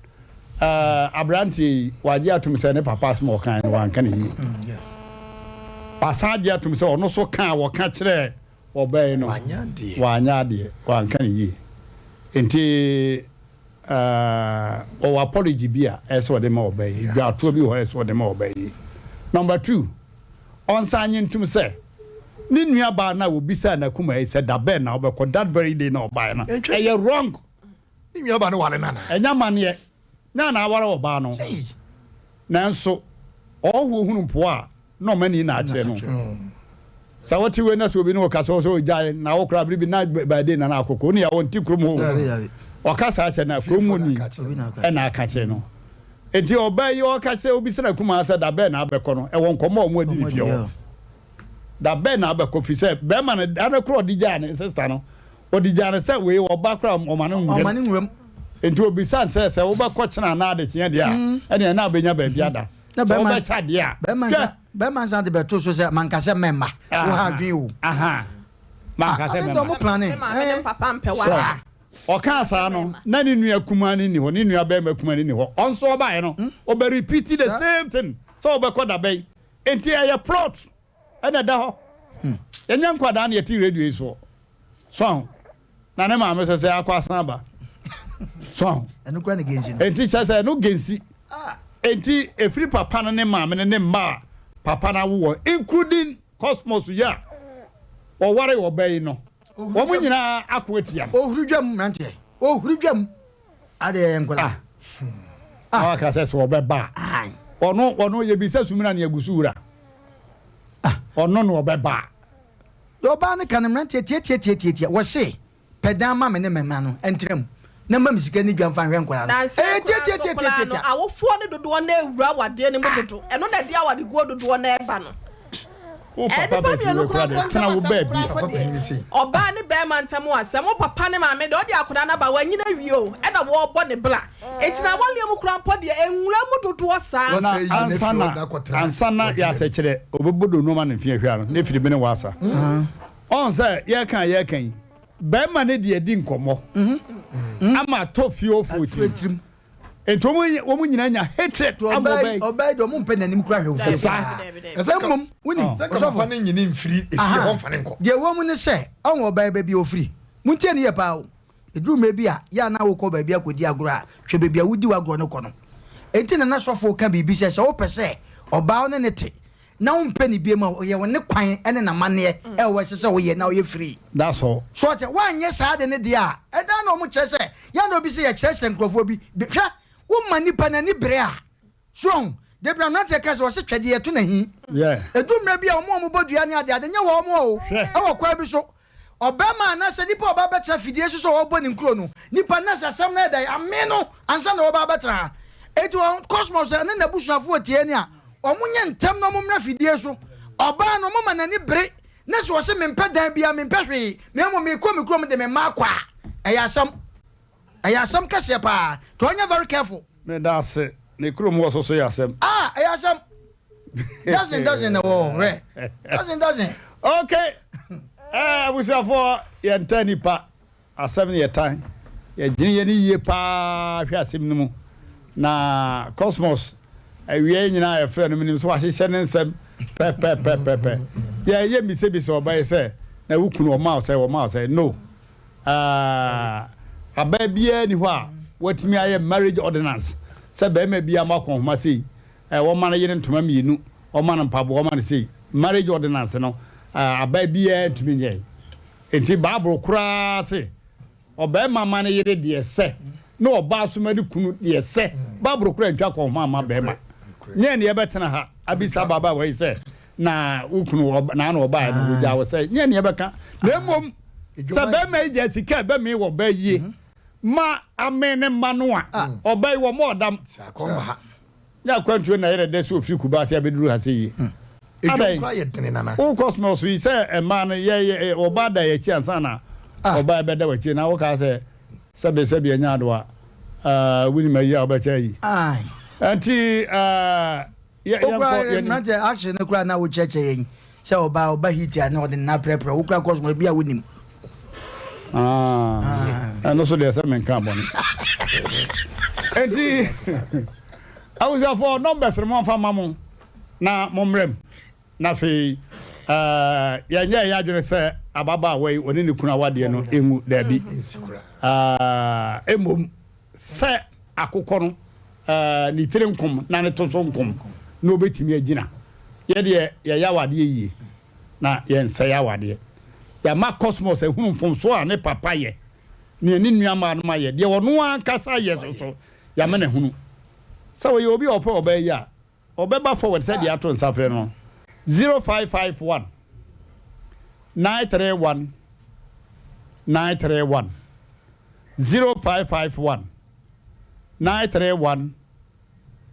Eh, aberanteɛ yi, wagye atom sɛ ne papa asɛm a ɔkae no, wanka no yie. Wasan agye atom sɛ ɔno nso ka a wɔka kyerɛɛ ɔbaa yi no, wanyɛ adeɛ, wanka no yie. Nti, eh, ɔwɔ apology bi a ɛsɛ sɛ ɔde ma ɔbaa yi, dwatoɔ bi wɔ hɔ a ɛsɛ sɛ ɔde ma ɔbaa yi. Number two, ɔnsan nye ntom sɛ ne nuabaa no a wɔbisaa n'akuma yi sɛ da bɛn na wobɛkɔ, that very day na ɔbaeɛ no, ɛyɛ wrong. Ne nua ba no ware no anaa? Ɛnyɛ amanneɛ. Nyɛ na aware ɔbaa no. Nanso ɔhɔhoɔ hunu mpoa a, na ɔma ani na akyerɛ no. Sɛ wote wei na sɛ obi ne wo kasa sɛ ogyae na wo koraa bere bi na by day na na akokɔ wo ne yɛ ɔnte kurom hɔ o. Ɔka saa kyerɛ no a, kurom hɔ ni ɛna aka kyerɛ no. Enti ɔbaa yi ɔka kyerɛ obi sɛ n'akumaa sɛ da bɛn na abɛkɔ no, ɛwɔ nkɔmmɔ a wɔn adi ne fie hɔ. Da bɛn na abɛkɔ fi sɛ bɛrima no da no koraa ɔde gyaa ne sista no, Ɔde gyaa no sɛ wei ɔba koraa ɔma no nwuram. Nwuram. Nti obisa no sɛ sɛ wobɛkɔ kyena anaa adekyeɛ deɛ a, ɛneɛ na wobɛnya baabi ada. Sɛ wobɛkyɛ deɛ a, hwɛ. Bɛrima nsa de bɛto so sɛ manka sɛ mɛmma. Wo ha adwene o. Aha. Manka sɛ mɛmma. Ɔmo plane. Me maame ne papa mpɛ wa. So ɔkaa saa no, na ne nua kumaa no nni hɔ, ne nua bɛrima kumaa no nni hɔ. Ɔnso ɔbaeɛ no, ɔbɛ repeat the same thing sɛ ɔbɛkɔ da bɛn. Nti ɛyɛ plot. Ɛna ɛda hɔ. Yɛnyɛ nkwadaa na yɛte radio yi soɔ. So aho? Na ne maame sɛ sɛ akɔ asan aba. So aho? Ɛno kura ne gensi no. Enti kyerɛ sɛ ɛno gensi. Enti efiri papa no ne maame no ne mma a papa no awo wɔn including Cosmos yi a ɔware ɔbaa yi no. Wɔn nyinaa ako atia no. Ohuru dwam mmeranteɛ. Ohuru dwam. Adeɛ yɛ nkwadaa. Ah. Na waka sɛ sɛ ɔbɛba a. Ɔno ɔno yɛbisa sumina ne agu so wura. Ah. Ɔno na ɔbɛba a. Deɛ ɔbaa no ka no mmeranteɛ tiatiatiatiatia wɔse pɛ dan ma me ne me mma no ntra mu na ma me sika ne dwa mfa nhwɛ nkwadaa no. Nansa Ɛyɛ yi koraa nso koraa no, tiatiatiatiatia. awofoɔ no dodoɔ no ara wura awadeɛ no mu dodo. Ɛno na ɛde awadeguo dodoɔ no ara ba no. Wo papa Nnipa bɛsi mmienu wo koraa kura mpo deɛ tena ntam wo asɛm baabi. koraa mpo Papa panyin deɛ, sei. ɔbaa ne barima ntam asɛm, wo papa ne maame deɛ, ɔde akwadaa no aba, wanyini awie o, ɛna wɔrebɔ ne bra. Enti na awareɛ mu koraa mpo deɛ, nwura mu dodoɔ saa. Na Wɔsɛ yi ne ansa fie na ɔda kɔtena ansa na ɔde yɛasɛkyerɛ ɔbɛbɔ do nneɛma ne mfeɛ hwɛ ano ne firi bene wasa. Ɔn sɛ yɛka a yɛka yi bɛrima ne deɛ di nkɔmmɔ ama atɔ fie ɔfoɔ tirim. Nti wɔn nyinaa nya hatred ama ɔbaa yi. Ɔbaa yi deɛ wɔn mpɛ n'anim kura hwɛ ofie Saa. Ɛsɛ mmom wonim Sɛ nka papa no nyini mfiri efie hɔ mfa ne nkɔ. Deɛ ɛwɔ mu ne sɛ ɔn ɔbaa yi baabi a ɔfiri. Montie no yie paa o. Ɛduru mmerɛ bi a yɛ a na wokɔ baabi akɔdi agorɔ a hwɛ baabi a wodi w'agorɔ no kɔ no. Enti na na sɔfo ka biribi sɛ sɛ wopɛ sɛ ɔbaa wo ne no te na wompɛ no biom a, ɔyɛ wo ne kwan ne n'amanneɛ ɛwɔ ɛsɛ sɛ woyɛ na ɔyɛ free. That's all. So ɔte, woanyɛ saa ade no deɛ a, ɛdaa na wɔn kyerɛ sɛ, yɛ na obi sɛ yɛkyerɛkyerɛ nkurɔfoɔ bi, bi, hwɛ, woma nipa n'ani bere a, so ɔho, da bi mmeranteɛ ka sɛ wɔse twɛdeɛ yɛto n'ahi. Yeah. Ɛdu mmerɛ bi a wɔn a wɔbɔ dua ne ade ade nyɛ wɔn o, Hwɛ. ɛwɔ kwan bi so, ɔbarima anaasɛ nipa a ɔba abɛtena fidie so sɛ ɔrebɔ ne nkuro no, nipa no na sɛ asɛm no ayɛ dɛn, amee no ansa na ɔreba abɛtena ha. Enti wɔn Cosmos ne n'abusuafoɔ tie ne a, wɔnyɛ ntɛm na wɔmmra fidie so. Ɔbaa no, wɔma n'ani bere, na sɛ ɔse mempɛ dan biara, mempɛ hwee, na mmom merekɔ me kurom de me mma akɔ a, ɛyɛ asɛm. Ɛyɛ asɛm kɛseɛ paa. Nti ɔnyɛ very careful. Meda ase. Ne kurom hɔ so so yɛ asɛm. Ah, ɛyɛ asɛm. Dozen dozen na ɛwɔ hɔ hwɛ. Dozen dozen. Okay. Eh, abusuafoɔ yɛntaa nipa asɛm no yɛtan. Yɛgyene yɛn yie paa hwɛ asɛm no mu. Na Cosmos awia yi nyinaa yɛfrɛ no menim sɛ wahyehyɛ ne nsɛm pɛpɛpɛpɛpɛ. Yɛyɛ mmisabisa ɔba yi sɛ na wo kunu ɔma wo sɛ ɔma wo sɛ no. Aah abaa biara nni hɔ a watumi ayɛ marriage ordinance sɛ barima biara mmɔ akɔnhoma sei, eh, wɔmma no yere ntoma mmienu, wɔmma no mpaboa, wɔmma no sei. Marriage ordinance no, ah, abaa biara ntumi nyɛe. Enti Bible koraa se ɔbarima ma ne yere deɛ ɛsɛ na ɔbaa nso ma ne kunu deɛ ɛsɛ. Bible koraa ntwa akɔnhoma mma barima. Nyɛ nea ɛbɛtena ha abisa ababaawa yi sɛ na wo kunu na ano ɔbaeɛ no wɔgyaa wo sɛ nyɛ nea ɛbɛka na mmom sɛ bɛrima yi gya sika a ɛbɛmee wɔ ɔbaa yie mhm. ma amee ne mma no a ah. ɔbaa yi wɔ mɔ ɔdam nyɛ akwantuo na yɛrɛ dɛ sɛ ofiri Kumasi abɛduru ha sɛ yie hmm. Adɛn wokɔ small so yi sɛ mmaa no yɛ ɔbaa da yɛ akyi ansa na ah. ɔbaa bɛda w'akyi na wokaa sɛ sɛbe sɛbe anya adoa wonim ayi a wobɛkyɛ ayi nti Yɛ yɛnkɔ Okura yɛn. mmeranteɛ action no koraa na wokyerɛkyerɛ yɛn sɛ ɔbaa ɔba heat a na ɔde ne nan prɛprɛ wo kura kɔs ebi a wonim. Ah, ɛno so deɛ sɛ menka bɔne. Enti abusuafoɔ numbers no momfa ma mo na mommrɛ mu na afei eh, yɛnyɛ yɛ adwene sɛ ababaawa yi ɔne ne kunu awadeɛ no ɛngu daabi. Eh, mmom Sɛ akokɔ no ne tiri nkom na ne to so nkom na ɔbɛtumi agyina. Yɛ deɛ yɛyɛ awadeɛ yie na yɛnsɛe awadeɛ. Yɛama Cosmos ahunu mfomsoɔ a ne papa yɛ, nea ne nua mmaa nom ayɛ, deɛ ɔno ankasa yɛ nso so, yɛama no ahunu. Sɛ ɔyɛ obi a ɔpɛ ɔbaa yi a, Ɔbɛba forward sɛ deɛ ato nsa frɛ no 0551 931 931 0551 931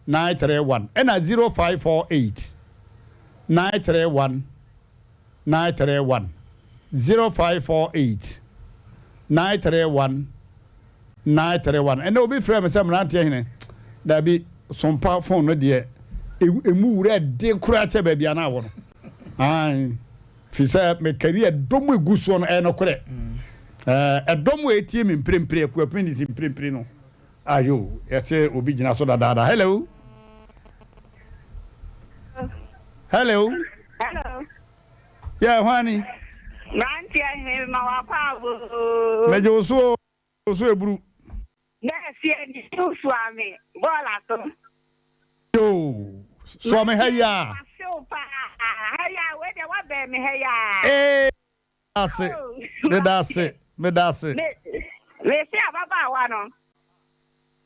931 ɛna 0548 931 931 0548 931 931 Ɛnɛ obi frɛɛ me sɛ mmeranteɛ hene, daabi, sompa phone no deɛ ɛmu wura den koraa kyɛ baabi a na awɔ no. Ae, fi sɛ mekari ɛdɔm egu soɔ no, ɛyɛ nokorɛ. Ɛdɔm a ɛtie me mprempren, Akuapem ne si mprempren no, ayo, yɛse obi gyina so dadaada. Hello. Hello. Hello. Yɛ hwan ni? Mmeranteɛ he ma wakɔ aboo. Megye wo so o, so eburu. Nɛɛseɛ ni wo soa me bɔɔla so. Yoo, soa me ha yi a. Mase wo paa, ha yi a, wei deɛ woabɛn me ha yi a. Ee, meda ase, meda ase, meda ase. Me, mese ababaawa no.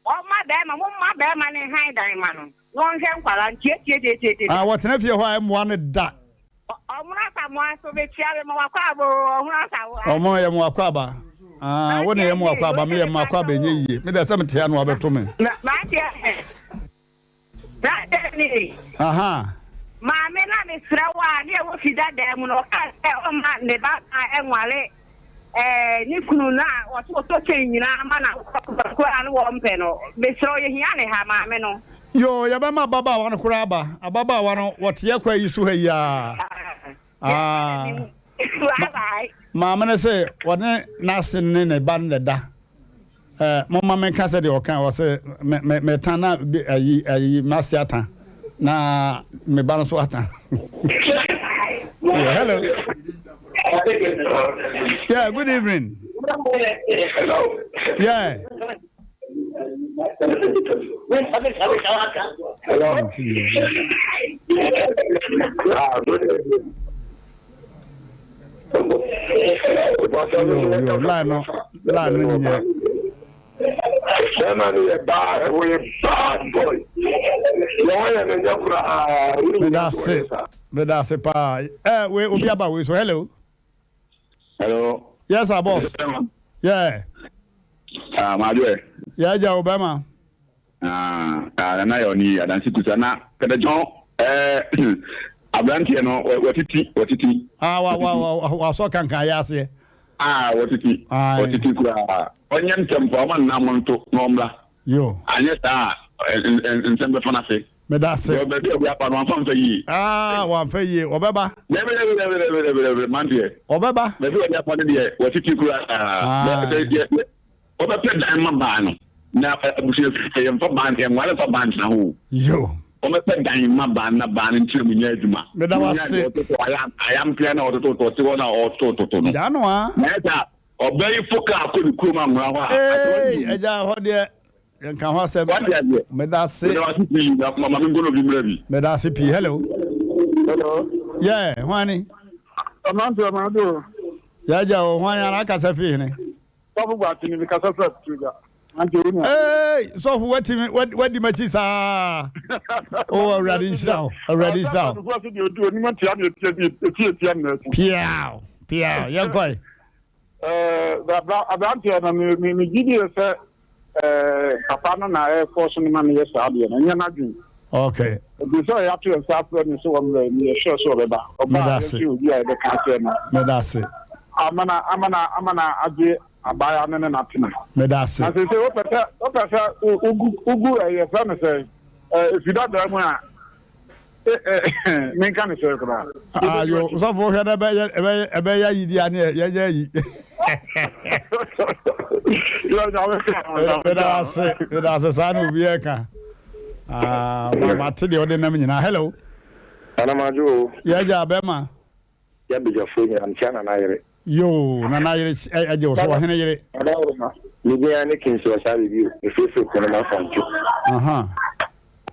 Ɔmma bɛɛma, momma bɛɛma no nhan dan ma no na ɔnhwɛ nkwadaa no tietietietietie. Ah, wɔtena fie hɔ a ɛmmoa no da. Ɔmono Asamoah nso mekyia me ma wakɔ aba oo, ɔhono Asamoah. Ɔmo yɛ mo akɔ aba. Ah, wo ne yɛ mo akɔ aba, me yɛ mo akɔ aba ɛnyɛ yie. Me deɛ sɛ mete ha na wabɛto me. Mmeranteɛ, mmeranteɛ ni. Aha. Maame no a mesrɛ wo a ne ɛwɔ fi dadaa mu no ɔkaa sɛ ɔmma ne ba baa ɛnware ɛɛ ne kunu no a ɔso ɔtɔ kyɛn nyinaa ma na koraa no wɔmpɛ no. Mesrɛ wo yɛhia ne ha maame no. Yoo yɛbɛma ababaawa no koraa aba. Ababaawa no wɔte yɛ kwa yi so ha yi aa. Ah. Ma, maame no se ɔne n'ase ne ne ba no na ɛda. Eh, momma menka sɛ deɛ ɔka ɔse me me metan na ayi ayi m'ase atan na me ba no so atan. Yeah, hello. Yeah, good evening. Hello. Yeah. Hello. Yo, yo, line no, line no nyɛ. Bɛrima no yɛ bad, wɔyɛ bad boy. Deɛ wɔyɛ no nyɛ koraa. Meda ase, meda ase paa. Eh, we obi aba wei so. Hello. Hello. Yes, sir, boss. Yeah. Ah, maadwoɛ. Yeah, agya wo bɛrima. Ah, ah, nana yɛ ɔne adansi kusa na kɛtɛkyɔn ɛɛ eh, aberanteɛ no wɔtiti wɔtiti. Ah, wa wa wa wasɔ kankan yɛ aseɛ. Ah, wɔtiti wɔtiti koraa ɔnyɛ ntɛm pa ɔma nna mo nto na ɔmmra. Yo. Anyɛ saa nsɛm bɛfa n'ase. Meda ase. Baabi a obi afa no wamfa mfa yie. Ah, wamfa yie ɔbɛba. Dɛbi dɛbi dɛbi dɛbi dɛbi dɛbi manteɛ. Ɔbɛba. Baabi a obi afa no deɛ wɔtiti koraa. Ah. Wɔbɛpɛ dan ma baa no, na abusua fi sɛ yɛmfa baa yɛnware mfa baa ntena hɔ o. Yo. Wɔbɛpɛ dan ma baa no na baa no ntena mu nyɛ adwuma. Meda wo ase. Ɔnya deɛ ɔtoto ayampea na ɔtototo ɔte hɔ na ɔtototo no. Gyaa no aa. Na ɛsɛ a ɔbaa yi fo kaa kɔ ne kurom anwora hɔ a. Eei agya ɛhɔ deɛ yɛnka ho asɛm. Wate aseɛ. Meda ase. Meda wo ase pii na ma ma menkɔ na obi mmra bi. Meda ase pii. Hello. Hello. Yeah, hwan ni? Ɔmante ɔmante o. Yɛagya o, hwan ni? Anaa kasa firi hene? Sɔfo Boakye ni, mekasa firi Atutuagya. Ante wo nua. Hey, sɔfo watimi wadi m'akyi saa. O Awurade nhyira wo. Awurade nhyira wo. Piaw, piaw, yɛnkɔe. Aberanteɛ no megye die sɛ papa no na ɛfɔ so no ma no yɛ saa deɛ no ɛnyɛ n'adwene. Okay. Nti sɛ yɛato yɛn nsa afrɛ no sɛ wɔmmrɛ no yɛ sure sɛ ɔbɛba. Ɔba a yɛnso obi a yɛbɛka akyerɛ no. Meda ase. Amana amana amana agye abaayewa no ne no atena. Meda ase. Na seesei wopɛ sɛ wopɛ sɛ wogu wogu ɛyɛ fɛ no sɛ efi dadaa mu a menka ne sɛ koraa. Ayo sɔfo hwɛ na ɛbɛyɛ ɛbɛyɛ ɛbɛyɛ ayi di ani yɛnyɛ ayi. Meda ase meda ase saa na obi ɛka. Ah, mate deɛ ɔde nam nyinaa. Hello. Anamadwo o. Yɛgya bɛma. Yɛ abadwafoɔ nyinaa mekyia Nana yere. Yoo Nana yere ɛgye wo so ɔhene yere. Nana yere ma me din ara ne Kingsley Ɔsare bio mefirifiri Konom Afanto. Aha.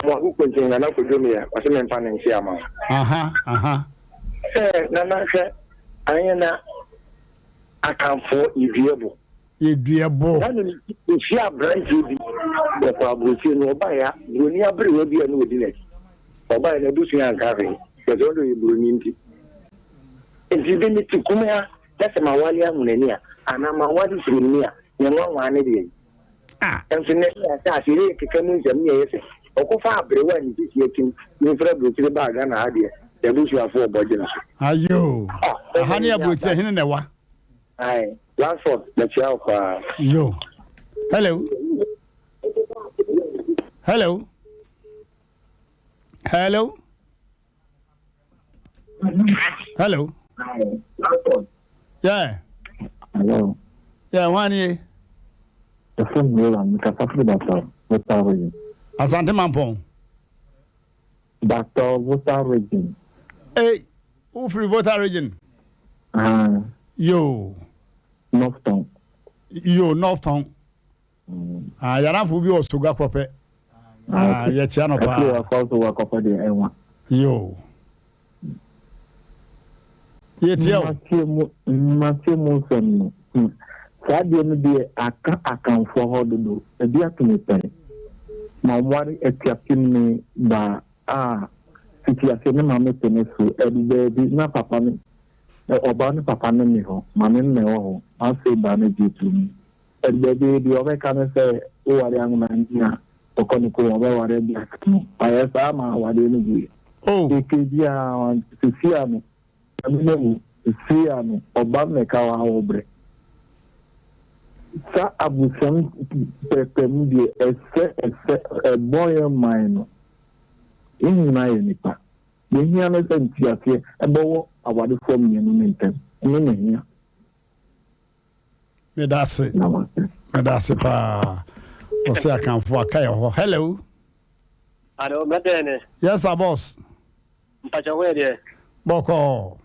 Mo akoko nti Nana Kojo Mia ɔse memfa ne nkyea ma wo. Aha aha. Sɛ Nana hwɛ anyɛ na Akanfoɔ yɛdua bo. Yɛdua bo. Na ne mehyia aberanteɛ bi wɔkɔ aburokyire no ɔbaeɛ a buroni aberewa bi a ne ɔdi n'akyi ɔbaeɛ no abusua anka hwee kyerɛ sɛ ɔde ɔyɛ buroni nti nti de me te kum ha na sɛ mawale ahunani a anaa mawale suronini a ne nwanwaa ne deɛ Ah. nso nɛ ne asase ne yɛkeka mu nsɛm ne ɛyɛ sɛ ɔkɔfa aberewa a ne sisi atim ne mfiri aburokyire baa Ghana ha deɛ n'abusuafoɔ ɔbɔ gye no so. Ayoo. Ah, Aha ne aburokyire hene na ɛwa. Aye, Ransford, mekyia wo paa. Yo. Hello. Hello. Hello. Hello. Yeah. Hello. Yeah, hwan nie? Ɛfɛ mi Roland, mekasa firi Batɔ, Volta Region. Asante Mampɔn. Batɔ, Volta Region. Hey, wo firi Volta Region? Ah. Yo. North Town. Yo, North Town. Mm. Ah, yaranfo bi wɔ Soga kɔpɛ. Ah, yɛkyia no paa. Ɛfiri wakɔ so wakɔpɛ deɛ ɛnwa. Yo. Yɛtia o. Mmatie mu nsɛm no. Hmm. Saa deɛ no deɛ aka akanfoɔ hɔ dodo. Ebi ato me pɛn. Ma wɔware akuapem ne baa a fiti ase ne maame pene so ɛdu baabi na papa no ɔbaa no papa no nni hɔ, maame no na ɛwɔ hɔ. Afei baa no gye too mu. Ɛdu baabi deɛ ɔbɛka ne sɛ woware anwonani a ɔkɔ ne kurom ɔbɛware bi aka ho. Ayɛ saa ma awadeɛ no guiɛ. Oh. Keke biara wante. Seesei a no, maame no awu. Seesei a no, ɔba no na ɛka hɔ a ɔrebrɛ. Sa abusua pɛpɛ mu deɛ ɛsɛ ɛsɛ ɛbɔ yɛn man no. Yɛn nyinaa yɛ nipa. Deɛ ɛhia ne sɛ nteaseɛ bɛwɔ awarefoɔ mmienu no ntam. Ɛno na ɛhia. Medase. Medase paa. Ɔsɛ akanfo aka yɛ hɔ. Hello. Alo, mɛdɛn ne? Yes, sir, boss. Mpakyɛ ho yɛ deɛ? Bɔkɔɔ.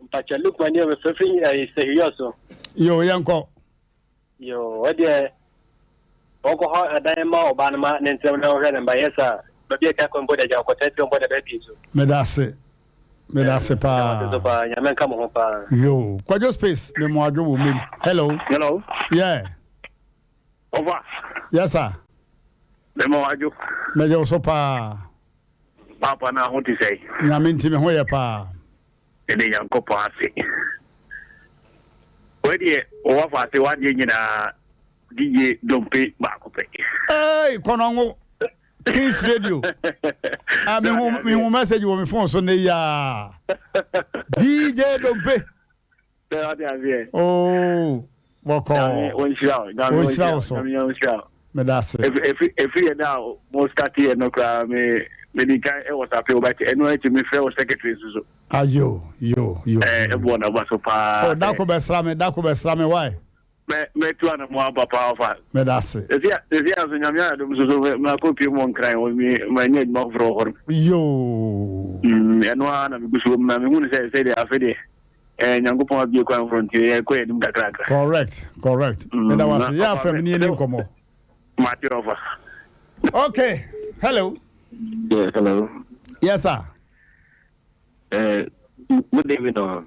Mpakyɛ Lukman ni o, mefrɛfrɛ ɛyi Sehiyɔ so. Yo, yɛnkɔ. Yo, ɛdeɛ wɔnkɔ hɔ ɛdan ma ɔbaa no ma ne nsɛm na ɔhwɛ ne mba yɛ saa baabi a ɛka kɔ mpo dagya ɔkɔtena fie mpo da bɛɛ pii so. Medase. Medase paa. So paa, nyame nka mo ho paa. Yo, Kwadwo Space, me mo adwo wɔ mem. Hello. Hello. Yeah. Ɔfa. Yes sir. Me mo adwo. Mɛgye wo so paa. Papa na ho te sɛn? Nyame nti me ho yɛ paa. Yɛda Nyankopɔn ase. Wei deɛ wɔwɔ afaase wadeɛ nyinaa DJ Dompe baako pɛ. Hey, Kɔnɔngo Kings Radio. Ah, me hu me hu message wɔ me phone so ne ya. DJ Dompe. Sɛ wate aseɛ. Oh, bɔkɔɔ. Nyame wɔnhyira wo. Nyame wɔnhyira wo so. Nyame wɔnhyira wo. Meda ase. Efi efi yɛ da a mo start yɛ no koraa me me di kan ɛwɔ sape wo bɛte ɛno akyi me frɛ wo secretary nso so. Ah yo yo yo. Ɛɛ ɛbɔ na ba so paa. Oh dako bɛ sra me dako bɛ sra me why. Mɛ mɛ tu ana mo aba paa ɔfa. Meda ase. Esi esi aso nyame ayɛ dom so so mɛ akɔ pie mu nkran wɔ mi mɛ nyɛ adwuma foforɔ wɔ hɔ no. Yoo. Mm ɛno ara na me gu so na me hu ne sɛ sɛ deɛ afe deɛ. Eh, Nyankopɔn abue kwan foforɔ nti yɛkɔ yɛn anim kakrakra. Correct, correct. Meda wo ase. Yɛ afrɛ me ne yɛni nkɔmmɔ. Mate ɔfa. Okay, hello. Yes, hello. Yes, sir. Good evening. Oh.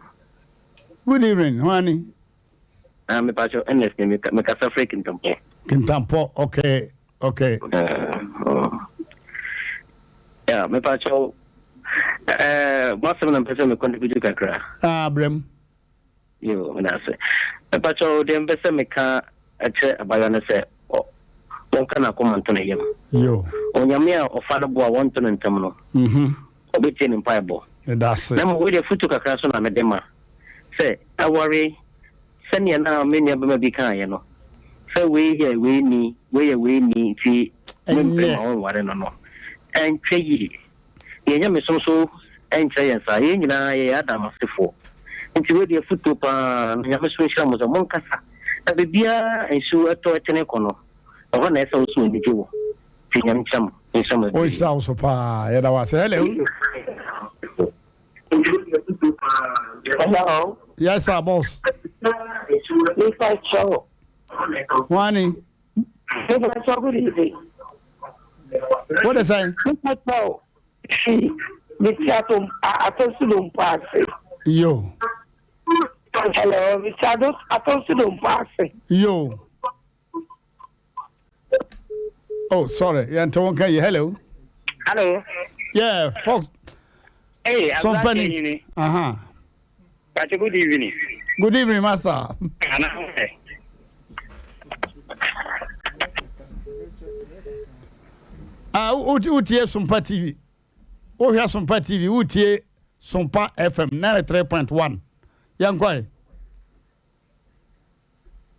Good evening, Juani. Me pacho Ernest, me me kasa frɛ Kintampo. Kintampo, okay, okay. Oh. Yeah, me pacho eh masɛm na mpɛ sɛ me contribute kakra. Ah, brem. Yo, me na ase. Me pacho deɛ mpɛ sɛ meka kyerɛ abayewa no sɛ wɔnka n'akoma nto ne yam. Yo. Onyame a ɔfa no bo a wɔnto no ntam no. Mhm. Ɔbɛtie ne mpaebɔ. Meda ase. Na mmom wei deɛ afotu kakra nso na mede ma sɛ aware sɛdeɛ na me nua bɛma bi kaeɛ no sɛ wei yɛ wei ni, wei yɛ wei ni nti mempere ma wonware no no ɛntwɛ yie. Yɛn nyamesom nso nkyerɛ yɛn saa. Yɛn nyinaa yɛyɛ Adam asefoɔ. Nti wei deɛ afotuo pa ara na Nyame so nhyira mo sɛ monkasa na baabiara nsuo tɔ tene kɔ no ɛhɔ na ɛsɛ wo so anigye wɔ. Nti Nyame nhyira mo. Nhyira mo bebree. Ɔnhyira wo so paa. Yɛda wo ase. Hello. Hello. Yes sir, boss. Mr. Cho. Wani. Mr. Cho, good evening. What is saying? Mr. Cho, fi meti ato ato mpo ase. Yo. Hello, Mr. Ato mpo ase. Yo. Oh, sorry. Yeah, nti wonka yi. Hello. Hello. Yeah, Fox. Hey, Somebody. Uh-huh. Pacho, good evening. Good evening, master. Ah, wotie Sompa TV. Wohwɛ Sompa TV, wotie Sompa FM 93.1. Yɛnkɔe.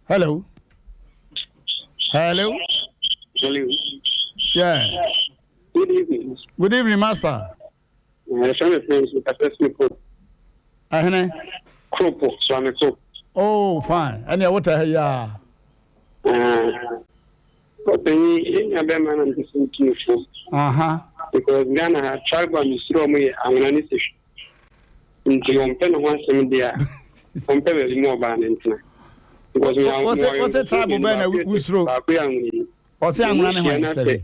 Hello. Hello. Hello. Yeah. Good evening. Good evening, master. Swami Prince, Mr. Ahene. Kropo, Swami Kropo. Oh, fine. Ɛnna ɛwɔ tɛ ha yi a. Ɔpanyin, yɛn nua bɛrima na mpɛ sɛ ntu ne fo. Because Ghana ha, tribe a mesuro ɔmo yɛ Anwona ne Sehwi. Nti ɔmpɛ ne ho asɛm deɛ a, ɔmpɛ baabi ma ɔbaa no ntena. Because me Ɔse ɔse tribe bɛn na wusuro? Baako yɛ Anwonani. Ɔse Anwona ne hwan Sehwi?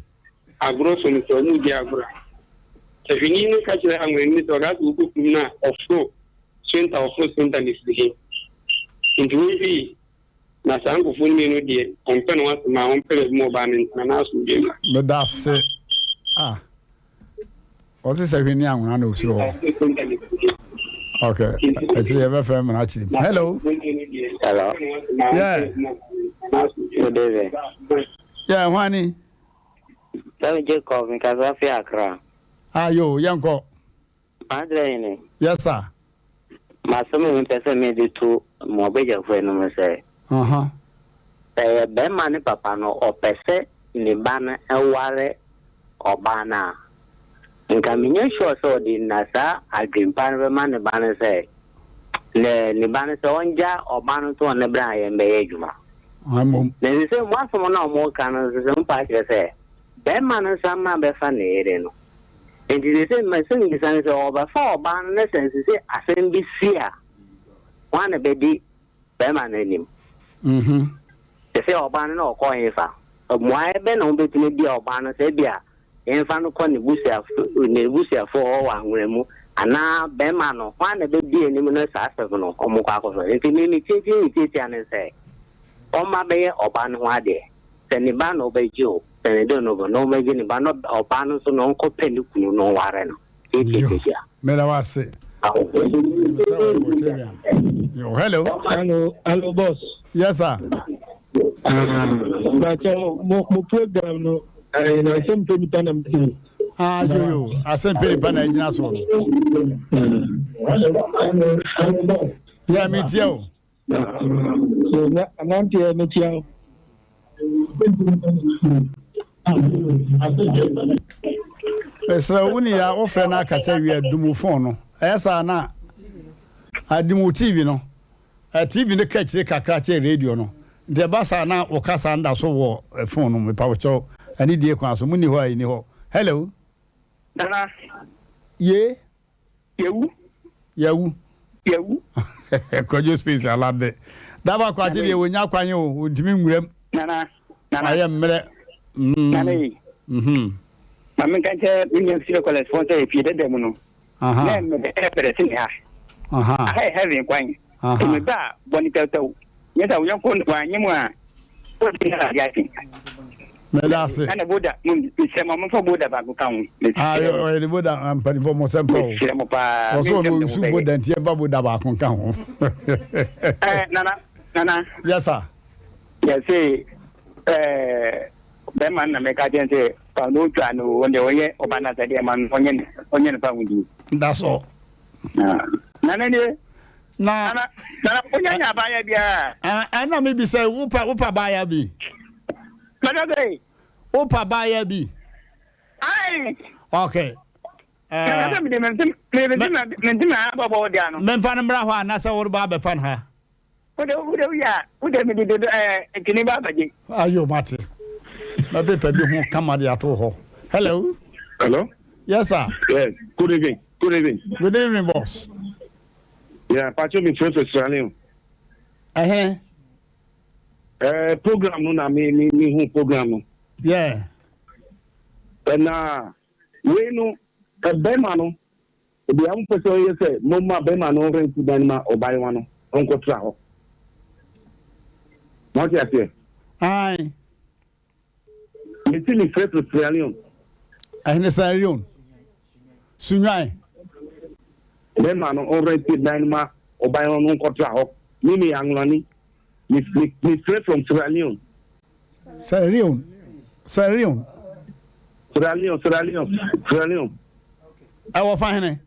Agorɔ so no sɛ ɔmo di agorɔ a, Sehwini no ka kyerɛ Anwonani no sɛ ɔka sɛ wokɔ kurom no a ɔforo Swinta ɔforo Swinta ne firi he. Nti wɔnhwɛ yie. Na saa nkurɔfoɔ no mmienu deɛ, wɔmpɛ ne ho asɛm a, wɔmpɛ baabi ma ɔbaa no ntena na asomdwoeɛ mmra. Medase ah ɔse sɛ hwɛ ni anwona na osuro hɔ. Ok akyire yɛbɛfrɛ mmara akyire mu. Hello. Hello. Yeah. Good evening. Yeah, hwani. Sɛ Jacob mekasa fi Accra. Ah yo, yɛnkɔ. Padre hene. Yes sir. M'asɛm a mepɛ sɛ mede to mo abadwafoɔ anim ne sɛ, sɛ ɛyɛ barima no papa no ɔpɛ sɛ ne ba no ware ɔbaa no a, nka menyɛ sure sɛ ɔde na saa adwempa no bɛma ne ba no sɛ ne ne ba no sɛ ɔngya ɔbaa no to ne berɛ a yɛmbɛyɛ adwuma. Na ɛsɛ sɛ mo asɛm no a wɔka no nso sɛ mpa akyerɛ sɛ barima no nsa mmra bɛfa ne yere no. Enti seesei m'asɛmmisa ne sɛ, ɔbɛfa ɔbaa no na sɛ nso sɛ asɛm bi si a, hwan na bɛdi barima no anim? Seesei ɔbaa no na ɔkɔ hefa? Mmuaeɛ bɛn na wɔbɛtumi abia ɔbaa no sɛ ebia yɛmfa no kɔ n'abusuafoɔ hɔ wɔ anwona mu anaa barima no, hwan na bɛdi anim ne saa asɛm no wɔkɔ akɔfa? Enti me me tiatia me tiatia ne sɛ, ɔmma bɛyɛ ɔbaa no ho adeɛ. Sɛ ne ba na ɔbɛgye o, sɛ ne dɔ na ɔbɛ na ɔbɛgye ne ba na ɔbaa no nso na ɔnkɔ pɛ ne kunu na ɔnware no. Yo, meda wo ase. Menim sɛ ɔyɛ Rotarian. Yo, hello. Hello, hello boss. Yes sir. Ah, Bàtà mo mo program no, ɛyɛ na asɛm pɛ nipa na mo. Ah, yo yo, asɛm pɛ nipa na ɛgyina so no. Yeah, me tie o. Ananteɛ mekyia wo. Mesrɛ wo ne ya wofrɛ no akasa wie a dum wo phone no ɛyɛ saa na adum wo TV no TV no ka akyire kakra kyɛ radio no nti ɛba saa na wo kasa no da so wɔ phone no mepa wo kyɛw ɛne die kwan so mu ni hɔ a ɛni hɔ hello. Nana. Ye. Yɛwu. Yɛwu. Yɛwu. Kwadwo space alade. Daba kwakye deɛ wɔnya kwan o, wɔntumi nwuram. Nana, nana. Ayɛ mmerɛ. Mm. Nana yi. Mhm. Ma menka nkyɛ me nua fie kɔlɛs fɔn sɛ efie dada mu no. Aha. Na mmerɛ ɛbrɛ sene ha. Aha. Aha yɛ heaven kwan. Aha. Sɛ meba a, bɔ ne tɛwtɛw. Nyɛ sɛ wo yɔnko wanyɛ mu a, wode ne ade ase. Meda ase. Ɛna boda, mo mesrɛ mo momfa boda baako ka ho. Ah, ɔyɛ ne boda ah, mpanimfoɔ mo sɛ mpa o. Mesrɛ mo paa. Ɔsɛ ɔno ɔsu boda nti ɛmfa boda baako nka ho. Eh, nana, nana. Yes sir. Yɛse eh, bɛrima no na mɛka kyɛn sɛ ɔno otwa no ɔno deɛ ɔyɛ ɔba no asɛdeɛ ma no ɔnyɛ ne ɔnyɛ ne fa ho die. That's all. Nana nie. Na. Nana nana wonya nya abaayewa biara. Ah, ɛna mi bi sɛ wopa wopa abaayewa bi. Mɛdɔ sɛ. Wopa abaayewa bi. Ayi. Okay. Nana sɛ mi de mi nti mi mi nti mi abɔbɔ wo di ano. Mɛnfa no mmra hɔ a na sɛ wɔreba abɛfa no ha. Wode wode woyɛ a wode mede dodo ɛɛ ntini ba abɛgye. Ayo mate. Mɛpepa bi ho kama de ato hɔ. Hello. Hello. Yes sir. Yes. Good evening. Good evening. Good evening boss. Yeah, Pacho mi frɛ fɛ Sierra Leone. Ɛhɛn. Eh, program no na me me me hu program no. Yeah. Ɛna wei no ɛbɛma no Deɛ mopɛ sɛ ɔyɛ sɛ momma barima no rɛnti dan no ma ɔbaayewa no ɔnkɔtra hɔ. Moate aseɛ? Ae. Mese mefrɛ firi Sierra Leone. Ɛhene Sierra Leone? Sunwan. Barima no ɔrɛnti dan no ma ɔbaayewa no ɔnkɔtra hɔ. Me meyɛ Anglani. Me me mefrɛ from Sierra Leone. Sierra Leone, Sierra Leone. Sierra Leone, Sierra Leone, Sierra Leone. Ɛwɔ fa hene.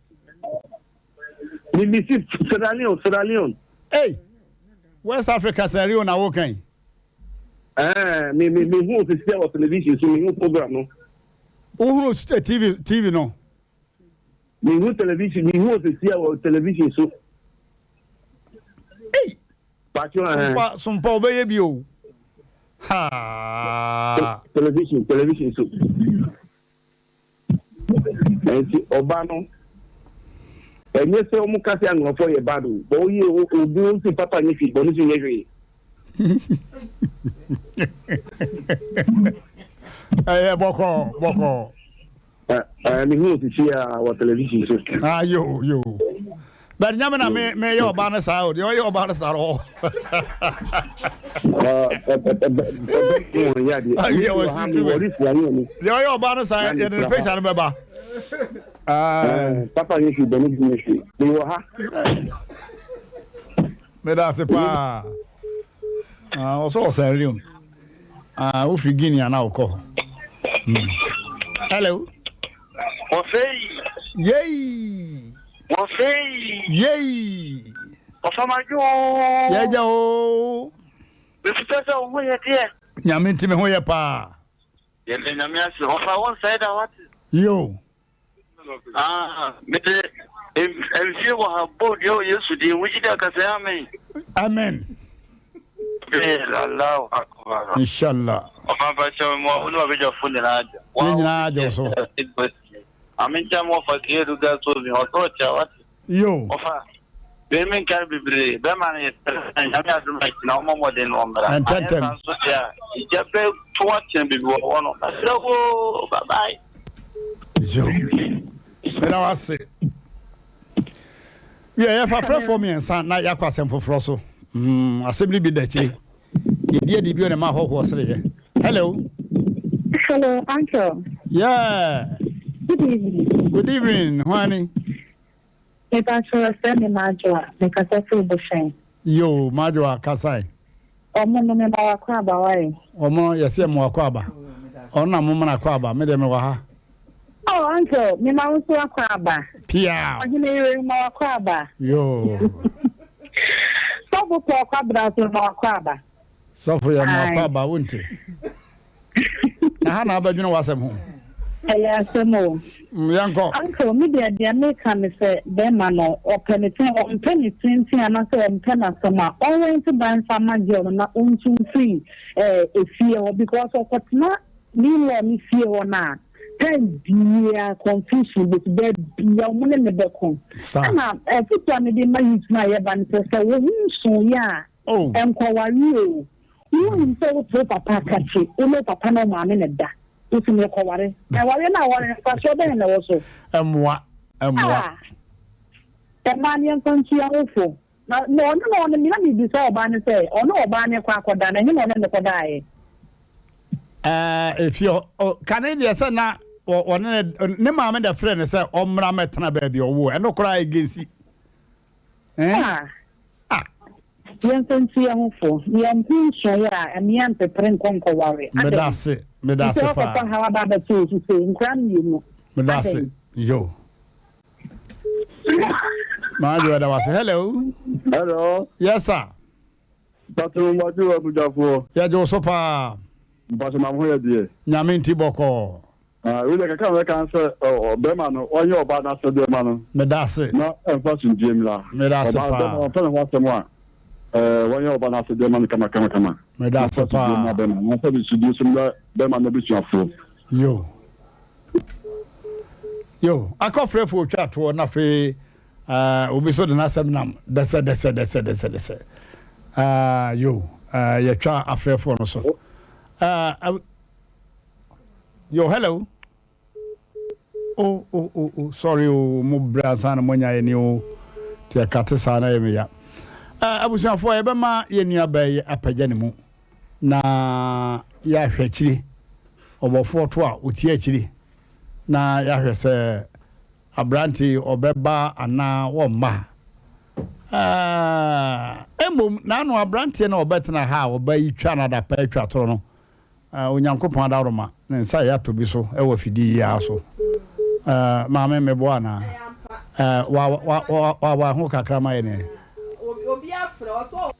Mi mi si Sierra Leone, Sierra Leone. Hey, West Africa Sierra Leone na wo kan. Ɛɛ mi mi mi hu sisi wɔ television so mi hu program no. Wohunu TV TV no. Mi hu television mi hu sisi wɔ television so. Ei! Sompa sompa ɔbɛyɛ bi o. Haa. Television television so. Nti ɔba no ɛnyɛ sɛ wɔn kasa anwonafo yɛ bad o bɔn oyi obi wɔn si papa nyɛ hwee bɔn nso nyɛ hwee. Ɛyɛ bɔkɔɔ bɔkɔɔ. Ɛɛ me hu sisi a wɔ television so. Ah yo yo. But nyame na me me yɛ ɔbaa no saa o. Deɛ ɔyɛ ɔbaa no saa ɔ. Deɛ ɔyɛ ɔbaa no saa yɛde ne picture no bɛba. Papa yɛ hwee bɔne bi yɛ hwee. Mewɔ ha. Meda ase paa. Ah, ɔsɛ ɔsɛn Leon. Ah, wofi Guinea na wokɔ hɔ. Hello. Ɔsɛyi. Yei. Wɔfei. Yei. Ɔfamadwo oo. Yɛgya oo. Mefipɛ sɛ wo ho yɛ deɛ. Nyame nti me ho yɛ paa. Yɛda Nyame ase. Ɔfa wo nsɛe da wate. Yo. Ah, mede mfie wɔ ha bɔ dua wɔ Yesu din. Wogye di aka sɛ amen. Amen. Allahu akbar. Inshallah. Ɔfa mfa kyɛ mo wo ne wabadwafo nyinaa agya. Yɛn nyinaa agye wo so. Ame nkyɛn mo ɔfa kiedu gas oven ɔsɛ ɔkyɛ wate. Yo. Ɔfa wei me nka no bebree bɛma no yɛ sɛ nyame adom akyi na ɔmmɔ mmɔden na ɔmmra. Ntɛntɛm. Anyɛ saa nso deɛ a gya bɛ to akyɛn baabi wɔ hɔ no. Mesrɛ wo bye bye. Yo. Meda wo ase. Wiɛ yɛfa frɛfoɔ mmiɛnsa na yɛakɔ asɛm foforɔ so. Mm, asɛm no bi da akyire. Yɛdi adi bio na ɛma ahɔhoɔ sereɛ. Hello. Hello, uncle. Yeah. Good evening. Good evening, Hwani. Mepa kyɛw ɛfrɛ me Madwoa, mekasa firi Bohyɛn. Yoo, Madwoa, kasae. Ɔmo no mema wo akwaaba wae. Ɔmo yɛse yɛma wo akwaaba. Ɔno na mo mana akwaaba, me deɛ mewɔ ha. Oh uncle, mema wo nso akwaaba. Piaw. Ɔhene yere mema wo akwaaba. Yoo. Sɔfo Paul Kwabena nso mema wo akwaaba. Sɔfo yɛ ma akwaaba wonte. Na ha na abɛdwene w'asɛm ho. Ɛyɛ asɛm o. Mm, yɛnkɔ. Uncle, me deɛ deɛ meka ne sɛ bɛrima no ɔpɛ ne ten ɔmpɛ ne tenten anaasɛ ɔmpɛ n'asɛm a ɔnrɛnte dan mfa ma girl no na ɔntu mfiri eh, efie hɔ because ɔkɔtena ne in-law ne fie hɔ no a time biara confusion bɛsi baabi a wɔn ne ne bɛko. Ɛna afotu a mede ma youth no a yɛba no sɛ sɛ wo ho nsoeɛ a Oh. Nkɔware o. Wonim sɛ wote wo papa akakye, wo ne wo papa ne wo maame na ɛda. Wosi merekɔware. Na awareɛ no a wɔware no, mfasoɔ bɛn na ɛwɔ so? Ɛmmoa, ɛmmoa. Ah, mmaa no yɛmfa ntu yɛn ho fo. Na na ɔno na ɔne me, na mebisa ɔbaa no sɛ, ɔne ɔbaa no rekɔ akɔda no, ɛhe na ɔne no kɔdaeɛ? Ɛɛ, efie hɔ. O, kane deɛ sɛ na ɔne ne, ne maame na ɛfrɛ no sɛ ɔmmra mmɛtena baabi a ɔwɔ. Ɛno koraa ɛgɛnsi. Eh? Ah. Ah. Yɛmfa ntu yɛn ho fo. Yɛn ho nsuaeɛ a, ɛme yɛmpepere nkɔ nkɔware. Adɛn? Meda ase. Meda ase Nti paa. ɔkɔfa haw aba abɛto wo so sei, nkwadaa mmienu. Meda ase. Adɛn? Yo. Maa dwo ɛda wase. Hello. Hello. Yes sir. Mpatsɔ mo adwo abujafoɔ. Yɛgye wo so paa. Mpatsɔ ma mo ho yɛ deɛ. Nyame nti bɔkɔɔ. Ah, wei deɛ kakra a mɛka ne sɛ ɔbarima no ɔnyɛ ɔbaa no asɛdeɛ ma no. Meda ase. Na ɛmfa asomdwoeɛ mmra. Meda ase Ɔbaa paa. bɛrima ɔmpɛ ne ho asɛm a, ɛɛ wɔnyɛ ɔbaa no asɛdeɛ ma no kama kama kama. Meda ase Na ɛmfa asomdwoeɛ mmra paa. bɛrima no, na ɛmfa asomdwoeɛ nso mmra bɛrima no abusuafoɔ. Yo. Yo, akɔfrɛfoɔ otwa toɔ na afei uh, obi so de n'asɛm nam dɛsɛ dɛsɛ dɛsɛ dɛsɛ dɛsɛ. Uh, yo, uh, yɛtwa afrɛfoɔ no so. Uh, Yo hello oh oh oh oh sorry oh mo brɛ ansa na moanya yɛ ni oh te ɛka te saa na yɛ me ya eh, abusuafoɔ yɛbɛma yɛ nua baa yi apagya ne mu na yɛahwɛ akyire ɔbɔfoɔ to a ɔtie akyire na yɛahwɛ sɛ aberante ɔbɛba anaa wɔmma eh, mmom n'ano aberanteɛ na ɔbɛtena ha a ɔba yi twa no adapa atwa toro no Onyankopɔn adaworoma, ne nsa reyɛ atɔ bi so wɔ afidie yi ara so. Maame, meboa anaa? Wa, wa, wa, wa, wa ho kakra ma yɛn ɛ. Obi afrɛ, ɔsɛ ɔwɔ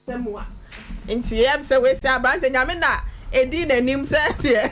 asɛm mu a. Nti yɛm sɛ wei sɛ aberante Nyame na ɛdii n'anim sɛ deɛ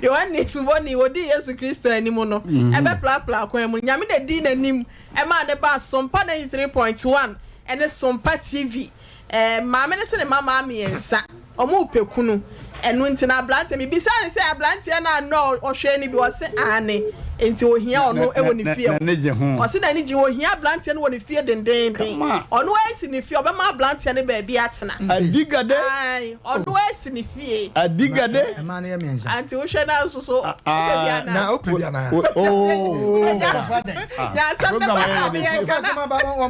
Yohane Suboni ɔdii Yesu Kristo anim no ɛbɛprapra kwan mu. Nyame na ɛdii n'anim ɛmaa ne baa Sompa 93.1 ɛne Sompa TV. Maame no se ne mmammaa miensa, wɔrepɛ kunu. Ɛno nti no abranteɛ, mebisaa no sɛ abranteɛ no a nnɛ ɔhwɛɛ no bi, ɔse aane, nti ohia ɔno wɔ ne fie hɔ. N'ani gye ho. Ɔse n'ani gye ho, ohia abranteɛ no wɔ ne fie dendeenden. Ɔno asi ne fie, ɔbɛma abranteɛ no baabi atena. Adigade. Ae, ɔno asi ne fie. Adigade. Mmaa no yɛ miensa. Aunty wohwɛ no a nso so, wopɛ bi anaa? Na wopɛ bi anaa? Oo. Nya asɛm no ba na yɛnka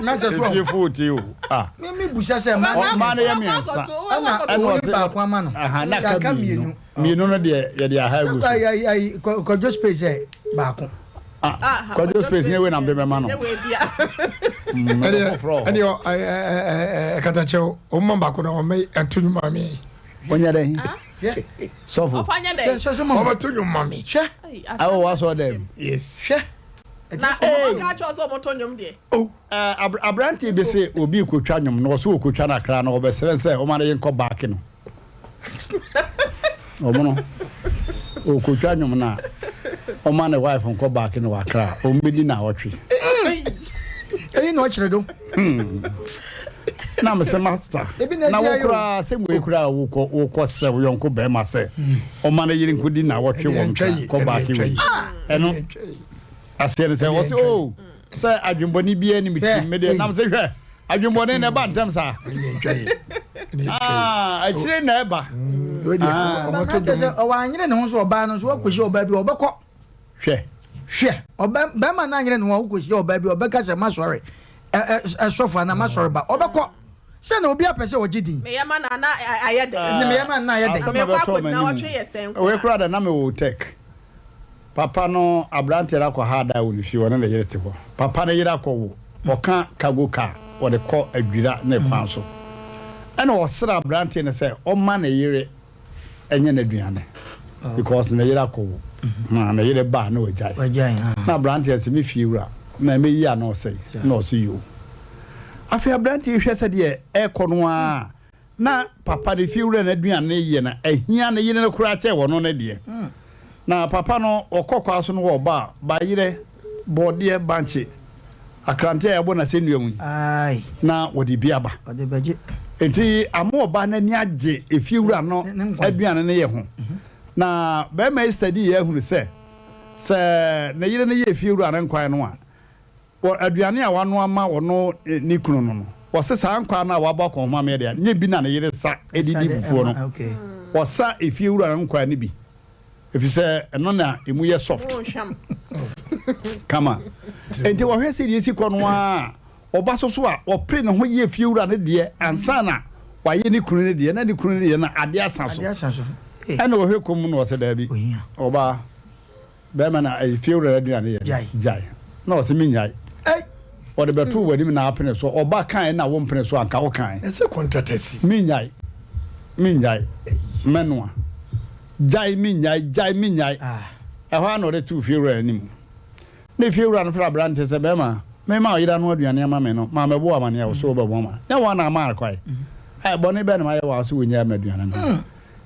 na. Efiefo tie o. Ah. Me me busa sɛ mmaa Mmaa no yɛ mmiɛnsa. Ɛna ɔne baako ama no. Na aka mmienu. Mmienu no deɛ yɛde aha agu so. Ayi ayi kwadwo space ɛ baako. Ah kwadwo space nye wei na mde bɛma no. Ɛdeɛ ɛdeɛ ɛɛ katakyɛw ɔmo baako na ɔmo ɛto nnwom ma mi. Ɔnyɛ dɛ. Sɔfo. Ɔmo to nnwom ma mi. Hwɛ. Awɔ wasɔ dɛm. Yes. Hwɛ. Na ɔmo ka kyerɛ sɛ ɔmo to nnwom deɛ. Oh, aberanteɛ bi se obi rekɔtwa nnwom na ɔse ɔkɔtwa no akra na ɔbɛsrɛ sɛ ɔma no yenkɔ baake no. Ɔmo no ɔkɔtwa nnwom no a ɔma ne wife nkɔ baake no wɔ akra a ɔmmɛdi na ɔtwe. Eyi na ɔkyerɛ do. Hmm. Na mesɛ master na wo koraa sɛ wei koraa wokɔ wokɔ srɛ wo yɔnko bɛrima sɛ ɔma no yere nkɔdi na wɔtwe wɔ nkra kɔ baake wei ɛno aseɛ no sɛ wɔ sɛ o oh, sɛ adwembɔne biara ni me tirim me deɛ nam sɛ hwɛ adwembɔne na ɛba ntɛm saa ah, akyire na ɛba ah. ɔwɔ anyere ne ho so ɔbaa no nso wakɔhyia ɔbaa bi ɔbɛkɔ hwɛ hwɛ ɔbɛ bɛrima no anyere ne ho a wokɔhyia ɔbaa bi ɔbɛka sɛ masɔre ɛsɔfo anaa masɔre ba ɔbɛkɔ sɛ na obi apɛ sɛ ɔgye din meyɛ ma na na ayɛ dɛ ne meyɛ ma na ayɛ dɛ asɛm a bɛtɔ m'anim wei koraa dɛ na mewɔ tech Papa no aberanteɛ no akɔ ha da wɔ ne fie ɔne ne yere te hɔ. Papa no yere akɔ wo ɔka cargo car ɔde kɔ adwira ne kwan so. Ɛna ɔsrɛ aberanteɛ no sɛ ɔma ne yere nyɛ n'aduane because ne yere akɔ wo na ne yere ba na wagyae. Na aberanteɛ sɛ me fie wura na mɛyi ano sɛe na ɔse yoo. Afei aberanteɛ hwɛ sɛdeɛ ɛkɔ no ara Na papa no fiewura no aduane yɛ no ahia ne yere no koraa kyɛn ɔno ne deɛ. Na papa no ɔkɔ kwa so no ɔba a, bayerɛ, bɔɔdeɛ, bankye, akrante a yɛabɔ no asɛnnua mu yi, na wɔde bi aba. Enti ama ɔbaa no ani agye efiewura no aduane no yɛ ho. Na barima yi study yɛ ahunu sɛ, sɛ ne yere no yɛ efiewura no nkwan no a, Wɔ aduane a wanoa ma ɔno ne kunu no no, ɔse saa nkwa no a wabɔ akɔnhoma meɛ deɛ, nyɛ bi na ne yere sa de di fufuo no. Ɔsa efie wura no nkwa no bi, efisɛ ɛno na emu yɛ soft kama. Enti wɔhwɛ sɛdeɛ esi kɔ no ara a, ɔba so so a, ɔpere ne ho yɛ efie wura no deɛ ansa na wayɛ ne kunu no deɛ, na ne kunu no deɛ no adeɛ asa so. Ɛna ɔhwɛ kɔm na ɔse daabi, ɔbaa. Bɛrima no ayi fie wura no aduane yɛ no gyae na ɔse menyae ɔde bɛtoo w'anim na apene so ɔba kae na wo mpene so anka wo kae Ɛsɛ contract asi. Menyae menyae mɛnoa gyae menyae gyae menyae ɛhɔ ara na ɔde too fie wura no anim na fie wura no frɛ aberante sɛ bɛrima mema ɔyere ano aduane ama me no maa mɛbɔ wo amaneɛ a wo so wobɛbɔ ma nyɛ wo na ama akwae bɔne bɛn na mayɛ wɔ a wo so wonyae ma aduane no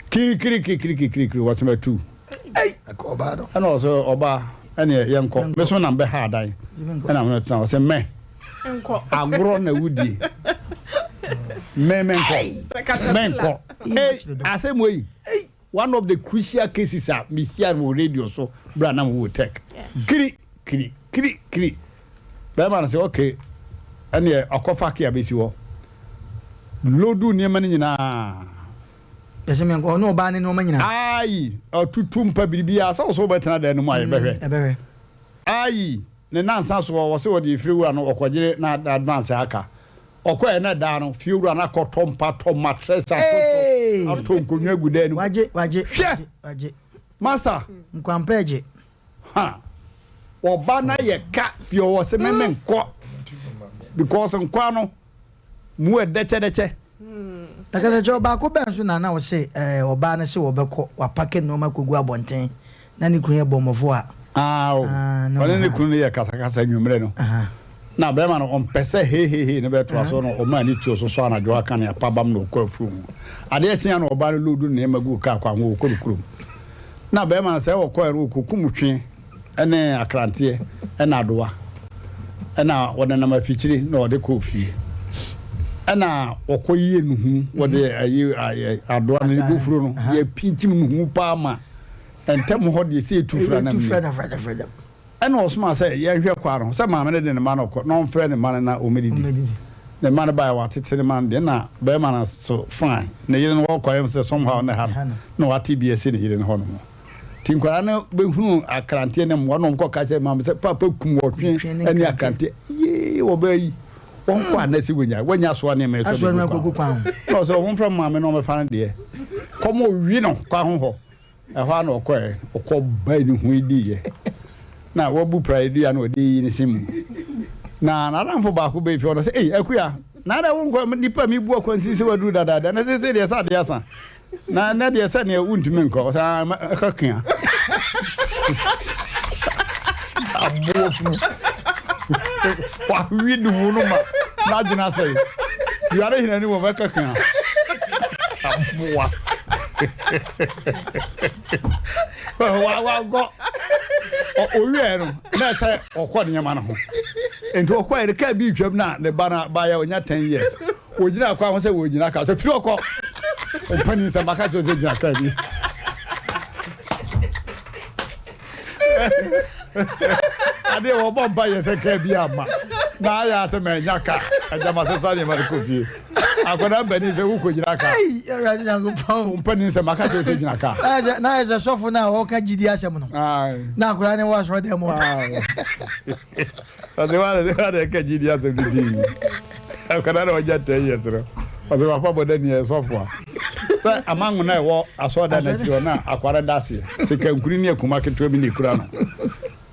Kirikiri kirikiri kirikiri wɔsɛ matu. Ɛna ɔsɛ ɔbaa ɛneɛ yɛnkɔ me so na mbɛha adan ɛna me tena ɔsɛ mɛ agorɔ na wudie mɛ mɛnkɔ mɛnkɔ ee asɛm wei one of the crucial cases a mehyia no wɔ radio so berɛ a na mewɔ tech kiri kiri kiri kiri Bɛrima no sɛ okay ɛneɛ ɔkɔfa kea bɛsi hɔ lodu nneɛma no nyinaa. Yɛsɛ menkɔ ɔne ɔbaa ne nneɛma nyinaa. Ayi ɔtutu mpa biribiara sɛ ɔsɛ wobɛtena dan no mu a yɛbɛhwɛ. Ɛbɛhwɛ. Ayi ne nansa soɔ wɔsɛ wɔde efie wura no ɔkɔgyere na advance aka ɔkɔɛ na daa no fie wura no akɔtɔ mpa tɔ mattress ato so atɔ nkonnwa agu dan no mu. Wagye wagye hwɛ wagye. Master. Nkwampɛ gye. Ha ɔba na yɛ ka fie ɔwɔ se me me nkɔ because nkwa no mu yɛ dɛkyɛdɛkyɛ. Akatakyɛ ɔbaako bɛn so na na ɔse ɛɛ ɔbaa no se ɔbɛkɔ wapake nnoɔma kɔgu abɔnten na ne kunu yɛ bɔmmɔfoɔ a. Ah o ɔne ne kunu no yɛ kasakasa anwummerɛ no na bɛrima no ɔmpɛ sɛ hehehe no bɛtoa so no ɔmaa ne tuo so sɔ anadwo aka ne apabam na ɔkɔ afuo mu adeɛ kye a na ɔbaa no loodu nneɛma gu kaa kwan ho ɔkɔ ne kurom. Na bɛrima no sɛ ɔkɔɛ no ɔkɔkum twe ne akranteɛ ne adowa ɛna ɔnenam afikyire na ɔde kɔɔ fie ɛna ɔkɔ yie nuhu wɔde ayi adowa no ne bofuro no deɛ pinkyim nuhu paa ma ntɛm hɔ deɛ sɛ etu fra nam nie. Ɛnna ɔsomaa sɛ yɛnhwɛ kwan no ho sɛ maame no de ne mma no rekɔ na ɔmfrɛ ne mma no na wɔmmɛdidi. Ne mma no baeɛ, wɔatete ne mma no deɛ, ɛnna barima no so fine. Ne yere no wɔkɔeɛ sɛ somehow na ɛha no, na wate bi asi ne yere no hɔnom. Nti nkwadaa no bɛhunuu akranteɛ ne mmoa na wɔkɔka kyerɛɛ maame sɛ, Paapa kum ɔtwe ne akranteɛ. Yee, ɔbaa yi, wɔnkɔ a na ɛsɛ wɔnya, wɔanya asoa nneɛma yi so de gu kwan ho. Na ɔsɛ wɔmfrɛ maame na ɔmmɛfa no deɛ, kɔm ɔwi no kwan ho hɔ. Ɛhɔ ara na ɔkɔe, ɔkɔbae ne ho diiɛ, na wabu praeɛ dua na ɔde reyi ne se mu. Na n'adamfo baako bɛɛ fie hɔ na ɔsɛ, Ei, Akua, na adɛn wonkɔ nnipa a mebu akwansin sɛ waduru dadaada, na seesei deɛ sɛ adeɛ asa, na ɛnɛ deɛ sɛ neɛ wontumi nkɔ. Ɔsɛ, Ah, ɛka kea. Aboɔ. asono. Wawe dubu no ma n'adwene asɛe. Duare hena ni wɔ bɛka kua. Aboa. Wankɔ. Owiɛ no na ɛsɛ ɔkɔ nneɛma no ho. Nti ɔkɔ yɛ kaa bi twam na ne ba no baayɛ ɔnya 10 years. Wɔgyina kwan ho sɛ wɔgyina kaa sɛ firi ɔkɔ. Ɔpani sɛ maka kyerɛ sɛ gyina kaa bi. Adeɛ wɔbɔ mpa yɛ sɛ kaa bi ama na ayɛ asɛ manya ka agya ma sesa nneɛma no kɔ fie akwadaa mpanin sɛ wokɔ gyina kaa mpanin sɛ maka kyerɛ sɛ gyina kaa na ayɛ sɛ sɔfo no a ɔka gyidi asɛm no na akwadaa ne wɔ asɔre dɛm Ɔse wane sɛ wane ɛka gyidi asɛm no dii akwadaa na ɔgya 10 years no ɔse papa bɔ dani ɛyɛ sɔfo a sɛ amango na ɛwɔ asɔɔda no akyiri hɔ na akwara da aseɛ sɛ kankuri ne akuma ketewa bi na ekura no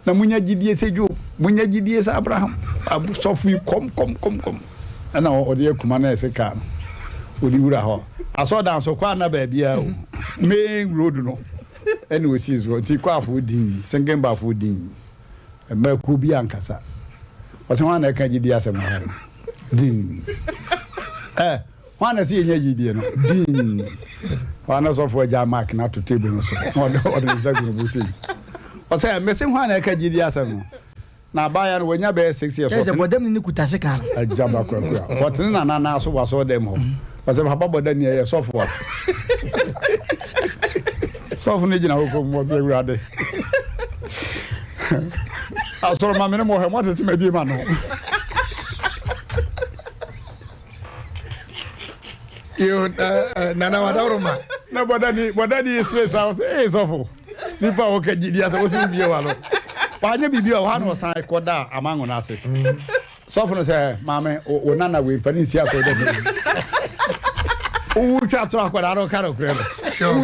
na munya gyidie sɛ Job munya gyidie sɛ Abraham sɔfo yi kɔm kɔm kɔm kɔm ɛna ɔde akuma na ɛsɛ kaa no ɔde wura hɔ asɔɔda nso kɔ ana baabiara o main road no ɛna ɔsii soɔ nti kɔ afo din senkenbafoɔ din Mma kuo bi ankasa. Ɔsɛ hwan na ɛka gyidie asɛm wɔ ha no? Din. Ɛ hwan na ɛsɛ yɛnya gyidie no? Din. Hwan na sɔfo agya mark no ato table no so na ɔde ɔde ne nsa gu ne bo sei. Ɔsɛ mese hwan na ɛka gyidie asɛm no? Na abaayewa no wanya bɛyɛ six years. Kyerɛ sɛ bɔdam ni kuta sekan no. Agya bakurakura. Ɔtene nana nan so wɔ asɔɔdɛm hɔ. Ɔsɛ papa bɔda ni ɛyɛ sɔfo a. Sɔfo no gyina hɔ komm ɔsɛ awurade. Asɔrɔ ma mene mo hɛ mo atete ma bie ma no. Yo eh, nana wadaworo ma. Na bɔda ni bɔda ni sere sa ɔsɛ ee sɔfo nipa a wɔka gyidi asɛ wɔsɛ bie wa no. Wanyɛ biribi a ɔha na ɔsan kɔda amango no ase. Sɔfo no sɛ, Maame, wo nana wei mfa ne nsi asɔre dɛ fɛ. Wowu twa to akwadaa no ka nokorɛ no.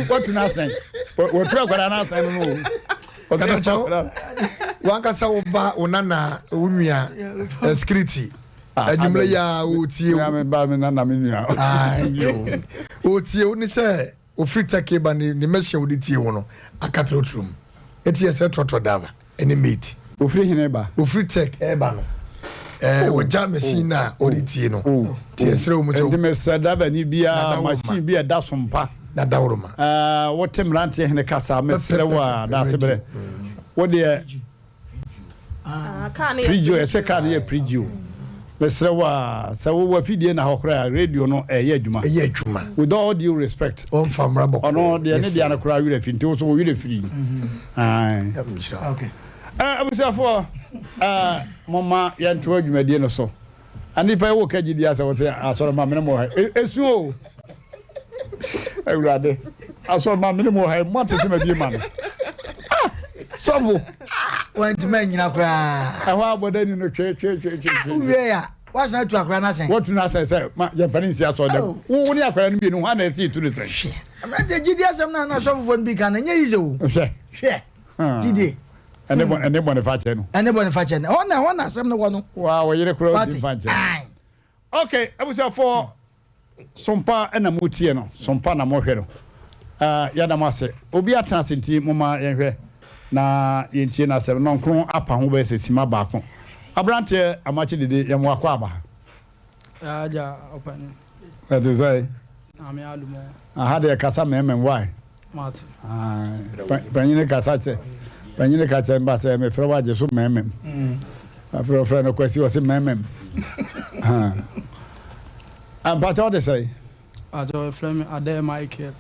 Watu no asɛn. Watu akwadaa no asɛn no no. Ɔkatakyɛw, wankasa wo ba, wo nana, wo nua, security. Anwummerɛ yi a wɔtie wo. Me ba, me nana, me nua. Wɔtie wo ne sɛ Ofiri Turkey ba ne ne machine a wɔde tie wo no aka trɔtrɔ mu. Eti yɛ sɛ trɔtrɔ driver ɛne mate. Ofiri hene ba? Ofiri Turk ɛɛba no. Ɛɛ oh, wɔgya machine no a oh, wɔde tie no. Oh, Ti yɛ srɛ wɔn sɛ. Nti mesrɛ driver ni biara machine bi a ɛda so mpa. Na dawuroma. Ɛɛ wote mmeranteɛ hene kasa mesrɛ wo a daase berɛ. Wo deɛ. Prigio ɛsɛ car no yɛ prigio mesrɛ wo a sɛ wowɔ afidie na hɔ koraa radio no ɛyɛ adwuma ɛyɛ adwuma with all due respect ɔmfa mmra bɔkɔ ɔno deɛ ne deɛ no koraa werɛ fi nti wo so wo werɛ firi abusuafoɔ momma yɛnto adwumadie no so Anipa yi wo ka gyidi asɛ wo sɛ asɔre ma mene mo ha esu o awurade asɔre ma mene mo ha mo atete ma bie ma no ah sɔfo wantumi anyina koraa ɛhɔ abɔda ni no twe twe twe twe ah, wowie a wasan atu akora no asɛn watu no asɛn sɛ ma yɛmfa no nsi asɔre dɛm wo ne akora no mmienu hɔ na ɛsi tu no sɛn hwɛ mmerante gyidi asɛm no a na asɔfofoɔ no bi ka no ɛnyɛ yize o hwɛ hwɛ gyidie Ɛne bɔ ɛne bɔne fakyɛ no. Ɛne bɔne fakyɛ no. Ɛhɔ na ɛhɔ na asɛm no wɔ no. Waa ɔyere koraa odi mfa nkyɛ. Okay, abusuafoɔ sompa na mo tie no, sompa na mo hwɛ no. Uh, yɛda mo ase. Obi atena ase nti mo ma yɛnhwɛ na yɛntie n'asɛm. Nɔnkron apa ho bɛyɛ sɛ sima baako. Aberanteɛ Amakye Dede yɛn mo akɔ aba. Agya ɔpanin. Ɛte sɛ. Nyame adom o. Aha deɛ kasa mɛmɛm why? Mate. Panyini kasa kyɛ panyini ka kyɛ mba sɛ mefrɛ wo agye so mɛmɛm. Afei ɔfrɛ no Kwasi ɔse mɛmɛm. Mpakyɛ ɔde sɛe? Mpakyɛ ɔfrɛ me Adɛ Michael.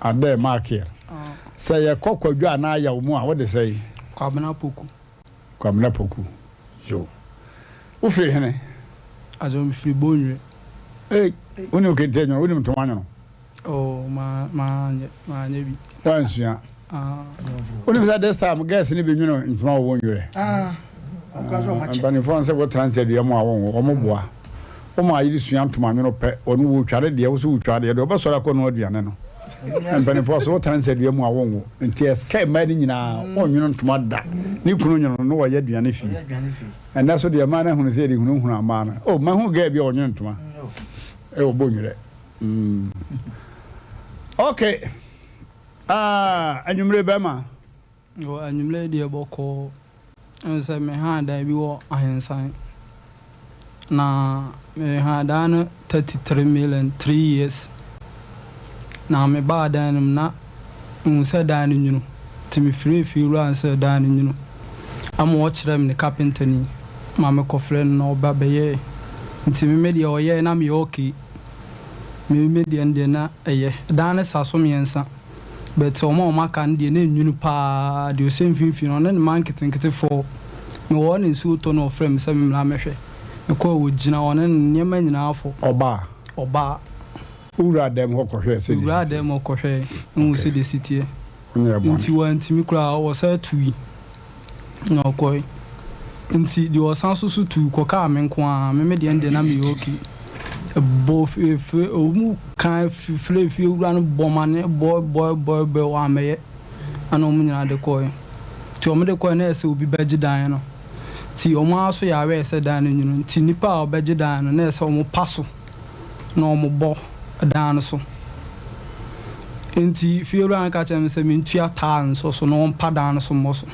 Adɛ Michael. Sɛ yɛkɔ Kwadwo anaa Yaw mu a wode sɛe? Kwabena Poku. Kwabena Poku, Yo. Wo firi hene? Ajo me firi Bonwire. Ei, wo nim kente nwono, wo nim ntoma nwono? Oh, ma, ma nyɛ, ma nyɛ bi. Wansua. Ah. Wo nim sɛ this time girls ni bi nwono ntoma wɔ Bonwire? Ah. Mpanimfoɔ sɛ wotena nsadua mu a wɔn wɔn boa. Wɔn a yere sua ntoma nwono pɛ, wɔn wɔtware deɛ, wo so wotwa deɛ, deɛ wɔbɛsɔre akɔ no aduane no. Mpanimfoɔ so wotena nsadua mu a wonwo nti ɛsɛ mmaa no nyinaa wɔnwono ntoma da ne kunu nwono no wɔyɛ aduane fie ɛnɛ so deɛ mmaa no ahunu sɛ yɛde hunahuna mmaa no oh mahu gɛɛ bi a ɔnwono ntoma ɛwɔ bɔ nwerɛ mm. ok ah, anwummere bɛma anwummere deɛ bɔkɔɔ. Ɛne sɛ mehaa dan bi wɔ Ahensan. Na mehaa dan no 33 million, 3 years. Na mebaa dan no mu na mehu sɛ dan no nwunu. Nti mefrɛɛ fiewura no sɛ dan no nwunu. Ɛma ɔkyerɛɛ me ne kapentani ma mekɔfrɛɛ no na ɔba bɛyɛɛ. Nti me me deɛ ɔyɛɛ na meyɛ okay. Me me deɛ no deɛ na ɛyɛ. Dan no sa so mmiɛnsa. But wɔn a wɔaka no deɛ na enwunu paa, deɛ ɔhyɛ mfimfini no ɔne ne mma nketenkete fɔɔ. Mewɔ hɔ na nsuo retɔ na ɔfrɛɛ me sɛ memmra mmɛhwɛ. Mekɔɔ ɔgyina hɔ, ɔne ne nneɛma nyinaa fɔ. Ɔbaa? Ɔbaa. Wowuraa dan mu hɔ kɔhwɛɛ sɛdeɛ ɛsi teɛ? Mewuraa dan mu hɔ kɔhwɛɛ, mehuu sɛdeɛ ɛsi teɛ. Wonyɛɛ bɔne. Nti wantumi koraa, ɔsan tui. Na ɔkɔe. Nti deɛ ɔsan so so tuu kɔkaa me nko ara, me me deɛ no deɛ na meyɛ okay. Ɛbɔ fie ɔmu kan frɛ fie wura no bɔ ma ne bɔ bɔ bɔ bɔ wammɛyɛ. Ɛna wɔn nyinaa de kɔe. Nti wɔn de kɔe na ɛsɛ obi bɛgye dan no. Nti wɔn ara so yɛ aware sɛ dan no nwunu. Nti nipa a ɔbɛgye dan no na ɛsɛ wɔn pa so na wɔbɔ dan no so. Enti fiewura no ka kyerɛɛ me sɛ mentua taa nsɔ so na ɔmpa dan no so mmɔ so.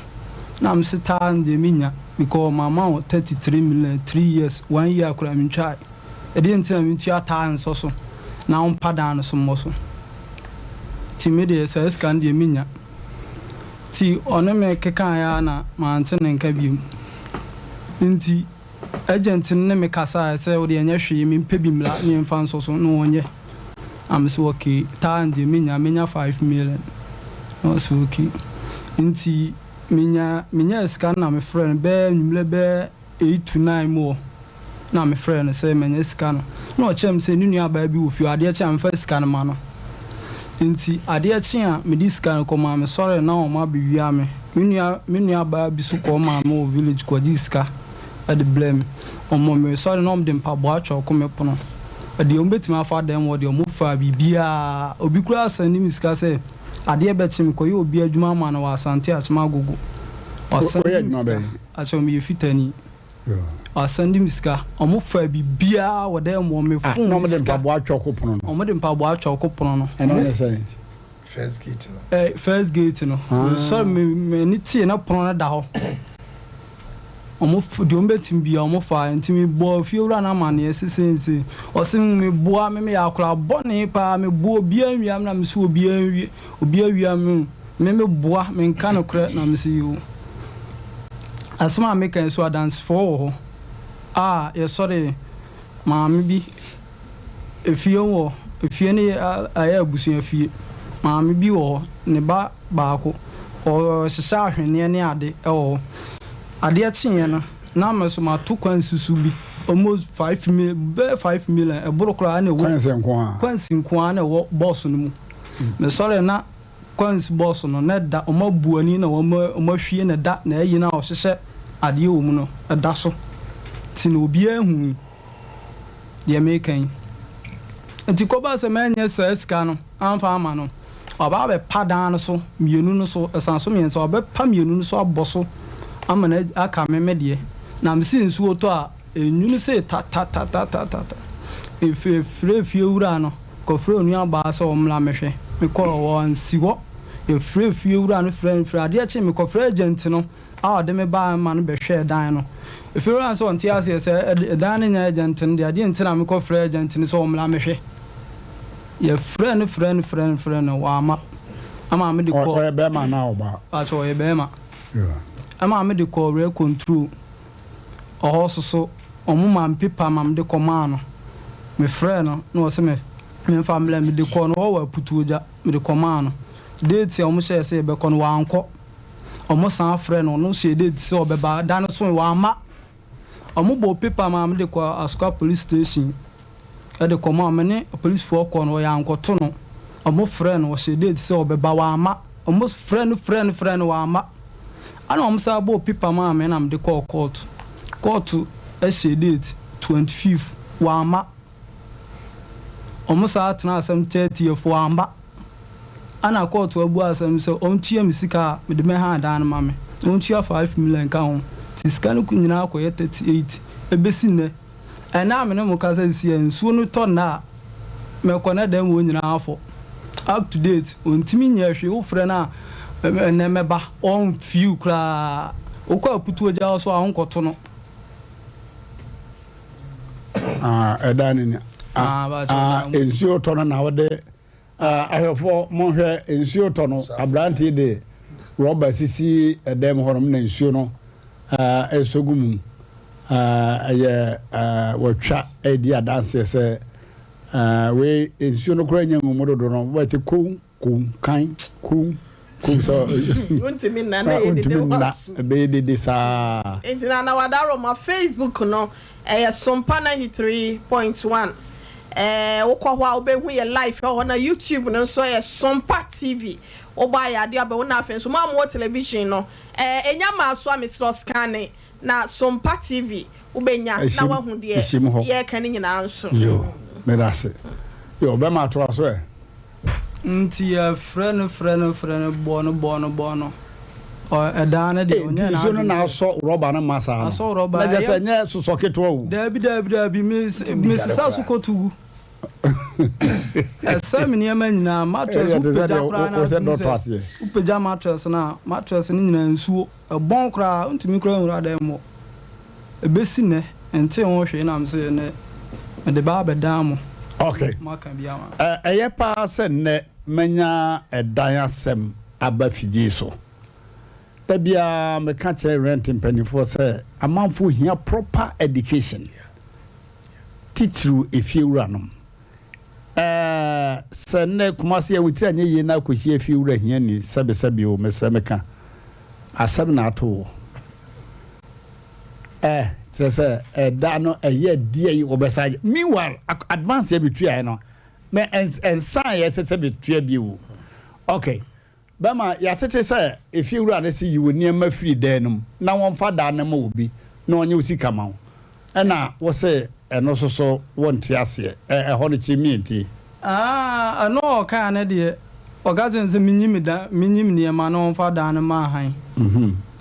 Na mese taa no deɛ mennya because mama wo 33 million three years, one year koraa mentwae. Ɛdeɛn nti na mentua taa nsɔ so na ɔmpa dan no so mmɔ so? Nti me deɛ saa sika no deɛ mennya. Nti ɔne me kekaeɛ ara na mante ne nka bio. Nti. Agent no ne me kasaeɛ sɛ wodeɛ nyɛ hwee mempɛ bi mmra ne yɛmfa nsɔ so na ɔnyɛ na mese okay taa deɛ menya menya 5 million na ɔse okay nti menya menyaa sika no na mefrɛ no bɛyɛ anwummerɛ bɛyɛ 8 to 9 mu hɔ na mefrɛ no sɛ manya sika no na ɔkyerɛ me sɛ ne nua baa bi wɔ fie hɔ adeɛ kye a memfa sika no ma no nti adeɛ kye a mede sika no kɔmaa me sɔre na wɔn abɛwia me me nua me nua baa bi so kɔɔ maa me wɔ village kɔgyee sika de brɛɛ me. Wɔmmɔ me sɔre na wɔde mpaboa twɔko me pono. Deɛ wɔbɛtumi afa dan mu hɔ deɛ, wɔfaa biribiara. Obi koraa sɛnde me sika sɛ adeɛ bɛkye me kɔyɛ obi adwuma ama no wɔ Asante Akyem Agogo. Woyɛ Wasɛnde me adwuma sika. bɛn? Akyɛ meyɛ fitani. Wasɛnde me sika. Wɔfaa biribiara wɔ dan mu hɔ, me Ah, phone na ne wɔde sika. mpaboa twɔko pono no? Wɔde mpaboa twɔko pono no. Ɛno ne sɛn? First gate no. Eh, first gate no. Ah. Mesɔre me m'ani tee na pono no da hɔ. Ɔmo deɛ ɔmo bɛtumi bia ɔmo fa nti me bɔɔ fiewura no amaneɛ sɛ sei ne sei. Ɔse me boa me meyɛ akwadaa bɔne paa me boa obiara nwia me na me se obiara nwie obiara wia me me me boa me nka nokorɛ na me se yoo. Asɛm a meka yi so adansefoɔ wɔ hɔ a yɛsɔre maame bi Efie wɔ, efie no yɛ ayɛ abusua fie. Maame bi wɔ hɔ, ne ba baako, ɔrehyehyɛ ahweneɛ ne ade wɔ hɔ. Adeɛ kyeeɛ no, na me nso mato kwansi so bi, almost 5 mil, bɛyɛ 5 million, ɛboro koraa na ɛwɔ. Kwansi nko ara? Kwansi nko ara na ɛwɔ bɔs no mu. Mesɔree na kwansi bɔs no, na ɛda, wɔabu ani na wɔahwie na ɛda, na ayi no a wɔhyehyɛ adeɛ wɔ mu no, ɛda so. Nti na obiara hui. deɛ mereka yi. Nti kɔba sɛ manyɛ saa sika no amfa amma no, waba abɛpa dan no so mmienu no so, ɛsan so mmiɛnsa, wabɛpa mmienu no so abɔ so ama no aka me me deɛ. Na mese nsuo tɔ a, ɛnwunu sei tatatatata. Mefrɛɛ fiewura no kɔfrɛɛ onuabaa sɛ ɔmmra mmɛhwɛ. Mekɔɔ hɔ, wansi hɔ. Yɛfrɛɛ fiewura no frɛɛ no frɛɛ, adeɛ kyee mekɔfrɛɛ agent no. a ɔde me bae ma no bɛhwɛɛ dan no. Efiri hɔ a sɛ ɔnte aseɛ sɛ dan no nyɛ agent no dea, deɛ nti na mekɔfrɛɛ agent no sɛ ɔmmra mmɛhwɛ. Yɛfrɛɛ no frɛɛ no frɛɛ no frɛɛ no, wamma. Ɛmaa mede kɔɔ. Ɔyɛ bɛrima anaa ɔbaa? Pakyɛ ɔyɛ bɛrima. Ɛmaa mede kɔɔ rent control. Ɔhɔ nso so, wɔn maa me paper ma mede kɔmaa no. Mefrɛɛ no na ɔse me memfa mmrɛ no. Mede kɔɔ no hɔ wɔ Aputuogya, mede kɔmaa no. Date a wɔhyɛɛ sɛ yɛbɛkɔ no, wankɔ. Ɔmo san frɛɛ no, ɔno hyɛɛ date sɛ ɔbɛba, da no soe, wamma. Ɔmo bɔɔ paper maa me de kɔɔ Asokwa police station de kɔmaa me ne apolisifoɔ kɔɔ no, yɛankɔto no. Ɔmo frɛɛ no, ɔhyɛɛ date sɛ ɔbɛba, wamma. Ɔmo frɛɛ no frɛɛ no frɛɛ no, wamma. Ɛna ɔmo san bɔɔ paper maa me na mede kɔɔ court. Court hyɛɛ date 25th, wamma. Wɔn saa tenaa asɛm 30th wamba. Ɛna kɔɔto abu asɛm sɛ ɔntua me sika a mede bɛhan dan no ma me. Na ɔntua 5 million nka ho. Nti sika no nyinaa kɔyɛ 38 ɛbɛsi nnɛ. Ɛnnɛ a me ne mo kasa sisi a nsuo no tɔ nnɛ a mɛkɔ na dan mu hɔ nyinaa afɔ. Up to date ɔntumi nyɛɛ hwee wofrɛ no a ɛnnɛ mɛba ɔnfew koraa. Wokɔ aputuo gya hɔ so a wonkɔto no. Ah, ɛdan no ni. Ah, baakyɛ Ah, ɔdan mu. nsuo tɔ no na wode ah, ahwɛfoɔ monhwɛ nsuo tɔ no aberante de rɔba sisi ɛdan mu hɔnom na nsuo no ah, ɛsɔ gu mu. Ah, ɛyɛ ah, wɔtwa ɛredi adanseɛ sɛ ah, wei nsuo no koraa nya ngu mu dodo no wɔte kow Kum kan kum kum sɛ Wontumi nna na ɛyɛ dede wontumi nna w'aso. ɛbɛyɛ dede saa. Nti Nana Wadaroma Facebook no ɛyɛ Sompa 93.1 ɛɛ wokɔ hɔ a wobɛhu yɛ live ɛwɔ hɔ na YouTube no nso ɛyɛ Sompa TV wobɔ ayɛ adeɛ abɛhu na afei nso mo a mowɔ television no ɛɛ ɛnya maa so a mesrɛ wo scanne Na Sompa TV wobɛnya na woahu deɛ yɛreka no nyinaa nso. Yo, meda ase. Yo, bɛma atoa so ɛ. Nti yɛfrɛ no frɛ no frɛ no bɔɔ no bɔɔ no bɔɔ no ɔ ɛdaa no deɛ Nti ɔnyɛɛ nsuo no n'adwene na sɛ. asɔ rɔba no ma saa no? Asɔ rɔba Na kyerɛ ɛyɛ. sɛ ɛnyɛ sosɔ ketewa o. Daabi daabi daabi me mesesa so kɔto gu. Ɛsɛe me nneɛma nyinaa mattress Ɛyɛ te sɛ wopagya deɛ koraa na wo sɛ wotumi dɔtɔ sɛ aseɛ. wopagya mattress no a mattress no nyinaa nsuo. Ɛbɔn koraa, wontumi koraa nwura dan mu hɔ. Ɛbɛsi nnɛ, mentee ho hwee na mese nnɛ mede ba abɛdan mo. Ok. Moaka bi ama me. Ɛyɛ paa sɛ nnɛ manya ɛdan asɛm aba fidie so. Da biara meka kyerɛ rent mpanimfoɔ sɛ amanfoɔ hia proper education, titiriw efiewuranom. Ɛɛ, sɛ nnɛ Kumasi a wo tiri anyɛ yie na akɔhyia afiewura hiani sɛbesɛbe o, mesrɛ meka, asɛm na ato wo. Ɛɛ, kyerɛ sɛ ɛda no ɛyɛ deɛ wɔbɛsa agye. Meanwhile, advance yɛ metuaeɛ no, mɛ ɛnsan yɛ sɛ sɛ metua bio o. Okay. Bɛma yɛatete sɛ efiewura no se yi wo nneɛma firi dan no mu na wɔmfa dan no ma obi na ɔnyɛ wo sika ma wo. Ɛna wo se ɛno nso so wonte aseɛ. Ɛ, ɛhɔ no kyim me ntie. Aah, ɛno a ɔkaa no deɛ, ɔka kyerɛɛ me sɛ menyi me dan, menyi me nneɛma na ɔmfa dan no mma hann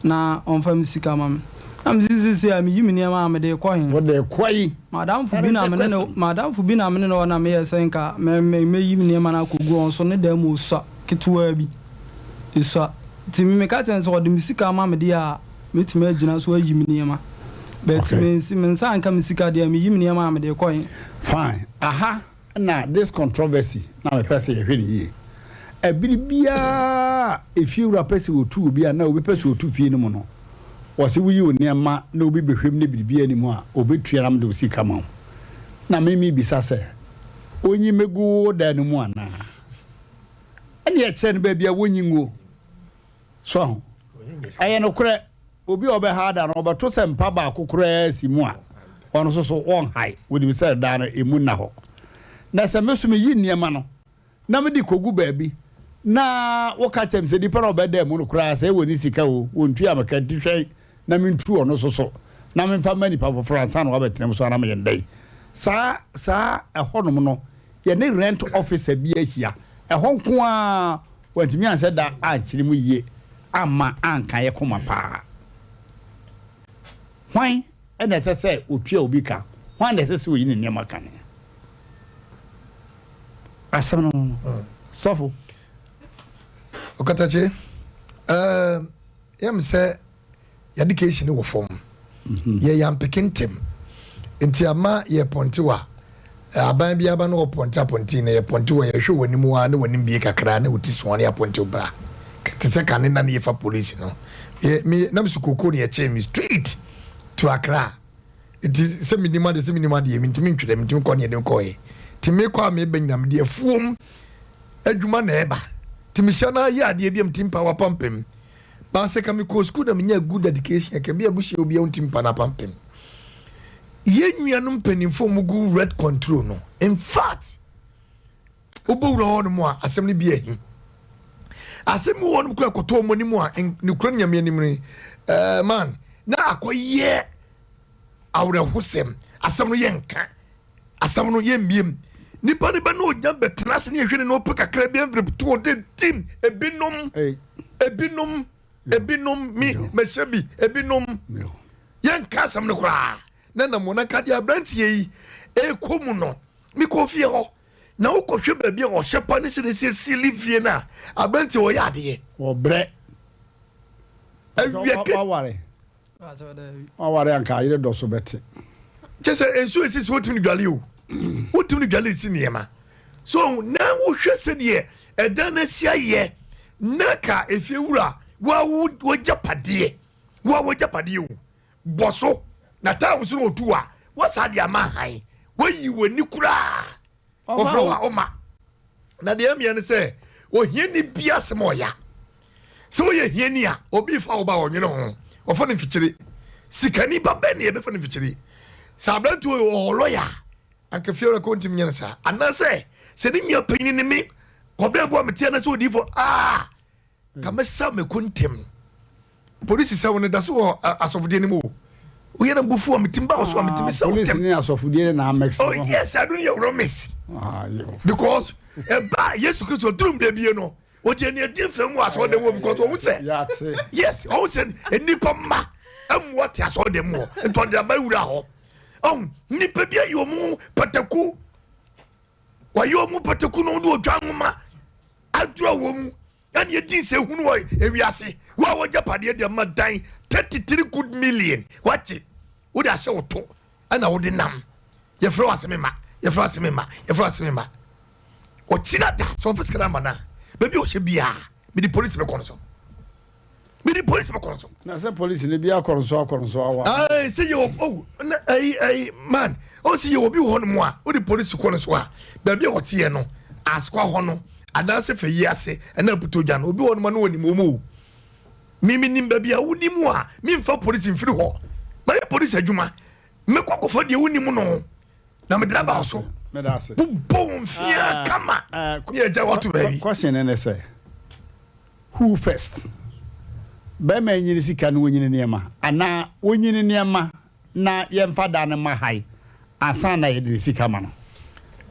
na ɔmfa me sika ma me. Na mese seesei a meyi me nneɛma a mede rekɔ he? Wode rekɔ he? M'adamfo That bi is na the me ne no, question. m'adamfo bi na me ne no wɔ na meyɛɛ sɛ nka mɛ, mɛ, mɛyi me nneɛma no akɔgu hɔ nso ne dan mu ɔsua. ketewaa bi. Esua. Nti me meka kyerɛ no sɛ ɔde me sika ma me deɛ a, mɛtumi agyina so ayi me nneɛma. But Okay. me nsi me nsa anka me sika deɛ a, meyi me nneɛma a mede rekɔ he? Fine. Aha na this controversy na mepɛ sɛ yɛhwɛ no yie. Ɛbere biara a efiewura pɛ sɛ otu obi anaa obi pɛ sɛ otu fie no mu no, wɔse woyi wo nneɛma na obi bɛhwɛ mu na biribiara nni mu a, obetua na mede wo sika ma wo. Na me mebisa sɛ, onyi mmɛgu wo dan no mu anaa? Ɛne ɛkyerɛ no baabi a wɔnyi nguo. So ahu? Ɛyɛ nokorɛ, obi a ɔbɛha da no, ɔbɛto sɛ mpa baako koraa si mu a, ɔno nso so wɔnhae. Wɔnim sɛ dan no emu nna hɔ. Na sɛ me nso meyi nneɛma no na mede kɔgu baabi na woka kyerɛ me sɛ nipa no a ɔbɛda mu no koraa sɛ ɛwɔ ne sika o, wɔntua me ka nti hwɛn na mentu ɔno nso so na memfa mma nipa foforɔ ansa na wabɛtena mu so anaa meyɛ no dɛn? Saa saa ɛhɔnom no yɛne rent officer bi ahyia ɛhɔ nko ara wantumi anhyɛ da ankyerɛ mu yie amma anka yɛ koma paa. Hwan na ɛsɛ sɛ otua obi ka? Hwan na ɛsɛ sɛ oyi ne nneɛma kane? Asɛm no no sɔfo. Ɔkatakye, ɛɛ yɛm sɛ yɛde no wɔ fam mhm. yɛ yampeke ntɛm nti ama yɛ pɔnte wa aban bi aba na ɔpɔnte apɔnte na yɛ pɔnte wɔ yɛhwɛ wɔ anim a na wɔ anim bie kakra na wɔti soa ne apɔnte bra te sɛ kane na ne yɛfa polisi no yɛ me nam so koko ne yɛkyɛn me straight to Accra nti sɛ menim adeɛ sɛ menim adeɛ mentumi ntwerɛ mentumi kɔ ne yɛde kɔɛ nti mekɔ a meba nyina mede afuom adwuma na ɛba nti mehyɛ no ayɛ adeɛ bi a meti mpa wapampam But sɛ ka mekɔɔ school na menyaa good education a, ka bi a buhyia obi a ɔnti mpa no apampem. Yɛn nuanom mpanimfoɔ a wɔgu red control no, in fact, wobɛwura hɔ nom a asɛm no bi ahi. Asɛm bi wɔ hɔ nom kora kɔtɔ wɔn anim a, nokura no nyame anim no, eh, man, na akɔyɛ awerɛhosɛm. Asɛm no yɛnka. Asɛm no yɛ mmiem. Nipa no bɛ na onya bɛtena ase ne ehwɛ ne na ɔpɛ kakra bi envelope to ɔde tim ebinom ebinom ebinom mi mɛhyɛ bi ebinom yɛnka asɛm no koraa na nam wɔn aka deɛ aberanteɛ yi ɛkɔ mu no mekɔ fie hɔ na wokɔhwɛ baabi a ɔhyɛ pa ne sɛ ne siesie li fie no a aberanteɛ ɔyɛ adeɛ ɔbrɛ awia ke. Waware anka ayere dɔ so bɛte. Kyɛ sɛ nsuo esi so wotumi de dwale o. Wotumi de dwale si nneɛma. So na wohwɛ sɛdeɛ ɛdan no asi ayɛ na ka efie wura wa wagyapadeɛ wa wagyapadeɛ o bɔ so na taa so na otu a wasa de ama han wayi w'ani koraa. Wɔfrɛ wo a woma. Na deɛ ɛmeɛ ne sɛ ohiani bi asɛm ɔya. Sɛ woyɛ hiani a obi fa wo ba ɔnwene ho ɔfa no mfikyire. Sikani ba bɛn ne yɛbɛfa no mfikyire? Sɛ aberanteɛ wɔ hɔ lɔya a anka fie wura kɔ ntumi nyɛ no saa. Anaasɛ sɛ ne nua panyin ne me kɔbɛn bu a meteɛ na sɛ odiifo a Ka mɛsa mako ntɛm. Polisi sɛ wo no da so wɔ asɔfodie no mu o. Woyɛ na mbufu a metim ba wo so a metumi sɛ wo ntɛm. Polisi ne asɔfodie no na amɛx. Oh yes, I don't hear promise. Ah, because ɛba Yesu Kristo duru mbɛ bie no ɔde ani adi mfɛm wɔ asɔre dɛm hɔ because ɔhu sɛ yes ɔhu sɛ nnipa mma mmoa te asɔre dɛm hɔ nti ɔde aba wura hɔ ɔhu nnipa bi ayi wɔn pataku wɔayɛ wɔn pataku na wɔde otwa nwoma adura wɔn mu ɛna yɛdi nsɛnhunu wɔ ewiase wo a wɔgya padeɛ de ama dan 33 good million wakye wode ahyɛ wo to ɛna wode nam yɛfrɛ wo asɛm ma yɛfrɛ wo asɛm ma yɛfrɛ wo asɛm ma ɔkyina da sɛ ɔmfa sika no ama no a baabi a ɔhyɛ biaa mede polisi bɛkɔ no so mede polisi bɛkɔ no so na sɛ polisi no bi akɔ no so akɔ no so awa ɛɛ sɛ yɛ wɔ oh na ɛyi ɛyi man ɔn sɛ yɛ obi wɔ hɔ nom a wode polisi kɔ no so a baabi a wɔteɛ no asokwa hɔ no anaasɛ fɛ yi ase ɛna aputo dwa no obi wɔ nom a na wɔnim wɔn o mimi nim baabi a wonim a memfa polisi mfiri hɔ mayɛ polisi adwuma mɛkɔ akɔfa deɛ wonim no na mede aba wo so bobɔ wo mfeaa kama ne agya wato baabi question ne sɛ Who first? Bɛrima yi nyini sika na onyini nneɛma anaa onyini nneɛma na yɛmfa dan no ma hae ansa na yɛde ne sika ma no?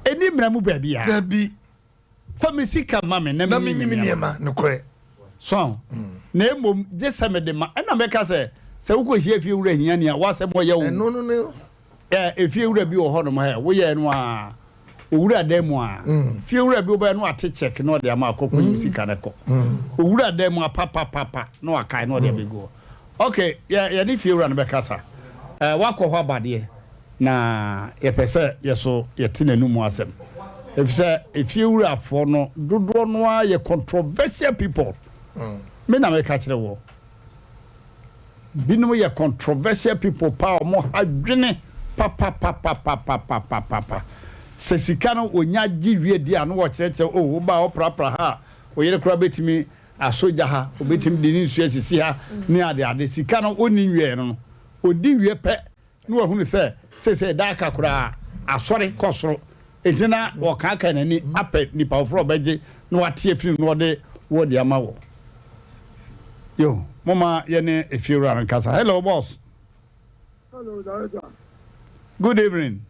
Ɛnni mmara mu baabiara. Dabi. Fa me sika ma me na menyi me nneɛma. Nokorɛ. So na mmom gye sɛ mede ma. Ɛna mɛka sɛ, sɛ wokɔhyia efie wura hiani a, w'asɛm ɔyɛ wo. Ɛno no ne. Ɛ, efiewura bi wɔ hɔnom hɛ, woyɛɛ no a, owura dan mu a, fiewura bi wobɛyɛ no ate check na ɔde ama akɔ kɔyi wo sika no kɔ. Owura dan mu a papapapa na wakae na ɔde abɛgu hɔ. Ok, yɛ, yɛne fiewura no bɛkasa. Ɛ, wakɔ hɔ aba deɛ, na yɛpɛ sɛ yɛ so yɛte n'anum asɛm. Efisɛ efiewurafoɔ no dodoɔ no ara yɛ controversial people. Me na meka kyerɛ woɔ. Binom yɛ controversial people paa ɔmo ha dwene papapapapapapapa sɛ sika no onya gye wie deɛ a na wɔkyerɛkyerɛ oh wo ba a ɔprapra ha a wo yere koraa bɛtumi asɔ gya ha obɛtumi de ne nsuo asisi ha ne ade ade sika no ɔnni nwieɛ no no ɔdi wie pɛ na wahunu sɛ seesei da aka koraa asɔre kɔ soro, enti na ɔkaakae n'ani apɛ nipa foforɔ a ɔbɛgye na wate afiri mu na ɔde wo de ama wɔ. Yo, momma yɛne efiewura no nkasa. Hello, boss. Hello, director. Good evening.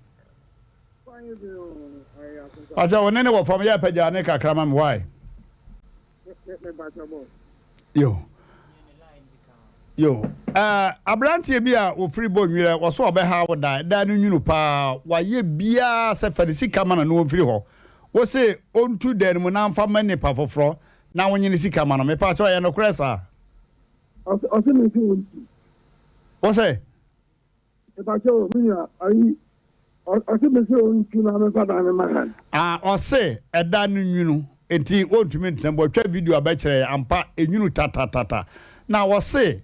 Fine evening. Oh, Ɔsɛ wo ne ne wɔ fam yɛ apagya ne kakra ma me why? Yo. Yo. Uh, aberanteɛ bi a wɔfiri bɔ nwerɛ wɔ so ɔbɛha wo dan dan no nwunu paa wayɛ biara sɛ fa ne sika ma no na ɔmfiri hɔ wo se ɔntu dan no mu na mfa ma nipa foforɔ na wonye ne sika ma no mepa kyɛ ɔyɛ nokorɛ saa ɔse me nso ɔntu wo sɛ Mepakyɛ o, me nua, ayi, ɔse me se ɔntu na memfa dan no ma han. Ah, ɔse ɛdan no nwunu, enti wɔntumi ntena mu. Wɔatwa video abɛkyerɛ yɛn, ampa, enwunu tatatata. Na ɔse,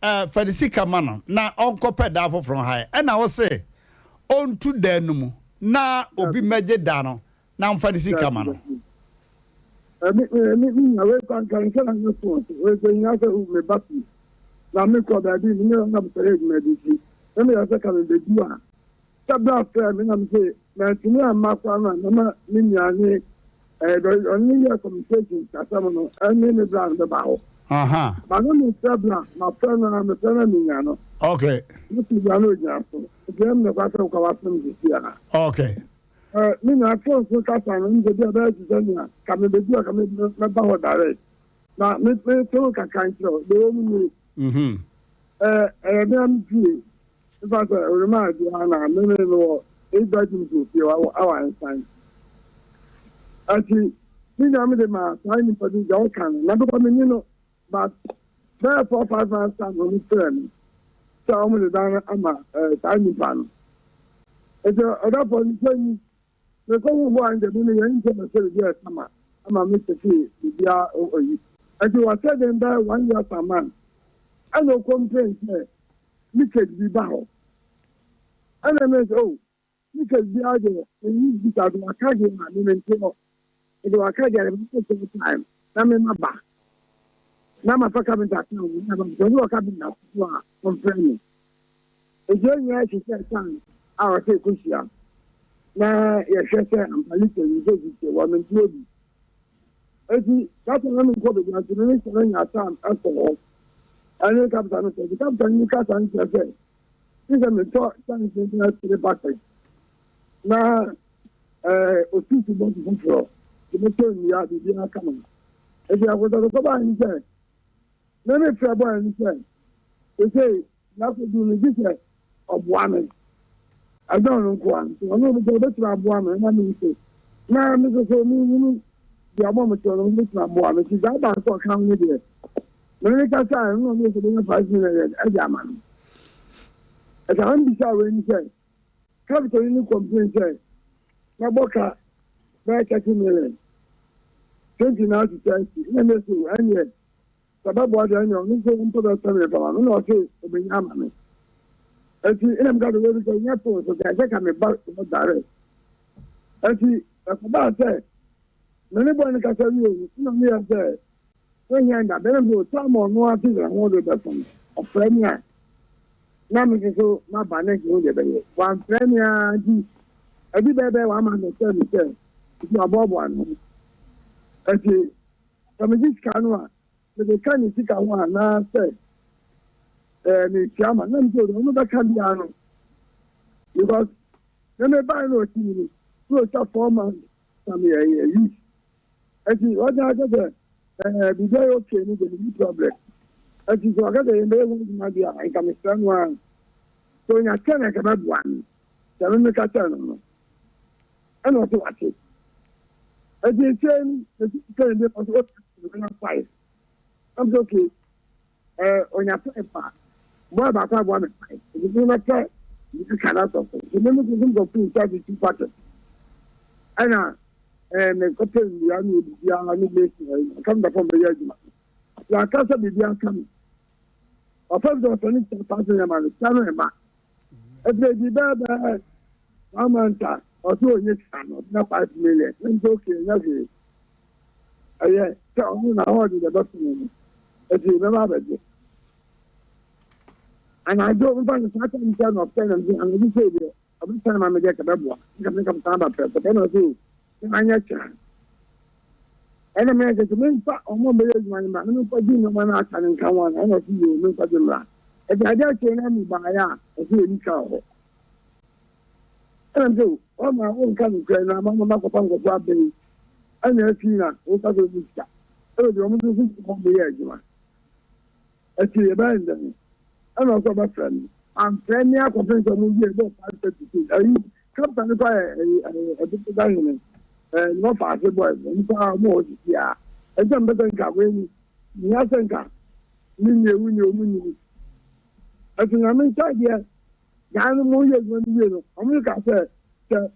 eh, fa ne sika ma no na ɔnkɔpɛ dan foforɔ nhae. Ɛna ɔse ɔntu dan no mu na obi mmɛgye dan no na ɔmfa ne sika ma no. Me me me nua wei kɔ anka nhyɛ na nyɛ phone so wei sɛ nyina sɛ me ba fie na me kɔ baabi me ne na mekɔyɛ adwuma bi nti na meyɛ sɛ ka me bɛdu a sɛ bra frɛ me na me se mantumi amma koraa no a mɛma me nua ne ɛɛ ɔne yɛ communication asɛm no ɛne me bra no bɛba hɔ. Aha. Ba na mefrɛ bra mafrɛ no a mefrɛ no menya no. Okay. Mete bra no ogyina so nti ɛm ne kwa sɛ wokɔ wasɛm sisi a. Okay. Eh, me nua phone so kasa no nso bi a ɛbɛyɛ te sɛ nea ka mebedu a ka mɛba hɔ direct. Na me me te wo kakra nkyerɛ wo, deɛ ɛwɔ mu nie. Mhm. Eh, ɛyɛ me a me fie. Mefa sɛ Orema adi ha na me me mewɔ eight bedrooms wɔ fie hɔ awa nsan. Ɛti me nua me de ma saa nipa bi deɛ ɔka no, na bɛkɔ me ni no, but bɛyɛ four five months time na ɔmo frɛ me. sɛ wɔn de dan no ama ɛɛ saa nipa no. Nti ɔdɔfoɔ no sɛ ni mekɔ hu bɔ a nkyɛ me meyɛ nkyɛ mɛsɛ biribi a ɛkama ama me tete biribiara oyi. Nti wɔsɛ den bɛyɛ one year some month ɛna ɔcomplain sɛ leakage bi ba hɔ. Ɛna me sɛ oh leakage biara deɛ menyi bi sa de waka deɛ a me mente hɔ. Nti waka deɛ a mɛma same time na mema ba. Na mafa carpenter ka ho na ma sɛ ɔne wɔ carpenter so a ɔmfrɛ me. Nti yɛn nyinaa hyehyɛɛ time a ɔsɛ yɛkɔhyia na yɛhwɛ sɛ ampa leakage no sɛ sisi wɔ mente hɔ bi. Nti that time na menkɔ baabi nti me ne sɛ nya time ɛkɔ hɔ. Ɛne carpenter no sɛ nti carpenter no kasa no kyerɛ sɛ ne sɛ metɔ kyɛnse bɛyɛ three bucket na ɛɛ osisi bɔtɔ foforɔ de metɔ nnua biribiara kama. Nti akɔtɔtɔkɔ baa ne sɛ me me frɛ bɔɔ ne sɛ sesei n'akɔdu no gye sɛ ɔboa me. Ɛdɔn no nko a nti ɔno sɛ ɔbɛtumi aboa me na me nso na me nso so menhunu deɛ ɔbɔ me kyerɛ no ɔbɛtumi aboa me nti saa baako a ɔka ho no deɛ me ne kasa a ɛno na ɔno nso bɛnya 5 million ɛde ama no. Ɛsɛ ahom bisa wei ni sɛ capital yi ne complain sɛ mɛbɔ ka bɛyɛ 30 million 29 to 30 ɛna me so ɛneɛ sɛ bɛboa deɛ ɛneɛ ɔno nso mpɛ bɛ 10 million pama no na ɔse ɔbɛnya ama me. Eti ɛna meka sɛ wei sɛ nyɛ phone so kɛ ɛsɛ ka me ba hɔ direct. Eti ɛkɔbaa sɛ me ne bɔɔ no kasa wie no ɛna meyɛ sɛ wɔnyɛ nda bɛrɛ mi o time ɔno ate sɛ ho de bɛfo no ɔfrɛ me a na me nso so maba ne ho deɛ bɛyɛ. Wamfrɛ me ara nti ɛbi bɛyɛ bɛyɛ wama no sɛ me sɛ nti waboaboa no ho. Eti sɛ megye sika no a mede ka ne sika ho anaasɛ ɛɛ metua ma na mese ɔno bɛka biara no because me me baa na ɔsi mi no na ɔtwa 4 months na meyɛ yɛ use. Eti ɔgya aka sɛ ɛɛ biribi ayɛ okay no deɛ menni problem. Eti sɛ ɔka sɛ yɛn bɛyɛ ho adwuma deɛ a nka mesrɛ no ara sɛ onya kyɛ na nka mɛboa no sɛ me meka kyerɛ no no ɛna ɔsɛ wate. Eti ekyir no mesi sika no bi ɔsɛ ɔsɛ ɔnya five ɛna sɛ okay ɛɛ onya five a bɔɔl baako aboa me five eti mi bɛpɛ sika na sɔ so nti mi mi nso nkɔ full charge two packet ɛna ɛɛ mekɔpɛ nnua ne biribiara ne mason ɛyi aka mi dafɔ mbɛyɛ adwuma yɛaka sɛ biribi aka mi ɔfɛ bi sɛ ɔsɛ ne sika paase yɛ ma no sika no ɛma efiri edi bɛɛ bɛɛ one month a ɔsɛ onye sika no ɔbɛnya 5 million ne nso okay ɛnyɛ hwee ɛyɛ sɛ ɔno na ɔde deɛ bɛso no no eti bɛba abɛgye anadwo nfa no saa time sɛ na ɔfɛ na nso anadwo sɛ deɛ ɔbɛsɛn ma me deɛ kɛbɛboa nka me nka san ba pɛ pɛ na ɔsɛ o sɛ anyɛ kyerɛ ɛna mɛ sɛ sɛ memfa ɔmo mbɛyɛ adwuma no mmra na memfa gye nneɛma no aka no nka ho ana ɛna ɔsɛ yɛ memfa gye mmra. Ɛti adeɛ akyerɛ na me baeɛ a ɔsɛ yɛ nika wɔ hɔ ɛna sɛ ɔma wonka nokorɛ na ama ma makɔfa nkɔfo abɛn ɛna afi na woka sɛ ɔmu sika ɛna deɛ ɔmo nso so ɔmo bɛyɛ adwuma ɛti yɛbɛyɛ ndɛn ɛna ɔsɛ ɔbɛfrɛ me amfrɛ me akɔpem sɛ ɔmo wie bɛɛ 5:36 ayi kapta no kɔ yɛ ɛyi ɛyi ɛdeda hene ɛɛ ne wɔfa ase boys ɔmo kɔ a ɔmo wɔ sisi a ɛsɛ mbɛsɛ nka wei ni nyia sɛ nka ne nie wu nie ɔmo nyini ɛti nyame nsa deɛ gaa no mo yɛ adwuma no wie no ɔmo ka sɛ sɛ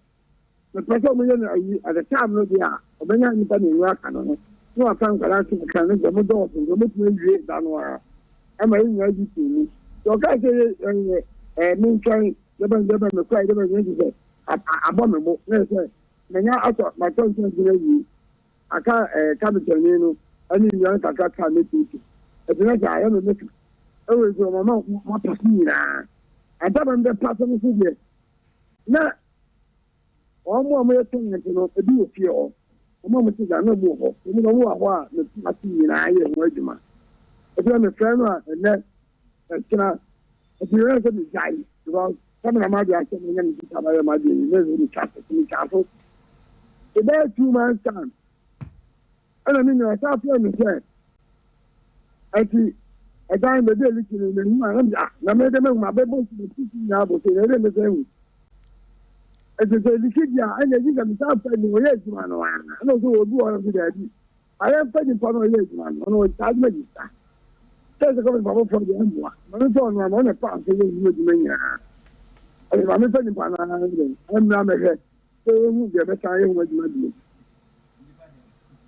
mepɛ sɛ ɔmo yɛ no ayi at the time no deɛ a ɔbɛnya nipa mmienu aka no ho na wafa nkwadaa nso aka no sɛ ɔmo dɔɔso nti ɔmo tumi awie da no ara ama yɛn nyinaa gye too mu sɛ ɔka sɛ yɛ ɛɛ ɛɛ me nkyɛn dɛbɛn dɛbɛn me kora dɛbɛn yɛn ti sɛ abɔ me bo na yɛ sɛ menya atɔ matɔ nkyɛnse no awie aka ɛɛ kapitani no ɛne nnua no kakra kaa me tuutu ɛti na sɛ ayɛ me meka ɛwɔ nso ɔmo ama mapa so nyinaa adaba no bɛ pa so no so deɛ na wɔn a wɔyɛ tenant no ebi wɔ fie hɔ wɔn a wɔte dan na ebi wɔ hɔ wɔn a wɔwɔ hɔ a me pa so nyinaa yɛ ho adwuma ɛti na mefrɛ no a ɛnɛ ɛkyena ɛti yɛn sɛ megyae because sɛbi na maa de ahyɛ me nya me sika ma yɛ ma de yi ne sɛ metwa so metwa so ɛbɛyɛ 2 months time ɛna me nua ɔsan frɛ me sɛ ɛti ɛdan baabi a ɛliki no mehu a ɛna ah na mede mehu ma bɛbɔ nsu na titi nyinaa bɔ so na ɛde me sɛ hu ɛti sɛ ɛliki di a ɛna ɛgye sɛ mesan fɛ ne ɔyɛ adwuma no a ɛna ɔsɛ obi wɔ hɔ no so daabi ayɛ mfa nipa no ɔyɛ adwuma no ɔno ɔgye saa adwuma di sa. Sɛ sɛ kɔfɛ nipa foforɔ deɛ ɛmmoa. Ma memfa ɔno ara ma ɔna ɛfa ase yɛ ho adwuma nyinaa. Ɛnna ma memfa nipa no ara nyɛ dɛn ɛmmra mmɛhwɛ sɛ yɛhu deɛ ɛbɛsan ayɛ ho adwuma bio.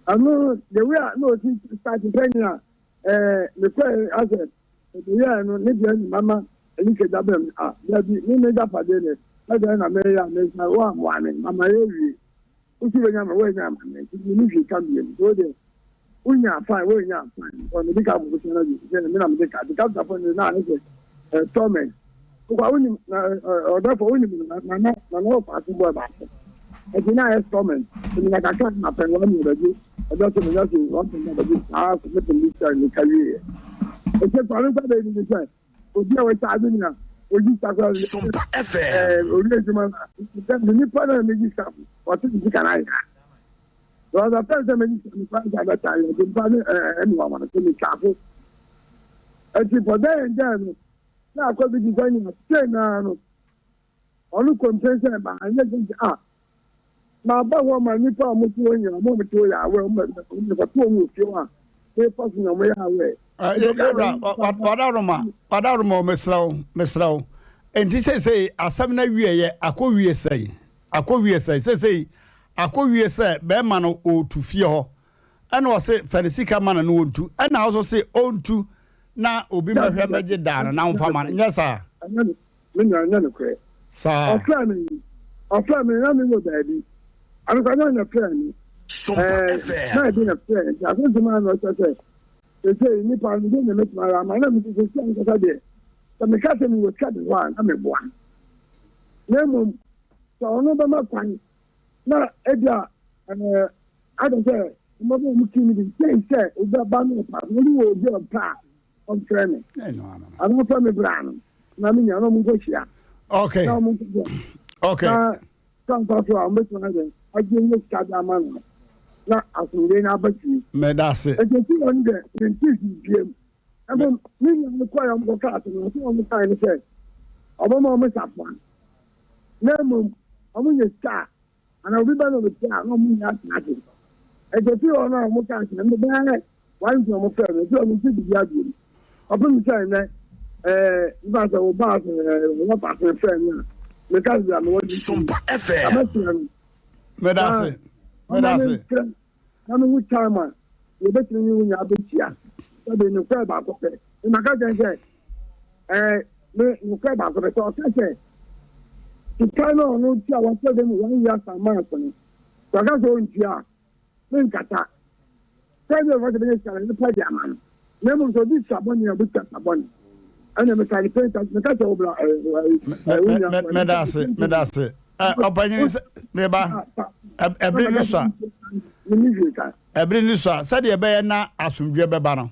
Ɛno the way a na ɔsi start sɛ nyina ɛɛ mekɔɛ asɛ meyɛɛ no ne deɛ ne mama ɛne kagya bɛm a dabi me m'agyapadeɛ ne ɛdeɛ na meyɛ a mesan woammoa me mama yɛwie. Wosi wenya me woenya ama me nti menni hwee ka bio nti wo deɛ wonya fine wonya fine because mede ka akɔkɔ sua no adi sɛ me na mede ka nti kapitafo no na ayɛ sɛ ɛtɔ me wokɔ a wonim na ɔdɔfo wonim no na na na na ɔfa ase bɔɔ baako nti na ayɛ stɔmen nti na kakra na pɛn wɔn mu bɛgye ɛdɔ so menya so wɔn pɛn na bɛgye saa so mepɛn bi sɛ ne ka wieɛ ɛsɛ kwame nkwa bɛyɛ ne sɛ obi a wɔkyɛ ade nea oyi sakora Sompa FM. ɛɛ owi adwuma na sɛ nipa na meyi sa ɔte ne sika na ayɛ na ɔsɛ fɛn sɛ meyi sa nipa nsa bɛta ayɛ nti nipa ne ɛɛ ɛne wɔn sɛ me kyafo ɛti for then and there no na akɔ bi ti sɛ nea sei naa no. Ɔno kɔmpen sɛ ma anyɛ dzen dze a, maba hɔ ma nyimpa a wɔtse hɔ nyina, hɔn a wɔtse hɔ yɛ aware, wɔn mekɔto hɔn wɔ fie hɔ a, merefa so na wɔyɛ aware. Yɛwura, wadaroma, wadaroma o, mesrɛ wo, mesrɛ wo. Enti seesei asɛm no awieɛ, akɔwie sɛn? Akɔwie sɛn? Seesei akɔwie sɛ bɛrima no ɔretu fie hɔ, ɛna ɔse fa ne sika ma no na ɔntu, ɛna wo nso se ɔntu na obi mmɛhwɛ mmɛgye daa no na womfa ma no, nyɛ saa? Me nua, ɛnyɛ nokorɛ. Saa. Ɔfrɛɛ me, ɔfrɛɛ me, na mewɔ baabi. Anokwa na na frɛɛ me. Ɛɛ, na ɛde na frɛɛ. Nti asɛm a na ɔkyerɛ sɛ, seesei nnipa no, deɛ na mɛtumi ayɛ ama na mede seesei ankasa deɛ, sɛ meka sɛ mewɔ sika de hɔ a, na meboa. Na mmom, sɛ ɔno bɛma kwan na ebia ɛɛ ada sɛ wɔbɛma wɔn ti no bi sei sɛ obi aba no ɔpa, na ɔne wɔ obi a ɔpɛ a, ɔmfrɛ me anaa ɔmfa me bra no na me nya na ɔmo nkɔhyia okay na ɔmo nkɔhyia okay na sanfa so a ɔmo bɛtumi ayɛ dɛn agye nye sika de ama no na asomdwe no aba fie mɛda ase nti esi wɔn dɛ mente hwee biem ɛfam me nua no kɔɛ ɔmo kɔka asɛm no asɛm a ɔmo kae ne sɛ ɔbɛma ɔmo safoa na mmom ɔmo nya sika a Ana obi ba na ɔbɛtua a, na wɔn nyinaa atena ase. Ɛnti ɛfiri hɔ no a wɔn kaa sɛ, mebɛyɛ one nti na wɔn frɛ me, ɛfiri hɔ mente biribi abiem. Ɔpem sɛ nnɛ, ɛɛ, mfa sɛ wo baa sɛ ɛɛ, wɔfa ase frɛ me a, meka sɛ bia mewɔ de Sompa FM. Abɛsrɛ no. Meda ase. Meda ase. Na mehu time a yɛbɛtumi ne wo nyinaa bɛhyia. Sɛbe nokorɛ baako pɛ. Maka kyerɛ sɛ, ɛɛ, me nokorɛ baako pɛ. Sɛ ɔka sɛ, sika no a ɔno tua wɔsɛ dɛ mu one year some months no, sɛ ɔka sɛ ɔntua a, menkasa. Sɛ ɛbi ɔfa sɛ bɛnyɛ sika no, nipa de ama no. Na mmom sɛ ɔdi sika bɔne a, ɔbɛtua sika bɔne. Ɛna meka ne pɛn meka kyerɛ wo bra ɛɛ ɛɛ wo nua. Meda ase, meda ase. Ɔpanyin sɛ meba ɛbere ne sua. Ɛbere ne sua sɛdeɛ ɛbɛyɛ na asomdwoeɛ bɛba no.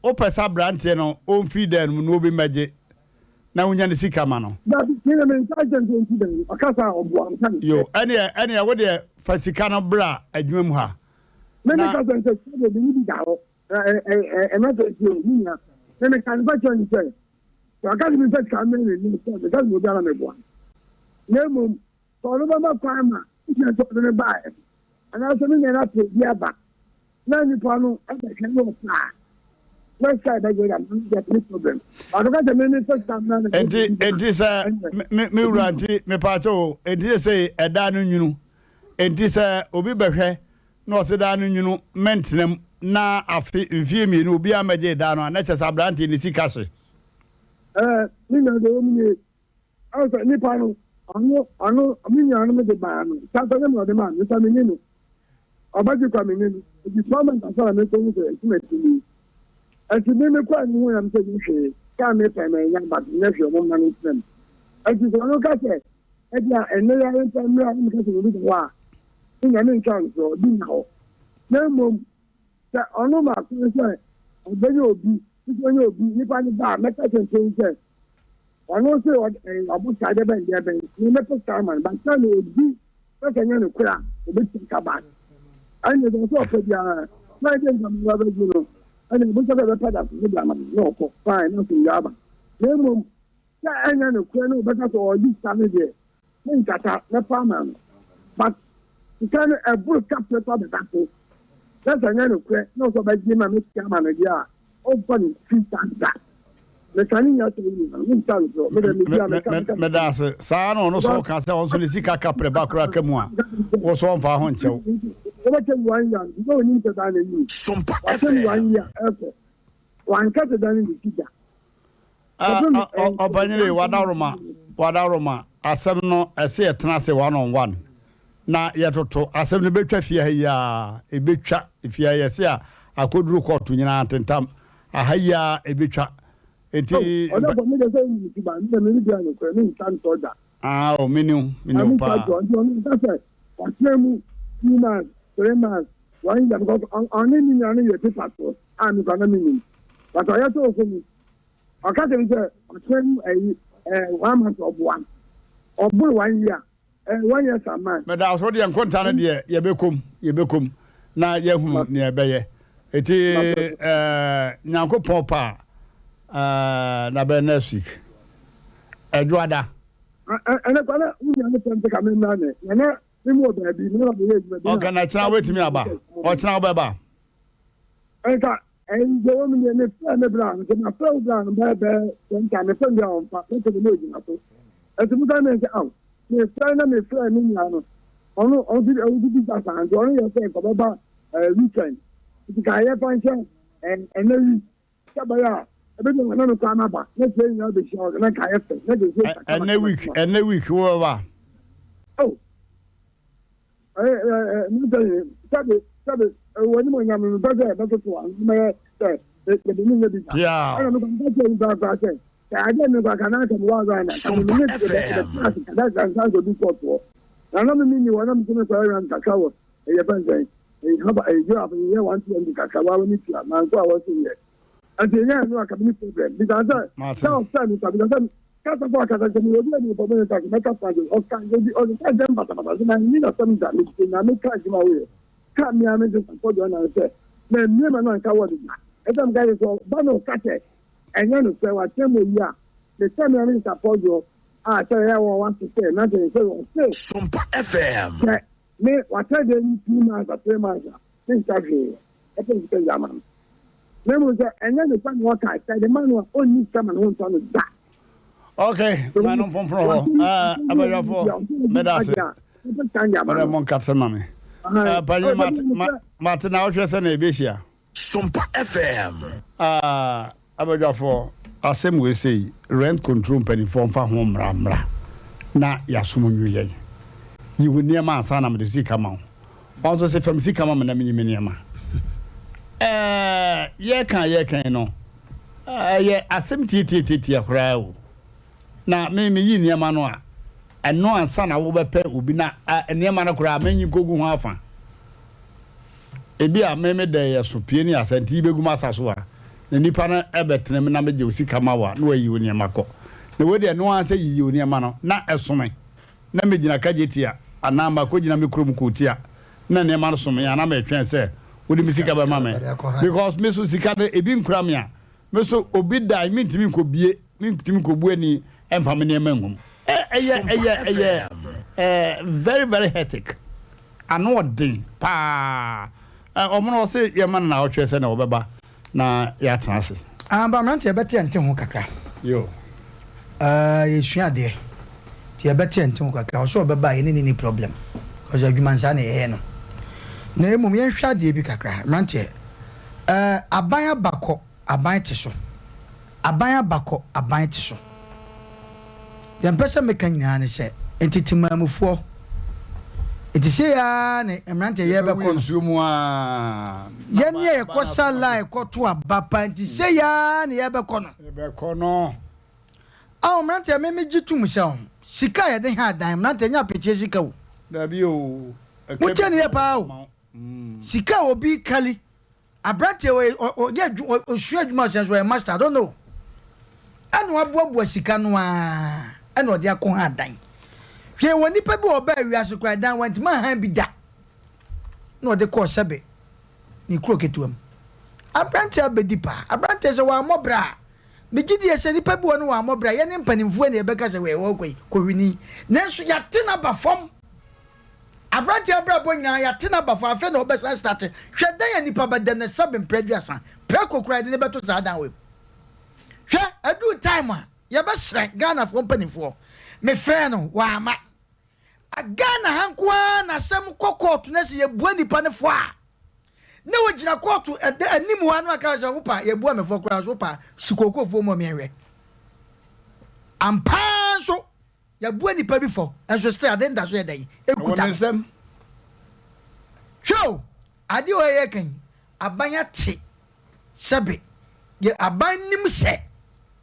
Wopɛ sɛ aberanteɛ no ɔmfiri dan no mu na obi mmɛgye na wonya ne sika ma no. Yo, ɛneɛ ɛneɛ wo deɛ fa sika no bra adwuma mu ha. Na na mmom sɛ ɔno bɛma kwan ma nkyɛn sɛ ɔde no baeɛ anaasɛ me nua no apɛ bi aba na nipa no bɛhwɛ no ɔpɛ a na sika ɛbɛgye da no deɛ ne problem ɔno ka sɛ me me fɛ sika mmerɛ no. Nti nti sɛ me me wura nti mepaakyɛ o nti sɛ sɛ ɛda no nwunu nti sɛ obi bɛhwɛ na ɔsɛ daa no nwunu mɛntena mu na afe mfie mmienu obiara mmɛgye daa no a na kyɛ sɛ aberanteɛ ne sika hye. Ɛɛ me nua deɛ wɔn nie Ɛwɔ sɛ nipa no, ɔno, ɔno, me nuanom de baa no, saa sɛ nyɛ me na ɔde maa me, nsa menni no. Ɔbɛgye kwa menni no. Enti soma me nkasa na menkɔhu sɛ ɛsi m'akyi ni. Enti me mekɔɛ no hui na mesɛ nyɛ hwee, sɛ a mepɛ manya but nyɛ hwee ɔmo mma no ntena mu. Enti sɛ ɔno ka sɛ ebia ɛnnɛ yi ara mpo mmerɛ a na meka sɛ obi da hɔ a, me nua mentwa ntorɔ, bi nna hɔ. Na mmom sɛ ɔno ma kwan sɛ ɔbɛyɛ obi, nso ɔnyɛ obi, nipa no ba a mɛka kyerɛ no sɛ Ɔno nso ɔbɔ saa deɛ bɛn deɛ bɛn na mɛpɛ saa ma no but sɛ na obi sɛ sɛ nyɛ no korɛ a obɛtua ka back ɛne deɛ ɔsɛ ɔpɛ biara na ɛdeɛ nka mewɔ bɛgye no ɛne ɛbɛsɛ sɛ ɛbɛpɛ da so ne de ama no na ɔkɔ fine na asomdwa aba na mmom sɛ ɛnyɛ no korɛ na ɔbɛka sɛ ɔgye sika no deɛ menkata mɛpa ama no but sika no ɛboro ka pɛ kɔ abɛda so. Na sɛ ɛnyɛ nokorɛ na ɔsɛ ɔbɛgye ma me sika ama no deɛ a, ɔmfa ne sika da. Meka ne nyinaa kyerɛ wo nua no, menntwa ntorɔ. Me deɛ medi a meka meka. Meda ase. Saa na ɔno nso ka sɛ ɔno nso ne sika kaprɛ ba koraa ka mu a, wo nso ɔmfa ho nkyɛ wo. Wobɛkyɛ me one year no, sɛ ɔnim sɛ daa na ɛyi o. Wakyɛ me one year ɛkɔ. Wanka sɛ da no ne sika. Ɔpanyini wadaworoma wadaworoma asɛm no ɛsɛ yɛtena ase one on one na yɛtoto asɛm no bɛtwa fie ha yi a ɛbɛtwa fie ha yɛse a akɔduru kɔɔto nyinaa ntentam aha yi a ɛbɛtwa nti. Ɔdɔfo mi de sɛ ɛyi ti ba mi de mi ni bi a nokorɛ mi nta ntɔ da. Ah o mi ni o mi ni o paa. Nti ɔno nka sɛ ɔtena mu 2 months, 3 months, one year because ɔne ne nua no yɛ paper so a mi kɔ na mi nim but ɔyɛ sɛ ɔfɔ mu ɔka kyerɛ mi sɛ ɔtena mu ɛyi one month ɔboa ɔboro one year one year some months. Meda so deɛ nkonta no deɛ yɛbɛkɔm yɛbɛkɔm na yɛahunu nea ɛbɛyɛ eti Nyankopɔn pa a na bɛyɛ next week ɛdwoada. Ɛnɛ kwa na wunya ne fɛn sɛ ka me mmra nɛ na na me mu wɔ baabi me na meyɛ adwuma bi na. Ɔka na kyena wobɛtumi aba ɔkyena wobɛba. Nka ɛnjɛ wɔ mu deɛ me frɛ me bra no sɛ ma frɛ wo bra no bɛyɛ bɛyɛ sɛ nka me frɛ no deɛ ɔmfa me sɛ me ne ogyina so ɛnti mo san me sɛ aw me frɛ na me frɛ me nua no ɔno ɔno bi ɔno bi bisa saa nti ɔno yɛ sɛ nka ɔbɛba ɛɛ weekend nti ka yɛ fa nhyɛ ɛɛ ɛnɛ week sɛ bɛyɛ a ɛbɛdi wɔn na me kɔ ama ba na fie nyinaa bɛhyia ɔno na nka yɛ fɛ na de nsuo ɛnɛ week ɛnɛ week wobɛba. Oh. Sɛbe sɛbe wɔ anim onyam no mepɛ sɛ ɛbɛtoto a mɛyɛ sɛ yɛde ne nyɛ bi da ɛna mekɔ meka kyerɛ nipa koraa sɛ sɛ adeɛ me kɔ aka na asɛm wɔ awura na ka me ne bɛtena ase kada sɛ nsa sɛ obi kɔɔtoɔ na na me menni hɔ na mete me kɔyɛ ran kakra wɔ ɛyɛ fɛn sɛn ɛyɛ haba ɛyɛ giraffe ɛyɛ 120 kakra wa wɔ ne tua manko a wɔso yɛ Nti ɛnyɛ ɛno a ka mini problem because sɛ sɛ ɔfrɛ me ka because sɛ kasa fo akasa sɛ meyɛ obi a meyɛ pɔmɔ nsa mɛka fa de ɔka obi ɔka nsɛm basabasa sɛ na nyi na sɛm da mete na meka adwuma woyɛ ka mmea me nso sapɔ deɛ ɔna sɛ na mmea ma no anka wɔ de da ɛsɛ mka yɛ sɛ ɔba no ɔka sɛ ɛnyɛ no sɛ wakyɛ mu yi a mesɛ mmea me sapɔ deɛ a sɛ ɛyɛ wɔ wase sɛ na sɛ sɛ ɔse Sompa FM. Sɛ me wakyɛ deɛ ni 2 months or 3 months a menka hwee ɛpɛ sɛ yɛ ama no na mmom sɛ ɛnyɛ ne sɛ na ɔka sɛ de ma no a ɔnni sika ma ne ho ntɔ no da. Ok, ma no mpomporo hɔ. Abadwafoɔ, meda ase. Ɔdɛ mo nkate ma me. Panyin mate na wohwɛ sɛ na ɛbɛhyia. Sompa FM. Abadwafoɔ, asɛm wei sei, rent control mpanimfoɔ mfa ho mmra mmra na yɛasom nwu yɛn. Yi wo nneɛma ansa na mede sika ma wo. Ɔno nso se fa me sika ma me na menyi me nneɛma. Ɛɛ yɛka a yɛka yi no, ɛyɛ asɛm tiatiatiatia koraa o. Na me meyi nneɛma no a, ɛno ansa na wobɛpɛ obi na nneɛma no koraa menyi nkɔgu ho afa. Ebi a me me dɛ yɛ so pie ne asa nti yi bɛgu m'asa so a, na nipa no bɛtena mu na megye wo sika ma wo a, na wayi wo nneɛma kɔ. Na wei deɛ ɛno ara sɛ yiyi wo nneɛma no na ɛsome. Na megyina Kajetia anaa makɔgyina me kurom Kotia na nneɛma no so me a na metwɛn sɛ wode me sika bɛma me because me so sika no ebi nkura me a me so obi dan mentumi nkɔbie mentumi nkɔbu ani ɛmfa me nneɛma ngu mu. Ɛyɛ ɛyɛ ɛyɛ ɛɛ very very hectic ano ɔden paa ɔmo no ɔse yɛma no naawɔtwe sɛ na ɔbɛba na yɛatena ase. Ah ba mmeranteɛ yɛbɛte yɛn ho kakra. Yo. Ah yɛsua adeɛ nti yɛbɛte yɛn ho kakra ɔsɛ ɔbɛba a yɛne ne ni problem cause adwuma nsaa na yɛyɛ no na mmom yɛnhwɛ adeɛ bi kakra mmeranteɛ eh aban aba kɔ aban te so aban aba kɔ aban te so deɛ mpɛ sɛ meka nyinaa ne sɛ ntete maamufoɔ nti sei ara ne mmeranteɛ Yɛbɛwe yɛbɛkɔ no nsuo mu aa na yɛne a aban yɛkɔ ato sa aba. line kɔto aba paa nti sei ara ne yɛbɛkɔ no. Yɛbɛkɔ no. Ao mmeranteɛ me megye tom sɛ ho sika a yɛde ha dan mmeranteɛ nyɛ apeteɛ sika o. Dabi o, ɛka Montie bi ne yɛ paa o. ma wo. Sika a obi kali aberanteɛ ɔyɛ ɔyɛ adwuma ɔsua adwuma sɛ nso ɔyɛ master I don't know ɛna waboaboa sika no ara ɛna ɔde akɔ ha dan hwɛ wɔ nipa bi wɔ ɔbaa wiase koraa dan wantumi ahan bi da na ɔde kɔɔ sɛbe ne kuro ketewa mu aberanteɛ abɛdi paa aberanteɛ sɛ wammɔ bra a megye die sɛ nipa bi wɔ no wammɔ bra yɛne mpanimfoɔ na yɛbɛka sɛ wɔ ɛwɔ kɔ yi kɔhwini nanso yɛate no aba fam. Aberanteɛ abrabɔ nyinaa yɛate no aba fa afei na ɔbɛsan starte. Hwɛ dan a nipa bɛda no sɛbe mprɛ aduasa. Prɛko koraa yɛde no bɛto saa dan wei mu. Hwɛ aduru time a yɛbɛsrɛ Ghanafoɔ mpanimfoɔ. Mefrɛɛ no wamma. Ghana ha nko ara na asɛm kɔ kɔɔto na sɛ yɛbua nipa no fɔ a na wɔgyina kɔɔto ɛda anim hɔ ano aka sɛ wopa yɛbua me fɔ koraa so wopa si kookofoɔ mu a meɛhwɛ. Ampa nso Yɛabua nipa bi fɔ, nso still ade no da so yɛ dɛn? Ɛwɔ Ɛkuta ne no. nsam. Hwɛ o, adeɛ wei a yɛreka yi, aban ate sɛbe, yɛ aban nim sɛ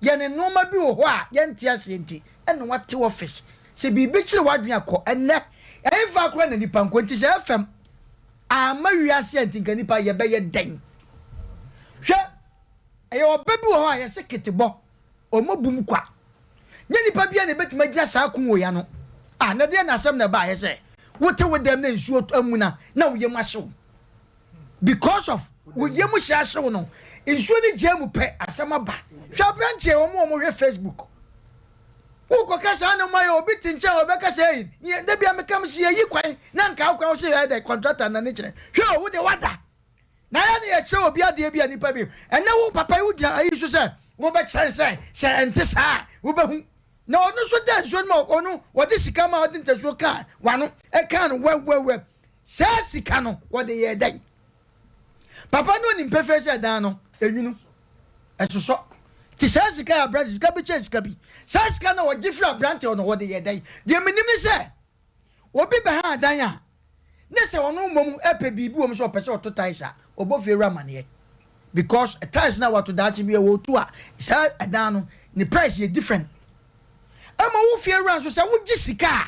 yɛn nnoɔma bi wɔ hɔ a yɛnte aseɛ nti ɛna wate office. Sɛ biribi kyere w'adwene a kɔ. Ɛnnɛ, ɛhefa koraa na nipa nkɔ? Nti sɛ FM amma wiase a nti nka nipa yɛbɛyɛ dɛn? Hwɛ, ɛyɛ ɔba bi wɔ hɔ a yɛse ketebɔ. Wɔbu mu kwa. Nyɛ nipa biara na ebetumi agyina saa ko wei ano. Ah, na deɛn na asɛm na ɛbaeɛ sɛ wote wo dɛm na nsuo tɔ amuna na wo yam ahye wo? Because of wo yam hyɛ ahye wo no, nsuo no gyaa mu pɛ, asɛm aba. Hwɛ aberanteɛ, wɔn a wɔhwɛ Facebook. Wokɔka saa na wɔayɛ obi te nkyɛn a ɔbɛka sɛ ei, da bia meka me sɛ yɛyi kwan na nka wo kwan wo sɛ yɛyɛ dɛ contractor na ne kyerɛ. Hwɛ o, wo deɛ wada. Na yɛ ne yɛkyerɛ obi adeɛ bi a nipa bi ɛnɛ wo papa yi wogyina ayi so sɛ wobɛkyerɛ sɛ sɛ ɛnte saa a wobɛhu na ɔno nso da nsuo no ma ɔno wɔde sika ma ɔde ntasuo kaa wano ɛkaa no wɛwɛwɛ saa sika no wɔde yɛ dɛn papa no onim pefee sɛ dan no enwunu ɛsosɔ te saa sika yɛ aberante sika bi kyɛn sika bi saa sika no wɔgye firi aberante ɔno wɔde yɛ dɛn deɛ menim ne sɛ Obi bɛha adan a, ne sɛ ɔno mmom pɛ biribi wɔ mu sɛ ɔpɛ sɛ ɔto tiles a, ɔbɔ fiewura amaneɛ. Because tiles no a wato daakye bi a ɔretu a, saa ɛdan no ne price yɛ different. Ɛma wo fiewura nso sɛ wogye sika a,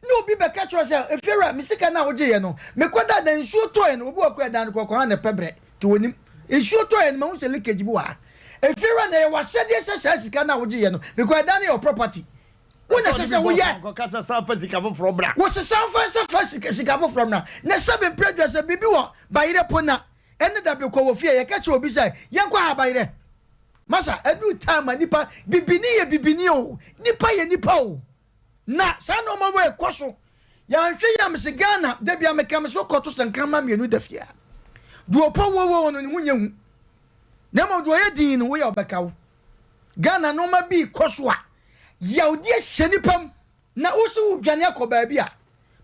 ne obi bɛka kyerɛ wo sɛ efiewura me sika no a wogyeeɛ no, mekɔda dan nsuo tɔeɛ no, obi wɔ kɔ ɛdan no kɔ ɔkɔha na ɛpɛ brɛ nti wɔnim. Nsuo tɔeɛ no mahu sɛ leakage bi wɔ ha. Efiewura na ɛyɛ w'asɛdeɛ sɛ saa sika no a wogyeeɛ no, because ɛdan no yɛ wo property. Wo na ɛsɛ sɛ woyɛ. Kɔka sɛ san fa sika foforɔ bra. Wo se san fa nsa fa sika sika foforɔ mmra. Na sɛbe mprɛ dua sɛ biribi wɔ bayerɛ po na ɛne da bekɔ wɔ fie a yɛka kyerɛ obi sɛ yɛnkɔ ha bayerɛ. Masa ɛduru time a nipa bibini yɛ bibini o nipa yɛ nipa o na saa nnoɔma wei kɔ so yɛanhwɛ yie a mese Ghana da bia meka mese wokɔto sɛ nkraman mmienu da fie a deɛ ɔpɔ wuo wɔ no ne ho nyɛ hu na mmom deɛ ɔyɛ din no woyɛ ɔbɛka wo Ghana nnoɔma bi rekɔ so a yawdie hyɛ nipa mu na wo se wo dwane akɔ baabi a,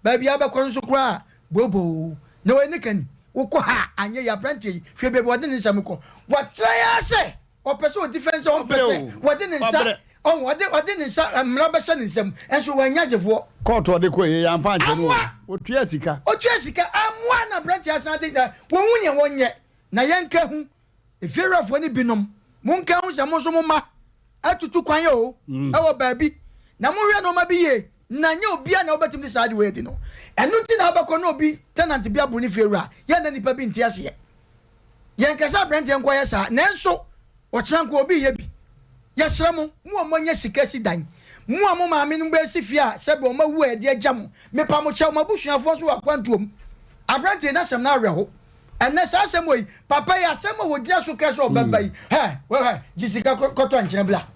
baabi a wobɛkɔ nso koraa booboo na wei ne kani, wokɔ ha a anyɛ yie aberanteɛ yi hwɛ baabi a ɔde ne nsɛm kɔ, wakyerɛ ara sɛ ɔpɛ sɛ ɔdi fɛn sɛ ɔmpɛ sɛ wɔde ne nsa ɔho ɔde ɔde ne nsa mmara bɛhyɛ ne nsam nso wannya agyefoɔ. Kɔɔto ɔde kɔeɛ yi amfa ankyɛ no o, Amoa! ɔtua sika. Ɔtua sika, amoa na aberanteɛ asan de wɔnhu nea wɔnyɛ na yɛnka hu Efiewurafoɔ no binom, monka nhu sɛ mo nso mo mma atutu kwan o, wɔ baabi, na monhwɛ nnoɔma bi yie, na nyɛ obiara na wobɛtumi de saa ade wei adi no. Ɛno nti na wobɛkɔ na obi, tenant bi aboro ne fiewura, yɛ na nnipa bi nte aseɛ. Yɛnka sɛ aberanteɛ nkɔyɛ saa, nanso ɔkyena nko obi reyɛ bi. Yɛsrɛ mo, mo a moanya sika asi dan, mo a mo maame nom bɛsi fie a sɛbe wɔn awu a yɛde agya mo, mepa mo kyɛw, mo abusuafoɔ nso wɔ akwantuo mu. Aberanteɛ yi n'asɛm no awerɛho. Ɛnɛ saa asɛm wɔ yi, papa yi asɛm a wɔgyina so kɛ sɛ ɔbɛba yi, hɛ, hɛ, gye sika kɔtɔ nkyene bla.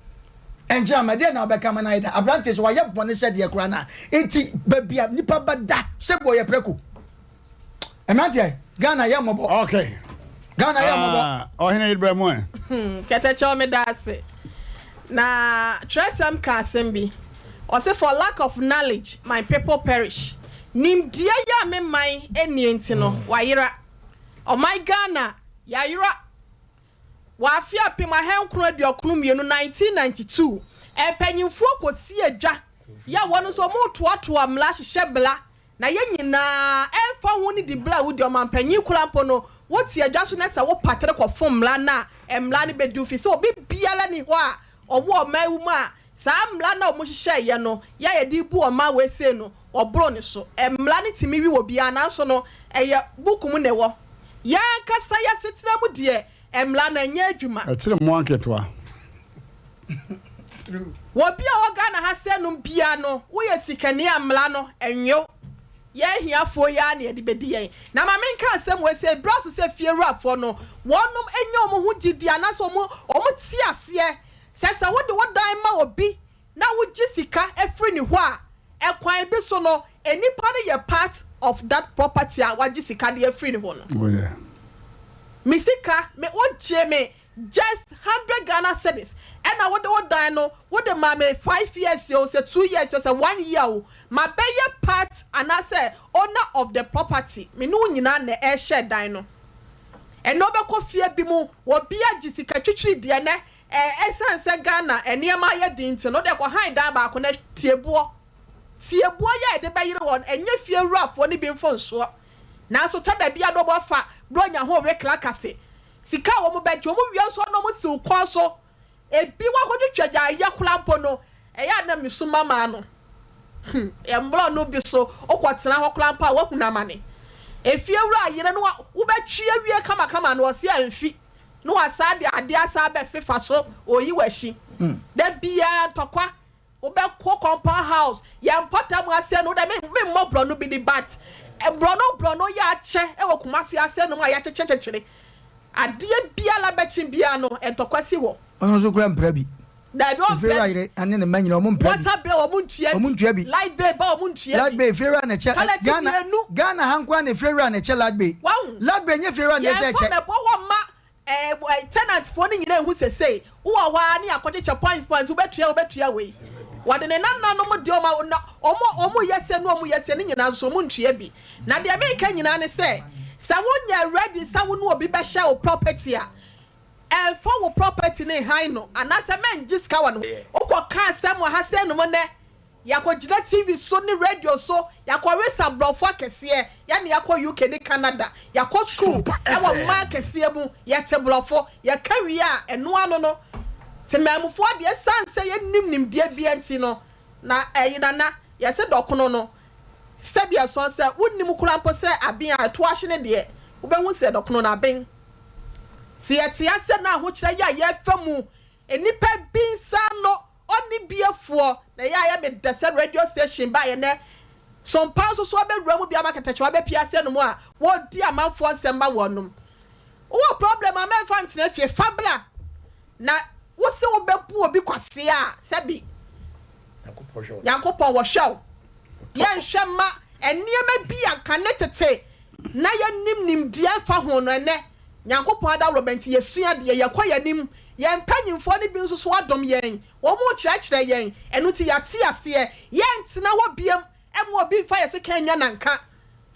Nkyene ama deɛ na ɔbɛka ma no ayɛ da. Aberanteɛ sɛ wayɛ bɔne sɛ deɛ koraa no a, nti baabi a nipa bɛda sɛ bɔ yɛ prɛko. Mmeranteɛ, Ghana yɛ mmɔbɔ. Okay. Ghana yɛ mmɔbɔ. Ah, ɔhene Ibrahim ɛ. Kɛtɛkyɛw meda ase. Na twerɛsɛm ka asɛm bi. Ɔse for lack of knowledge my people perish. Nimdeɛ yi a me man nnie nti no wayera. Ɔman Ghana yayera. Wɔ afe 1992, 1992, mpanyinfoɔ kɔsi adwa yɛ wɔn nso wɔn retoatoa mmara hyehyɛ mmara Na yɛn nyinaa, ɛmfa ho ne diberɛ a wodi, ɔmanpanin koraa mpo no, wote adwa so na sɛ wopatere kɔfom mmara no a, mmara no bɛdi wo fi. Sɛ obi biara nni hɔ a ɔwɔ ɔman yi mu a saa mmara no a wɔhyehyɛeɛ no yɛ a yɛde rebu ɔman wei sei no, wɔboro ne so. Mmara no tumi we obiara, nanso no, ɛyɛ book mu na ɛwɔ. Yɛn ankasa yɛn asetena mu deɛ, mmara no ɛnyɛ adwuma. Ɛkyere mmoa nketewa. Wɔ bi a ɔwɔ Ghana ha sɛ nom bia no woyɛ sikani a mmara no nwe wo. Yɛn ahiafoɔ yi ara na yɛde bɛdi yɛn. Na ma menka asɛm wei sɛ ɛbira so sɛ fie wurafoɔ no wɔnom nya wɔn ho gyidie anaasɛ wɔn wɔn te aseɛ sɛ sɛ wode wo dan ma obi na wogye sika firi ne hɔ a ɛkwan bi so no nnipa no yɛ part. of that property a wagye sika de afiri ne hɔ no. Oh yeah. Me sika, me wogyee me just hundred Ghana cedis ɛna wode wo dan no wode maa me five years o, sɛ 2 years o, sɛ one year o, mabɛyɛ part anaasɛ owner of the property. Me ne wo nyinaa na ɛrehyɛ dan no. Ɛnɛ wobɛkɔ fie bi mu, obi agye sika twitwiri deɛ nɛ ɛsiane sɛ Ghana nneɛma ayɛ den nti no, wode kɔ han dan baako na tieboɔ tieboɔ yɛ a yɛde bɛyere wɔn, ɛnyɛ fie wurafoɔ no bi mfonsoɔ. Nanso tɔ da bi a na wɔn afa bronya ho we klakase sika a wɔn bɛgye, wɔn wia nso na wɔn siw kɔn so. Ebi wakɔtwitwa gya ayɛ koraa mpo no, ɛyɛ a na mesu mama no. Mmorɔ no bi so wokɔtena hɔ koraa mpo a woahunu amane. Efie wura yere no wobɛtwi awie kamakama no ɔse amfi na wasan de adeɛ asan abɛfefa so ɔreyi w'akyi. Da biara ntɔkwa. Wobɛkɔ compound house, yɛn mpɔtam ase no, wode me memmɔ borɔno bi di but borɔno borɔno yɛ akyɛ wɔ Kumasi ase nom a yɛakyekyekyekyere. Adeɛ biara bɛkye biara no ntɔkwa si hɔ. Ɔno nso kura mpira bi. Dabi ɔmpɛ bi. Efeewura yere ne ne mma nyinaa ɔmo mpira bi. Water bill ɔmo ntua bi. Ɔmo ntua bi. Light bill ba ɔmo ntua bi. Light bill efeewura na ɛkyɛ. Toilet Ghana mmienu. Ghana ha nkoa na efeewura na ɛkyɛ light bill. Wahu. Light bill nyɛ efeewura na ɛsɛ Yɛnfa ɛkyɛ. mɛbɔ hɔ mma ɛɛ tenant foɔ no nyinaa nhu sesei wowɔ hɔ ara ne yɛakɔkyekyɛ points points wobɛtua wobɛtua wei. Wɔde ne nananom deɛ ɔmo na ɔmo ɔmo yɛ se ne ɔmo yɛ se ne nyinaa nso ɔmo ntua bi. Na deɛ meka nyinaa ne sɛ sɛ wonyɛ ready sɛ wo ne obi bɛhyɛ wo property a, ɛmfa wo property no nhan no anaasɛ mɛngye sika wɔ ne hɔ. Wokɔ ka asɛm wɔ ha sɛ nom nnɛ, yɛakɔgyina TV so ne radio so, yɛakɔresa aborɔfo akɛseɛ, yɛne yɛakɔ UK ne Canada, yɛakɔ school ɛwɔ mmaa akɛseɛ mu, yɛte borɔfo, yɛka wie a ɛno ano no, temaamufoɔ deɛ ɛsiane sɛ yɛnnim nimdeɛ bia nti no, na ɛyi nana, yɛse dɔkono no, sɛbi ɛsɔn sɛ wonnim koraa mpo sɛ aben a ɛto ahye ne deɛ, wobɛhu sɛ dɔkono no aben. Sɛ yɛte ase na ahokyerɛ yi a yɛrefa mu, nnipa bi nsa ano ɔnni biefoɔ, na ɛyɛ a ɛyɛ me dɛ sɛ radio station baeɛ nnɛ, Sompa nso so abɛwura mu bi ama kɛtɛkyewa abɛpue ase nom a wɔredi amanfoɔ nsɛm ma wɔnom. Wowɔ problem a mɛmfa ntena fie, fa bra. Na wo se wobɛbu obi kwasea a, sɛbi Nyankopɔn wɔhwɛ wo. Yɛnhwɛ mma nneɛma bi a kane tete na yɛnnim nimdeɛ mfa ho no, ɛnnɛ, Nyankopɔn adaworoma nti yɛsua adeɛ, yɛkɔ yɛn anim. Yɛn mpanyimfoɔ no bi nso so adom yɛn, wɔrekyerɛkyerɛ yɛn, ɛno nti yɛate aseɛ. Yɛntena hɔ biom mma obi mfa yɛn sekan nnya nanka.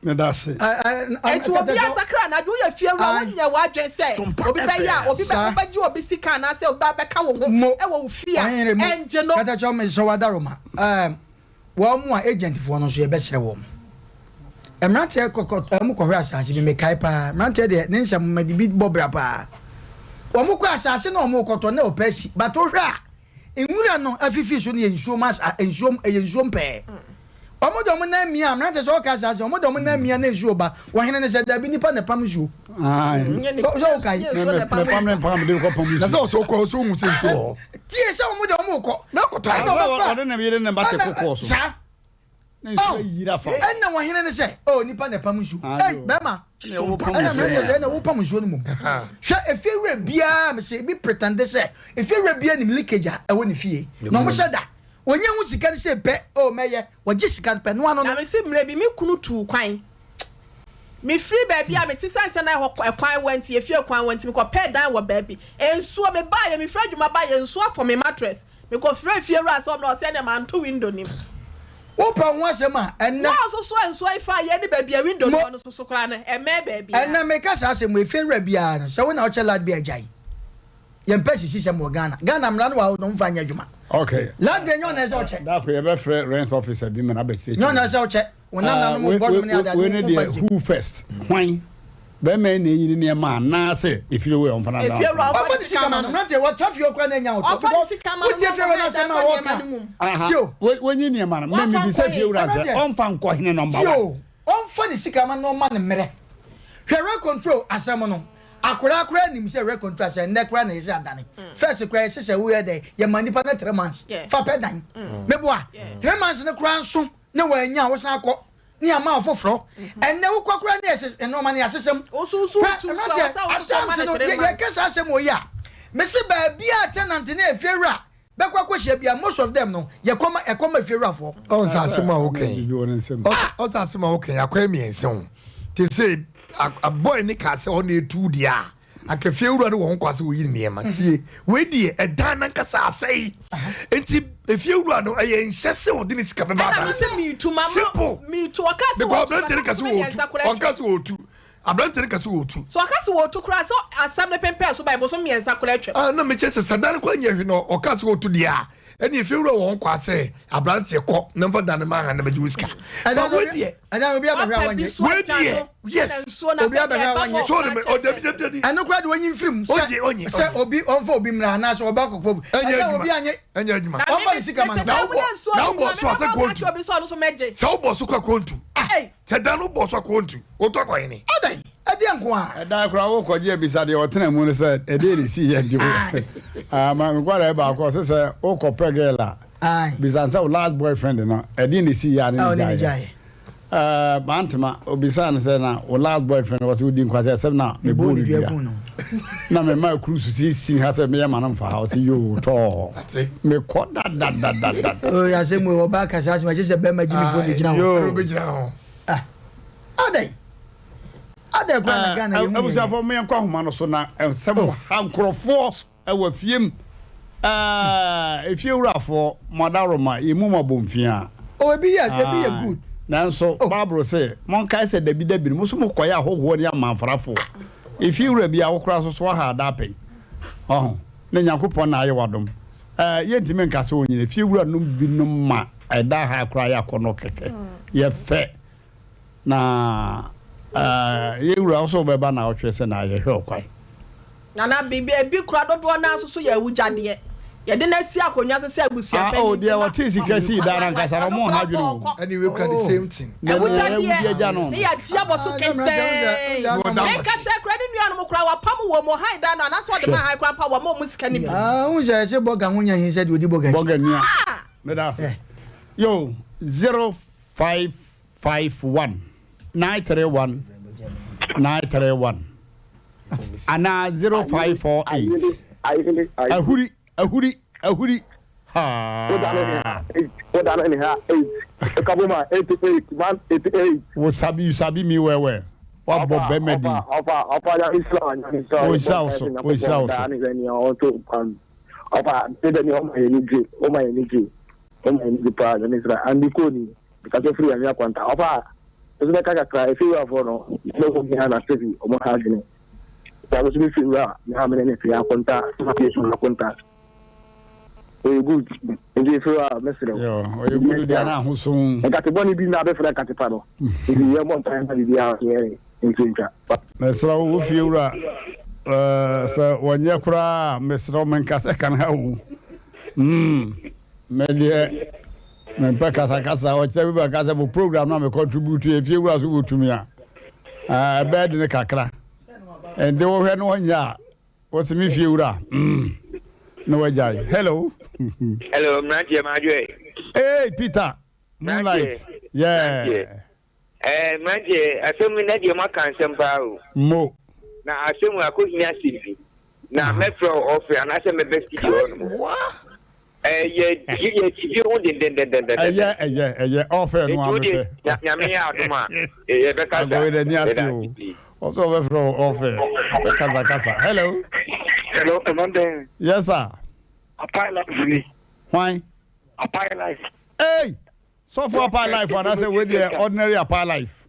Meda ase. Enti obi asakra anadwo, woyɛ fiewura, wonyɛ w'adwene sɛ obi bɛyɛ a, obi bɛ, wobɛgye obi sika anaasɛ obi abɛka wo ho wɔ wo fie a, ɛngye no. Katakyɛ mesrɛ wo adaworoma, ɛɛm. Wɔn a agent foɔ no nso yɛbɛsrɛ wɔn. Mmeranteɛ kɔkɔ wɔn kɔhwɛ asase bi mekae paa mmeranteɛ deɛ ne nsɛm mede bi bɔ bra paa. Wɔn kɔ asase na wɔn kɔtɔ na ɔpɛ si but wohwɛ a nwura no afifi so no yɛ nsuom asa nsuom ɛyɛ nsuom pɛɛ. Wɔn de wɔn nan mia mmeranteɛ sɛ ɔka asase wɔn de wɔn nan mia na nsuo ba wɔhene no sɛ dabi nipa na ɛpam nsuo. Sɛ wokae. Mepam ne mpam de kɔ pam nsuo. Na sɛ ɔsɛ ɔkɔ ɔsɛ ohun sɛ nsuo wɔ hɔ. Tie sɛ wɔn de wɔn kɔ. Na kɔtɔ Ɛna ɔbɛfa. Ɔde ne yere ne ba te kokoɔ so. Saa. Na nsuo ayiri afa. Ɛna wɔhene no sɛ, oh nipa na ɛpam nsuo. Ei bɛrima. Ɛna mmeranteɛ sɛ ɛna wopam nsuo no mmom. Hwɛ efie wura biara mese ebi pretende sɛ efie wura biara nim leakage a ɛwɔ ne fie. Na wɔn hyɛ da. Wɔnya ho sika no sei pɛ, oh mɛyɛ. Wɔgye sika no pɛ, no ano no. Na mese mmerɛ bi me kunu tuu kwan. Mefiri baabi a mete sane sɛ na ɛhɔ ɛkwan wɔ nti, efie kwan wɔ nti, mekɔpɛɛ dan wɔ baabi. Nsuo, mebaeɛ, mefiri adwuma baeɛ, nsuo afɔ me mattress. Mekɔfrɛɛ fiewura sɛ ɔmmra, ɔse ɛneɛ manto window no mu. Wopɛ wo ho asɛm a, ɛnnɛ. Wo a wososo a nsuo yi faa yɛn ne baabi a window no wɔ no soso koraa no, ɛmmɛn baabiara. Ɛnnɛ meka saa asɛm wei, fiewura biara no, sɛ wo na wokyɛ light bill a, gyae. Yɛmpɛ asisisɛm wɔ Ghana. Ghana mmara no wɔ ha o, na wɔmfa nyɛ adwuma. Okay. Light bill nyɛ wo na ɛsɛ sɛ wokyɛ. Daako yɛbɛfrɛ rent officer bi ma no abɛkyerɛkyerɛ. Nyɛ wo na ɛsɛ sɛ wokyɛ. Wo nananom bɔ dwom ne ade ade Wei ne wo deɛ mfa who first hwan bɛrima yi na enyini nneɛma anaasɛ efie wei ɔnfa n'adan Efie wura Ɔmfa ɔmfa ne ne sika sika ma ma no. no. Mmeranteɛ wɔtra fie hɔ koraa na anya ahotɔ Ɔmfa ne because sika ma no wotie na fie wura ɔmfa no asɛm a nneɛma wɔka. no mmom. Aha Tie o. wɔnyi nneɛma no mɛ Wɔmfa mebisa nkɔ fie he? wura sɛ Mmeranteɛ. ɔnfa nkɔ hene number Tie one. o. Ɔmfa ne sika ma no na ɔma no mmerɛ. Hwɛ rent control asɛm no. Akwadaa koraa nim sɛ rent control asɛm nnɛ koraa na yɛsɛ adane. First koraa yɛsɛ sɛ woyɛ dɛn yɛma nipa no 3 months fa pɛ dan. Meboa 3 months no koraa nso na wannya a wosan akɔ ne ama wo foforɔ. Ɛnnɛ wokɔ koraa ne yɛsɛ nneɛma no yɛasesɛm. Wosusu tu so a Mmeranteɛ wɔsɛ wososo ma at times no no three months. yɛka saa asɛm wɔ yi a mese baabi a tenant ne efiewura. Bɛkɔ akɔhyia bia most of them no yɛkɔ ma ɛkɔ ma fiewurafoɔ. Ɔn sɛ asɛm a woka yi ɔn sɛ asɛm a woka yi akɔyɛ mmiɛnsa o te sɛ boy ne kaa sɛ ɔna etu deɛ a anka fiewura no wɔ ho kwa sɛ oyi ne nneɛma tie wei deɛ ɛdan nankasa asɛe nti efiewura no ɛyɛ nhyɛ sɛ ɔde ne sika bɛba Ɛna me sɛ meetu ma simple meetu ɔka sɛ because wɔtu aberante no ka sɛ wɔtu ɔnka sɛ wɔtu Aberante no ka sɛ ɔretu. So ɔka sɛ ɔretu koraa sɛ asɛm no pempɛn so bae bosom mmiɛnsa koraa atwam? Ah, na mekyerɛ sɛ sɛ dan no koraa nyɛ hwee na ɔka sɛ ɔretu deɛ a, ɛnneɛ efiewura wɔ ho kwa sɛ aberanteɛ kɔ na mfa dan no ma ha na bɛgye wo sika. But wei deɛ. Ɛdan obi abɛhwɛ a Wapa bi wɔnyɛ. so Wei agya deɛ, no, yes. ɛna nsuo no Obi afei abɛhwɛ deɛ a ɛba wɔnyɛ. fam So koraa ɔde me, kyerɛ ɔdabi sɛ. dabi dabi. Ɛno koraa deɛ ɔnyi mfiri mu sɛ Ɔnye, ɔnye, sɛ ɔnye. obi ɔmfa obi mmra anaasɛ ɔba kɔkɔ. Ɛnyɛ Ɛdan adwuma. obi anyɛ. Ɛnyɛ adwuma. Na Ɔmfa me ne sika ma mete no. Na dan mu wobɔ, na nsuo na no wobɔ gu a, so a mebɛba sɛ ɔka kɔntu. kyerɛ obi sɛ ɔno nso mɛgye. Sɛ wobɔ so kɔ a kɔntu. Ah! Ei! Sɛ dan no bɔ so a kɔntu. Wotɔ kɔ hene? Adɛn? Ɛdeɛn nko ara? Ɛda koraa wokɔgye abisa deɛ ɔtena mu no sɛ ɛdeɛ na ɛsii yɛ nti wo ma mekɔda baako ɔse sɛ wokɔpɛ girl a bisa sɛ wo last boyfriend no ɛdeɛ na ɛsii yɛ a ne ne gyaeɛ mantema obisa no sɛ na wo last boyfriend wɔ sɛ wodi nkwa sɛ ɛsɛm na mebɔɔ no dua na mema akuru so sisi ha sɛ meyɛ ma no mfa ha ɔse yoo tɔɔ mekɔ dadadadada asɛm ɔbaa kasa asɛm ɛkyɛ sɛ bɛrima gyimifoɔ ne gyina hɔ adɛn Adɛn koraa na Ghana yɛhu yɛn yɛ? Abusuafoɔ mo yɛnkɔ ahoma no so na nsɛm oh. ha nkurɔfoɔ ɛwɔ fie mu efie wurafoɔ mo adaworoma yɛn mu mo abɔnfia. Oh ebi yɛ ebi yɛ good. Nanso oh. Bible sɛ monkae sɛ dabi dabi no mo so mokɔyɛ ahɔhoɔ ne amanfrafoɔ. Efie wura bi a wokora so so aha ada apɛn. Ɔho na Nyankopɔn na ayɛ wadom. Ɛɛ yɛntumi nka sɛ onyina efie wura nom binom ma ɛda ha koraa yɛ akɔnɔ kɛkɛ. Yɛ fɛ. Na yɛ wura wo sɛ wobɛba na wotwe sɛ na yɛhwɛ ɔkwan. Nana biribi ebi kora dodoɔ naa nso so yɛ awugyadeɛ. Yɛde no asi akonnwa so sɛ abusua Ah panyin oh nti deɛ na ɔtee sika sii dan no ankasa no ɔmo nha adwene o. Ɛne wei kura the same thing. Na nea Awugyadeɛ awudi agya no ne no. yɛagye abɔ so kɛntɛn. Menka sɛ kora ne nuanom koraa wapam wɔn mu han dan no anaasɛ ɔde ma han koraa mpo a wama wɔn sika no bi. Ah, wohu sɛ ɛsɛ bɔga ho nya hin sɛ deɛ ɔdi bɔga akyi. Bɔga nua. Meda ase. Yo, 05 51 931 931 anaa 0548 ahuri ahuri ahuri haa. Wo sabi you sabi me well well wabɔ bɛrima din ɔnhyira wo so ɔnhyira wo so. Mekasa firi Anwea Kwanta. Ɔfa a, me nso mɛka kakra. Efiewurafoɔ no, me ho hia na sɛbi wɔn ha adwene. Saa nso me fiewura me ha mene ne te akonta, me fie akonta. Ɔyɛ good. Nti efiewura mɛsrɛ wo. Ɔyɛ good deɛ na ahoso. Nkate bɔne bi na abɛfra nkate pa no. Nti yɛ mmɔ mpaeɛ ma biribiara so yɛ nti ntwa. Mesrɛ wo, wo fiewura sɛ wɔnyɛ koraa mesrɛ wo menka sɛ kan ha o. Mm, me deɛ Mempɛ kasakasa, ɔkyerɛ bi bɛka sɛ mo program no a me contribute yɛ fie wura so wɔ tumi a, ɛbɛyɛ dene kakra. Nti wohwɛ no ɔnyɛ a, wɔsi me fie wura, mm, na wagyae. Hello. Hello, mmeranteɛ madwoɛ. Hey, Peter, Moonlight. Yeah. Ɛɛ mmeranteɛ, asɛm yi na deɛ moaka nsɛm paa o. Mo. Na asɛm yi akɔhia asɛm bi. Na mɛfrɛ wo ɔfrɛ anaasɛ mɛbɛ studio hɔ nom. Ɛɛ yɛ yɛ ti bi ho dendendendenden. Ɛyɛ ɛyɛ ɛyɛ ɔfɛ no amefɛ. Nyame yɛ adom a yɛbɛkasa. Agɔwe dɛ ni ate o. Ɔsɛ ɔbɛfrɛ wo ɔfɛ. Bɛ kasa kasa. Hello. Hello, Emmanuel. Yes sir. Apai life ni. Hwan? Apai life. Hey! Sɔfo Apai life anaasɛ wei deɛ ordinary Apai life.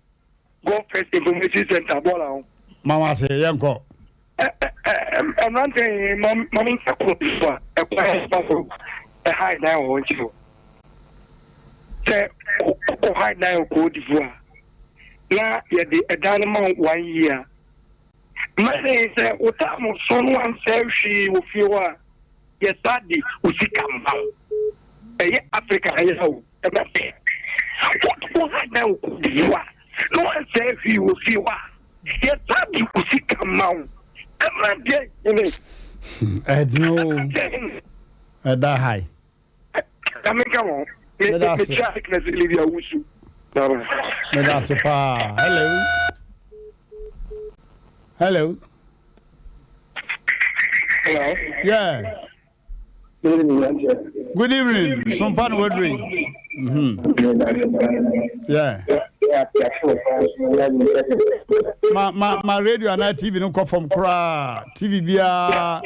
Go first information center bɔɔla ho. Mama ase yɛn kɔ. Mmeranteɛ yi ma ma me nsa kɔ bi so a ɛkwan a ɛfa so ɛha dan wɔ hɔ nkyerɛ wo. Sɛ wokɔ ha dan wɔ Cote d'Ivoire na yɛde ɛdan no ma wo one year a, mmeranteɛ yi sɛ wo tam so no wansɛe hwee wɔ fie hɔ a, yɛsa de wo sika ma wo. Ɛyɛ Africa ha yi ha o, mmeranteɛ. Wokɔ ha dan wɔ Cote d'Ivoire na wansɛe hwee wɔ fie hɔ a, Yɛsan de wo sika ma wo. Mmeranteɛ hene. Ɛdene o. Ɛda hae. Nyame nka wɔn. Meda ase. Mekyia Agnes Lydia Owusu. Meda ase paa. Hello. Hello. Hello. Yeah. Good evening. Sompa no waduru yi. Mhm. Yeah. Ma ma ma radio anaa TV no kɔ fam koraa. TV biara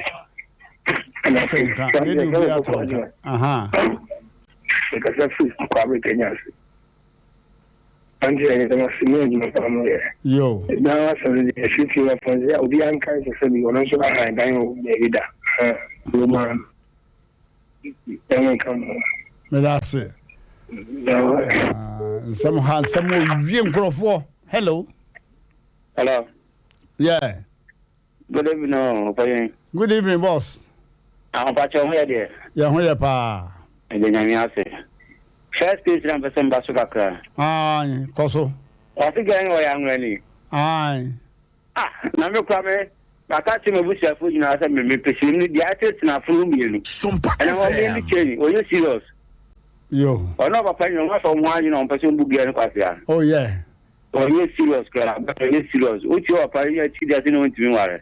te nka. Radio biara te nka. Aha. Nkasa firi Kwame Kenya ase. Ante yɛ yɛda ase ne adwuma pa mo yɛ. Yo. Dan asɛm no deɛ ɛfiri fie wɔ fɔn sɛ obi anka sɛ sɛ bi ɔno nso ahan dan wɔ baabi da. Ha wɔ mu a ɛho nka mo. Meda ase. Nsɛm ha nsɛm owie nkurɔfoɔ. Hello. Hello. Yeah. Good evening, Ɔpanyin. Good evening, boss. Ahopakyɛ ho yɛ deɛ. Yɛ ho yɛ paa. Ɛde nyame ase. First case na mpɛ sɛ mba so kakra. Ae, kɔ so. Ɔse gɛn no ɔyɛ anwurani. Ae. Ah, na me kura me maka kyerɛ m'abusuafoɔ nyinaa sɛ me mepɛ sirim no deɛ atenatena afono mmienu. Sompa Ɛna wɔn FM. mmienu kyɛn ɔnyɛ serious. Yo. Ɔno ɔpapa nyina wɔn afa wɔn ho adwene a wɔn pɛ sɛ wɔn bu gɛn no kwasea. Oh yeah. Ɔnyɛ serious koraa but ɔnyɛ serious wotie ɔpapa yi akyi deɛ ase na ɔntumi nware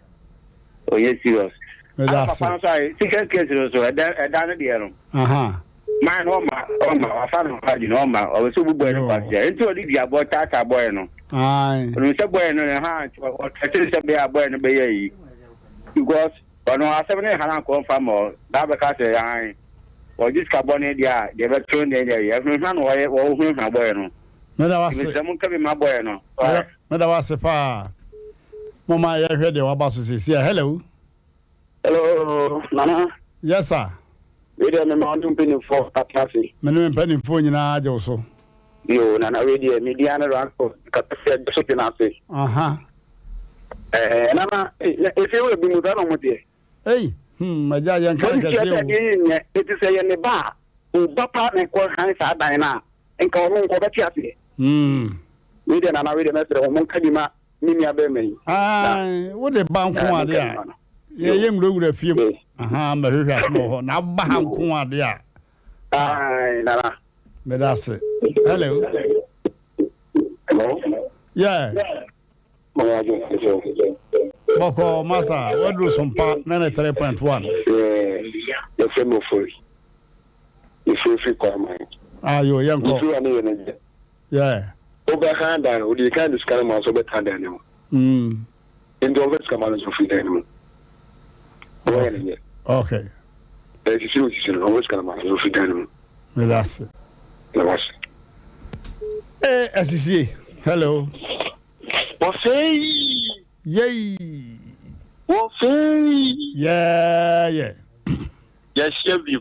ɔnyɛ serious Meda ana ase. papa no nso ayɛ second case no so ɛda ɛda no deɛ no Aha. man no ɔma ɔma wafa no ho adwene ɔma ɔbɛ sɛ obu bɔyɛ no Yo. kwasia nti ɔde dua bɔ taataa bɔyɛ no Ae. ɔnim sɛ bɔyɛ no ne ha nti ɔtɛtɛ sɛ bɛyɛ a bɔyɛ no bɛyɛ yi because ɔno asɛm no ha no ankɔ mfa ma ɔ na bɛka sɛ ae ɔgye sika bɔne deɛ a deɛ bɛto no deɛ deɛ ɛhunahuna na ɔyɛ ɔhunahuna bɔyɛ no Meda wo ase. Mesrɛ mo nka bi ma bɔyɛ no. Why? Meda wo ase paa. Moma yɛhwɛ deɛ waba so seesia. Hello. Hello, Nana. Yes sir. Wei deɛ mema wo ne mpanimfoɔ atena ase. Me ne me mpanimfoɔ nyinaa gye wo so. Yo, Nana wei deɛ me din ane Ransford kasa fi Adwo so ase. Aha. Eh, Nana, efie wɔ bi mu saa na ɔmo teɛ. Ei, hmm, agya yɛn ka kɛseɛ o. Wɔn deɛ yi nyɛ, eti sɛ yɛ ne ba a, ɔba paa na ɛkɔ han saa dan no a, nka ɔno nka ɔbɛte aseɛ. Hmm. Wei deɛ nana wei deɛ mɛsrɛ wɔn nka bi ma me nua bɛrima yi. Ae, wo de ba nko ade a, yɛyɛ nwurawura fie mu. Aha, mɛhwehwɛ asɛm wɔ hɔ. Na aba ha nko ade a. Ae, nana. Meda ase. Hello. Hello. Yeah. Bɔkɔɔ masa waduru sompa 93.1. Yɛfrɛ me Ofori. Mefiri firi Kwaman. Ayo yɛnkɔ. Mefiri wa ne yɛ ne deɛ. Yeah. Wobɛha dan no, wode kan de sika no ma nso wobɛka dan no mu. Mm. Nti wɔmfa sika ma no nso firi dan no mu. Wɔyɛ ne nyɛ. Okay. Ɛsisi osisi no, wɔmfa sika no ma no nso firi dan no mu. Meda ase. Meda wase. Eh, asisie. Hello. Wɔfei. Yei. Wɔfei. Yeah, yeah. Yɛahyia bi.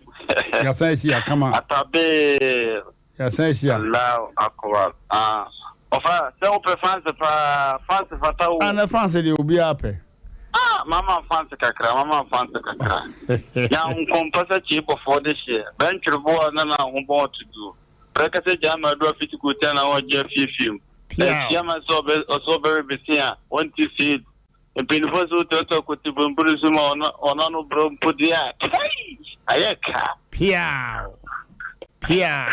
Yɛasan ahyia kama. Atabee. Yɛasan ahyia. Allahu akbar. Ah. Ɔfa sɛ wopɛ fanse paa, fanse fata wo. Ah, na fanse deɛ obiara pɛ. Ah, mama fanse kakra, mama fanse kakra. Nya nkompa sɛ kyee bɔfoɔ de hyeɛ. Bɛntwere boɔ na na ho bɔn ɔto duo. Prɛkɛsɛ gyaa ma adu afiti kurotia na ɔgye afiefie mu. Ɛhyia ma sɛ ɔbɛ ɔsɛ ɔbɛre bese a ɔnte seed. Mpanyinfoɔ sɛ wotuatua kote bumburu so ma ɔno ɔno ano brɛ mpo deɛ a kai ayɛ ka. Piaw! Piaw!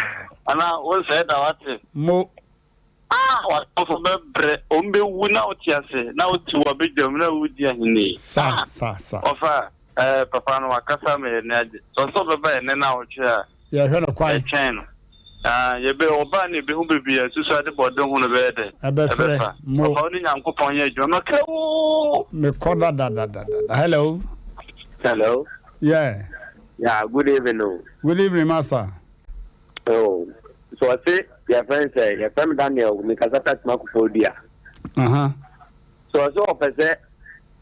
Anaa wonsɛe da wate. Mo. Ah w'atamfo bɛbrɛ, wɔn bɛwu na wote ase, na wote w'abadwam na wodi ahenni. Sa sa sa. Ɔfa ɛɛ papa no wakasa ma yɛn ani agye. Sɛ ɔsɛ ɔbɛba ɛnnɛ naawɔtwe a. Yɛhwɛ no kwan. Yɛtwɛn no. Ah, yɛbɛ ɔbaa no yɛbɛhu baabi a susu ade bɔ de ho no bɛyɛ dɛ. Ɛbɛfrɛ. Ɛbɛfa. Mo. Ɔfa wo ne Nyankopɔn nyɛ adwuma. Makra woo. Mekɔ dadadadada. Hello. Hello. Yeah. Yeah, good evening. o. Good evening, master. Oh, so ɔse yɛfrɛ no sɛ yɛfrɛ me Daniel mekasa fa Atuma Kufuor dua. Uh-huh. So ɔse ɔpɛ sɛ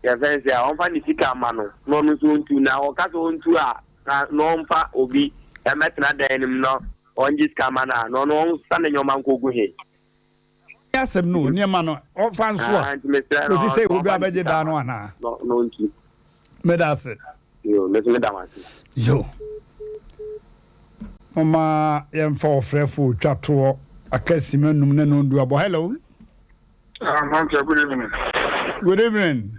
yɛfrɛ no sɛ a ɔmfa ne sika ma no na ɔno nso ɔntu na ɔka sɛ ɔntu a na na ɔmfa obi ɛmɛtena dan no mu na ɔngye sika ma no a na ɔno ɔnsa ne nneɛma nkɔgu he. Nyɛ asɛm no o, nneɛma no ɔmfa nso a Ah, nti mesrɛ no kɔsi sɛ ɔmfa obi ne abɛgye sika dan ma no anaa? no na ɔntu. Meda ase. Yo, me nso meda mo ase. Yo. Momma yɛmfa ɔfrɛfo otwa toɔ aka sima num ne nondu abɔ. Hello. Ah, Mante, good evening. Good evening.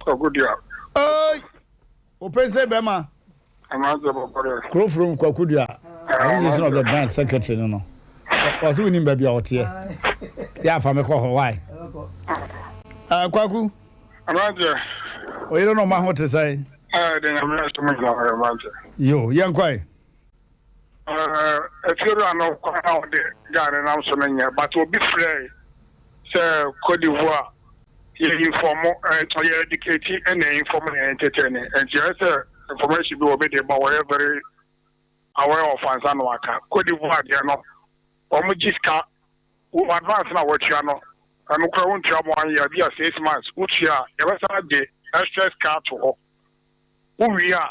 Kwaku Dua. Oi! Opense bɛma. Amanse bɔkɔ dɛ. Kuro from Kwaku Dua. Association of the Blind secretary no no. Ɔsɛ wonim baabi a ɔteɛ. Yɛ afa me kɔ hɔ why? Uh, Kwaku. Amanse. Oyere no ɔma ho te sɛn? Ɛɛ de nyame ahyɛ mo nyina hɔ mmerante. Yo, yɛnkɔ ɛ. Ɛɛ efiewura no kwan a ɔde guy no nam so no nyɛ but obi frɛe sɛ Cote d'Ivoire yɛ inform ɛɛ yɛ educate ɛna inform yɛ entertain nti ɛyɛ sɛ information bi wɔ bi de ba wɔyɛ very aware of ansa na waka. Cote d'Ivoire deɛ no wɔn gye sika Wo advance no a woatua no, ɛno koraa wontua ma one year, bi a 6 months wotua a, yɛbɛsan agye extra sika ato hɔ. Wowie a,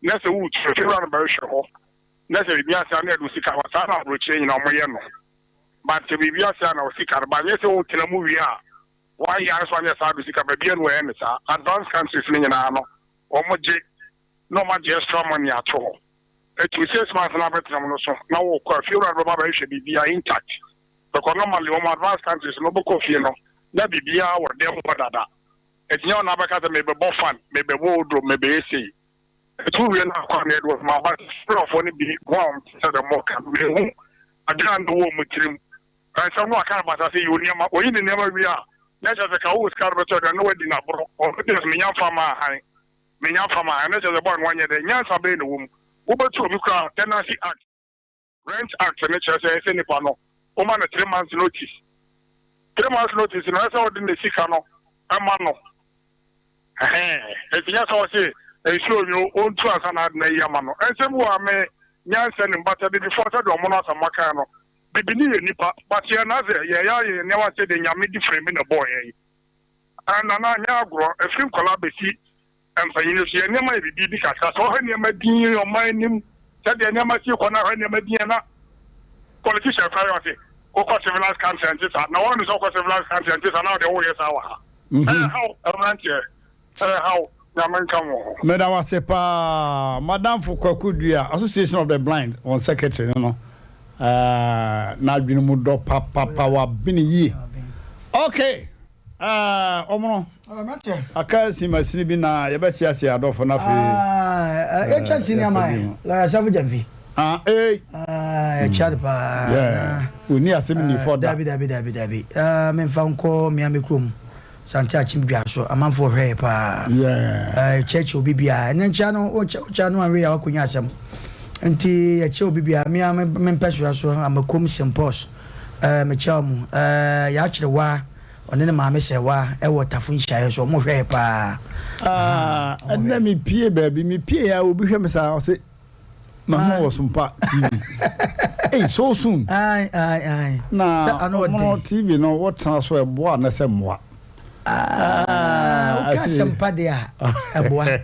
na sɛ woretua, fiewura no bɛhwehwɛ hɔ, na sɛ biribi asɛe a na yɛde wo sika aba. Saa na aburokyire nyinaa wɔyɛ no. But sɛ biribi asɛe a na wo sika no ba. Nyɛ sɛ wotena mu wie a, one year nso anyɛ saa de wo sika ba. Baabiara nni hɔ a ɛyɛ no saa. Advanced countries no nyinaa no, wɔgye na wɔagye extra money ato hɔ. Ɛtumi 6 months na abɛtena mu no so na wokɔ a, fiewura no bɛba abɛhwehwɛ biribiara intact. Because normally wɔn advanced countries no wobɛkɔ fie no na biribiara wɔ dan mu hɔ dada. Ɛti nyɛ wo na abɛka sɛ mebɛbɔ fan, mebɛbɔ wardrobe, mebɛyɛ sei. Ɛti wowie no akɔ a na yɛde wɔn aba. Fiewurafoɔ no bi ho a wɔn te sɛ deɛ wɔka no, mehu adwene a na ɛwɔ wɔn tirim. Nsɛm no aka no basaa sɛ yi wo nneɛma. Wɔyi ne nneɛma wie a, na kyerɛ sɛ ka wowɔ sika no bɛtɔ aduane na woadi no aborɔ. Ɔno deɛ menya mfa mmaa hann. Menya mfa mmaa hann. Na kyerɛ sɛ bɔne no wanyɛ dɛ. Nyansa bɛn na ɛwɔ mu? Wobɛtu obi koraa a, Tenancy Act, Rent Act no kyerɛ sɛ ɛsɛ sɛ nipa no woma no 3 months notice. 3 months notice no, ɛsɛ sɛ wode ne sika no ma no. Ɛhɛn. Enti nyɛ sɛ ɔse nsuo nwo, ɔntu ansa na ade no ayi ama no. Nsɛm bi wɔ hɔ a me nyansa nnim but abibifoɔ sɛdeɛ ɔmo no asɛm aka no, bibini yɛ nipa but yɛn na sɛ yɛyɛ ayɛ yɛn nneɛma sɛ deɛ Nyame de frame na ɛbɔɔ yɛn yi. Ɛɛ Nana nyɛ agorɔ, ɛfiri nkwadaa bɛsi mpanyin so yɛn nneɛma yɛ biribi bi kakra. Sɛ wohwɛ nneɛma din ɔman anim sɛdeɛ nneɛma si kɔ na hwɛ nneɛma din a na politician koraa yɛ ɔse wokɔ civilized country ɛnte saa na wɔn sɛ wokɔ civilized country ɛnte saa na wɔde woyɛ saa wɔ ha. Ɛyɛ haw mmeranteɛ ɛyɛ haw Nyame nka mo ho. Meda wo ase paa madamfo Kwaku Dua, Association of the Blind wɔn secretary no no eh, n'adwene mu dɔ papapa wabene yie. Okay, eh, ɔmono aka simasini bi na yɛbɛseasea adɔfo no afei. Yɛtwa sini ama yɛ lɔya Safo Gyamfi. Ah, eh. Yɛkyia no paa. Yeah. Onni asɛm nni fɔ da. Dabi dabi dabi dabi. Memfa nkɔ mmea me kurom. Sante Akyem dwa so amanfoɔ hwɛɛ paa. Yeah. Kyerɛkyerɛ obi biara. Ɛnɛ nkyia no wokyia no anwe a wakonya asɛm. Nti yɛkyɛ obi biara. Me a me mpɛsoa so Amakom St Paul's. Mekyia wɔn. Yɛakyere waa ɔne ne maame sɛ waa ɛwɔ Tafo nhyiaeɛ so. Wɔn hwɛɛ paa. Ah, ɛnɛ me pie baabi me pie a obi hwɛ me saa ɔse mahu wɔ Sompa TV. Hey, so soon. Aye, aye, aye. Na ɔmono TV no wotena so ɛboa na sɛ mmoa. Ah, woka asɛmpa deɛ a ɛboa.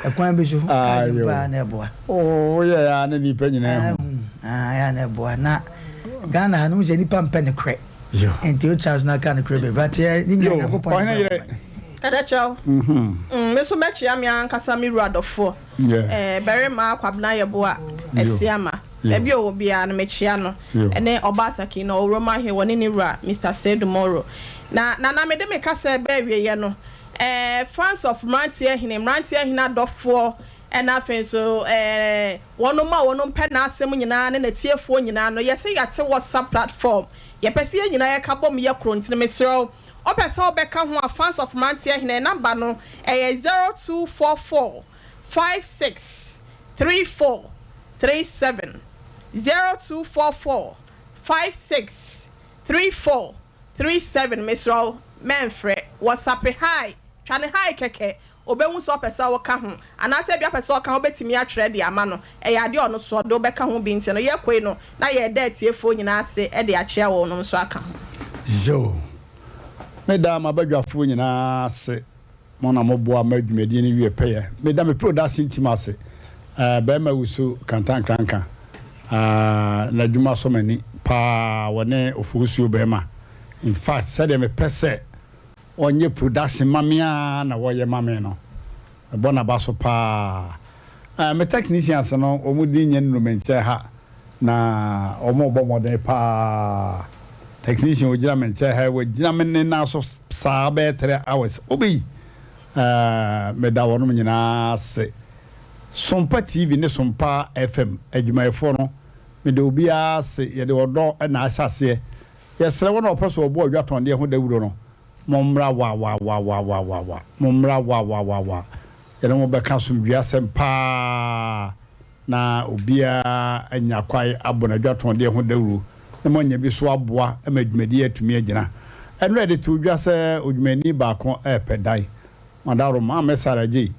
Ɛkwan bi so woka asɛmpa na ɛboa. Oh, woyɛ ya na nipa nyinaa hu. Ah, ya na ɛboa. Na Ghana ha no sɛ nipa mpɛ ne korɛ. Nti wotena so na aka ne korɛ baabi. But ne nyinaa Nyankopɔn. Ɔhene yere. Ɛdɛkyɛw. Me nso mɛkyea me ankasa me wura dɔfoɔ. Eh, barima Kwabena Yeboah Asiama, baabi a ɔwɔ biara no, mekyea no, ɛne Obasaki na ɔwɔ Roma Hill, ɔne ne wura Mister Seidu Moro. Na, Nana, mede me kasa reba awieɛ no, eh, fans of Mmeranteɛ Hene, Mmeranteɛ Hene adɔfoɔ, ɛna afei nso, eh, wɔnom a wɔnom pɛ n'asɛm nyinaa ne n'atiefoɔ nyinaa no, yɛse yɛate WhatsApp platform, yɛpɛ sɛ yɛn nyinaa yɛka bom yɛ koro, nti no mesrɛ wo, wopɛ sɛ wobɛka ho a, fans of Mmeranteɛ Hene, number no, ɛyɛ 0244 56 34 37, 0244 56 34 37 Mesrɛ wo, mɛmfrɛ. Wɔsape hi, twa no hi kɛkɛ, ɔbɛhu sɛ ɔpɛ sɛ woka ho, anaasɛ ebia ɔpɛ sɛ ɔka ho, wobɛtumi atwerɛ de ama no. Ɛyɛ adeɛ a ɔno nso ɔde wo bɛka ho bi nti no, yɛkɔi no, na yɛreda atiefoɔ nyinaa ase de akyea wɔnom nso aka ho. Yoo. Meda m'abadwafoɔ nyinaa ase. Mo na moboa ma dwumadie no wie pɛyɛ. Meda me production team ase. Eh, Barima Wusu Kantankranka, ah, n'adwuma sɔ m'ani paa, wɔne Ofosuo Barima. In fact, sɛdeɛ mepɛ sɛ ɔnyɛ production ma me ara na wɔyɛ ma me no. Mebɔ n'aba so paa. Eh, me technicians no, wɔn din nyɛ nnuru me nkyɛn ha, na wɔrebɔ mmɔden paa. Technician ogyina me nkyɛn ha yi, wagyina me ne nan so saa bɛyɛ 3 hours. Obi, eh, meda wɔnom nyinaa ase. Sompa TV ne Sompa FM adwumayɛfoɔ no, meda obiara ase. Yɛde ɔdɔ na ahyɛ aseɛ. Yɛsrɛ wɔn a wɔpɛ sɛ wɔbɔ adwatɔndeɛ ho dawuro no, mommra wa wa wa wa wa wa wa, mommra wa wa wa wa. Yɛne mo bɛka asomdwoeɛ asɛm paa na obiara anya kwae abɔ n'adwatɔndeɛ ho dawuro na moanya bi so aboa ma dwumadie atumi agyina. Ɛno yɛde too dwa sɛ odwumayɛni baako repɛ dan. Madaworo, Maame Sarah Gyei,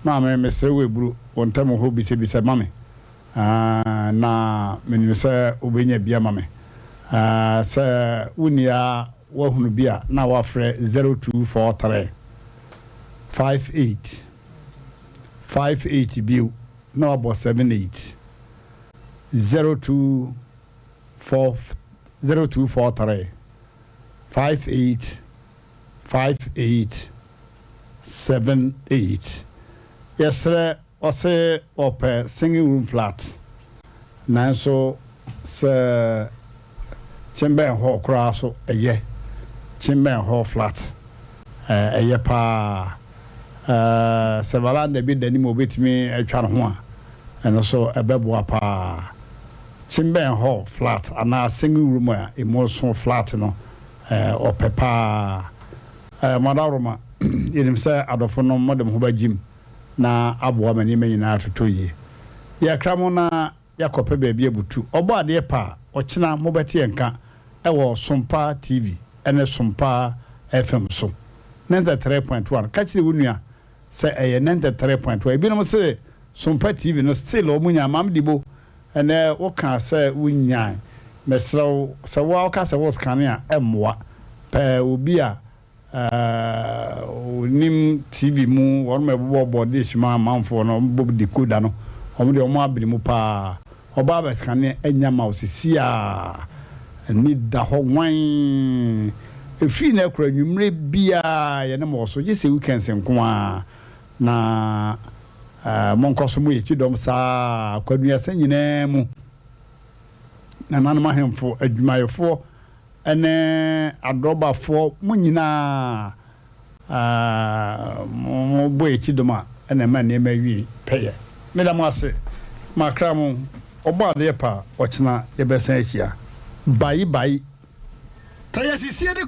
Maame mesrɛ wo aburo wo ntam hɔ bisabisa ma me na menim sɛ wobɛnya bi ama me. Sɛ wonni a woahunu bi a na woafrɛ 0243 58 58 bio na wabɔ 78 02 4 0243 58 58 78 Yɛsrɛ ɔse ɔpɛ singing room flat nanso sɛ kyembɛn hɔ koraa so ɛyɛ kyembɛn hɔ flat ɛyɛ paa sɛ veranda bi da anim a obetumi atwa ne ho a ɛno so ɛbɛboa paa kyembɛn hɔ flat anaa singing room a emu so flat no ɔpɛ paa. Mo adaworoma, yɛnim sɛ adɔfo nom mode mo ho bɛgyem na aboa ma nneɛma nyinaa atotɔ yie. Yɛkra mo na yɛakɔpɛ baabi abutu. Ɔbɔ adeɛ pa a, ɔkyena mobɛte yɛn nka wɔ Sompa TV ne Sompa FM so, 93.1. Ka kyerɛ wo nua sɛ ɛyɛ 93.1. Ebinom se Sompa TV no still wɔn nya. Maame Dibo, ɛnɛ wokaa sɛ wonyae. Mesrɛ wo, sɛ wo ara woka sɛ wo scanne a, ɛmmoa. Pɛ obi a Ɔnim TV mu, wɔn a ɛbobɔbɔ dish ma amanfoɔ no, wɔn bɔ decoder no, wɔn deɛ wɔn abene mu paa. Ɔba abɛscanne anya ma wo sisi a, ani da hɔ wann. Ɛfiri nnɛ kora anwummerɛ biara yɛne mo wɔ so, gye sɛ weekends nko ara. Na monkɔ so mo yɛ kyidɔm saa kwanuasa nyinaa mu. Nananom ahemfo, adwumayɛfoɔ, ne adrɔbafoɔ, mo nyinaa mobɔ yɛn kyidɔm a, ɛna ɛma nneɛma wie pɛyɛ. Meda mo ase. Makra mo. Ɔbɔ adeɛ pa a, ɔkyena yɛbɛsan ahyia. Bae bae. Sɛ yɛsisie de.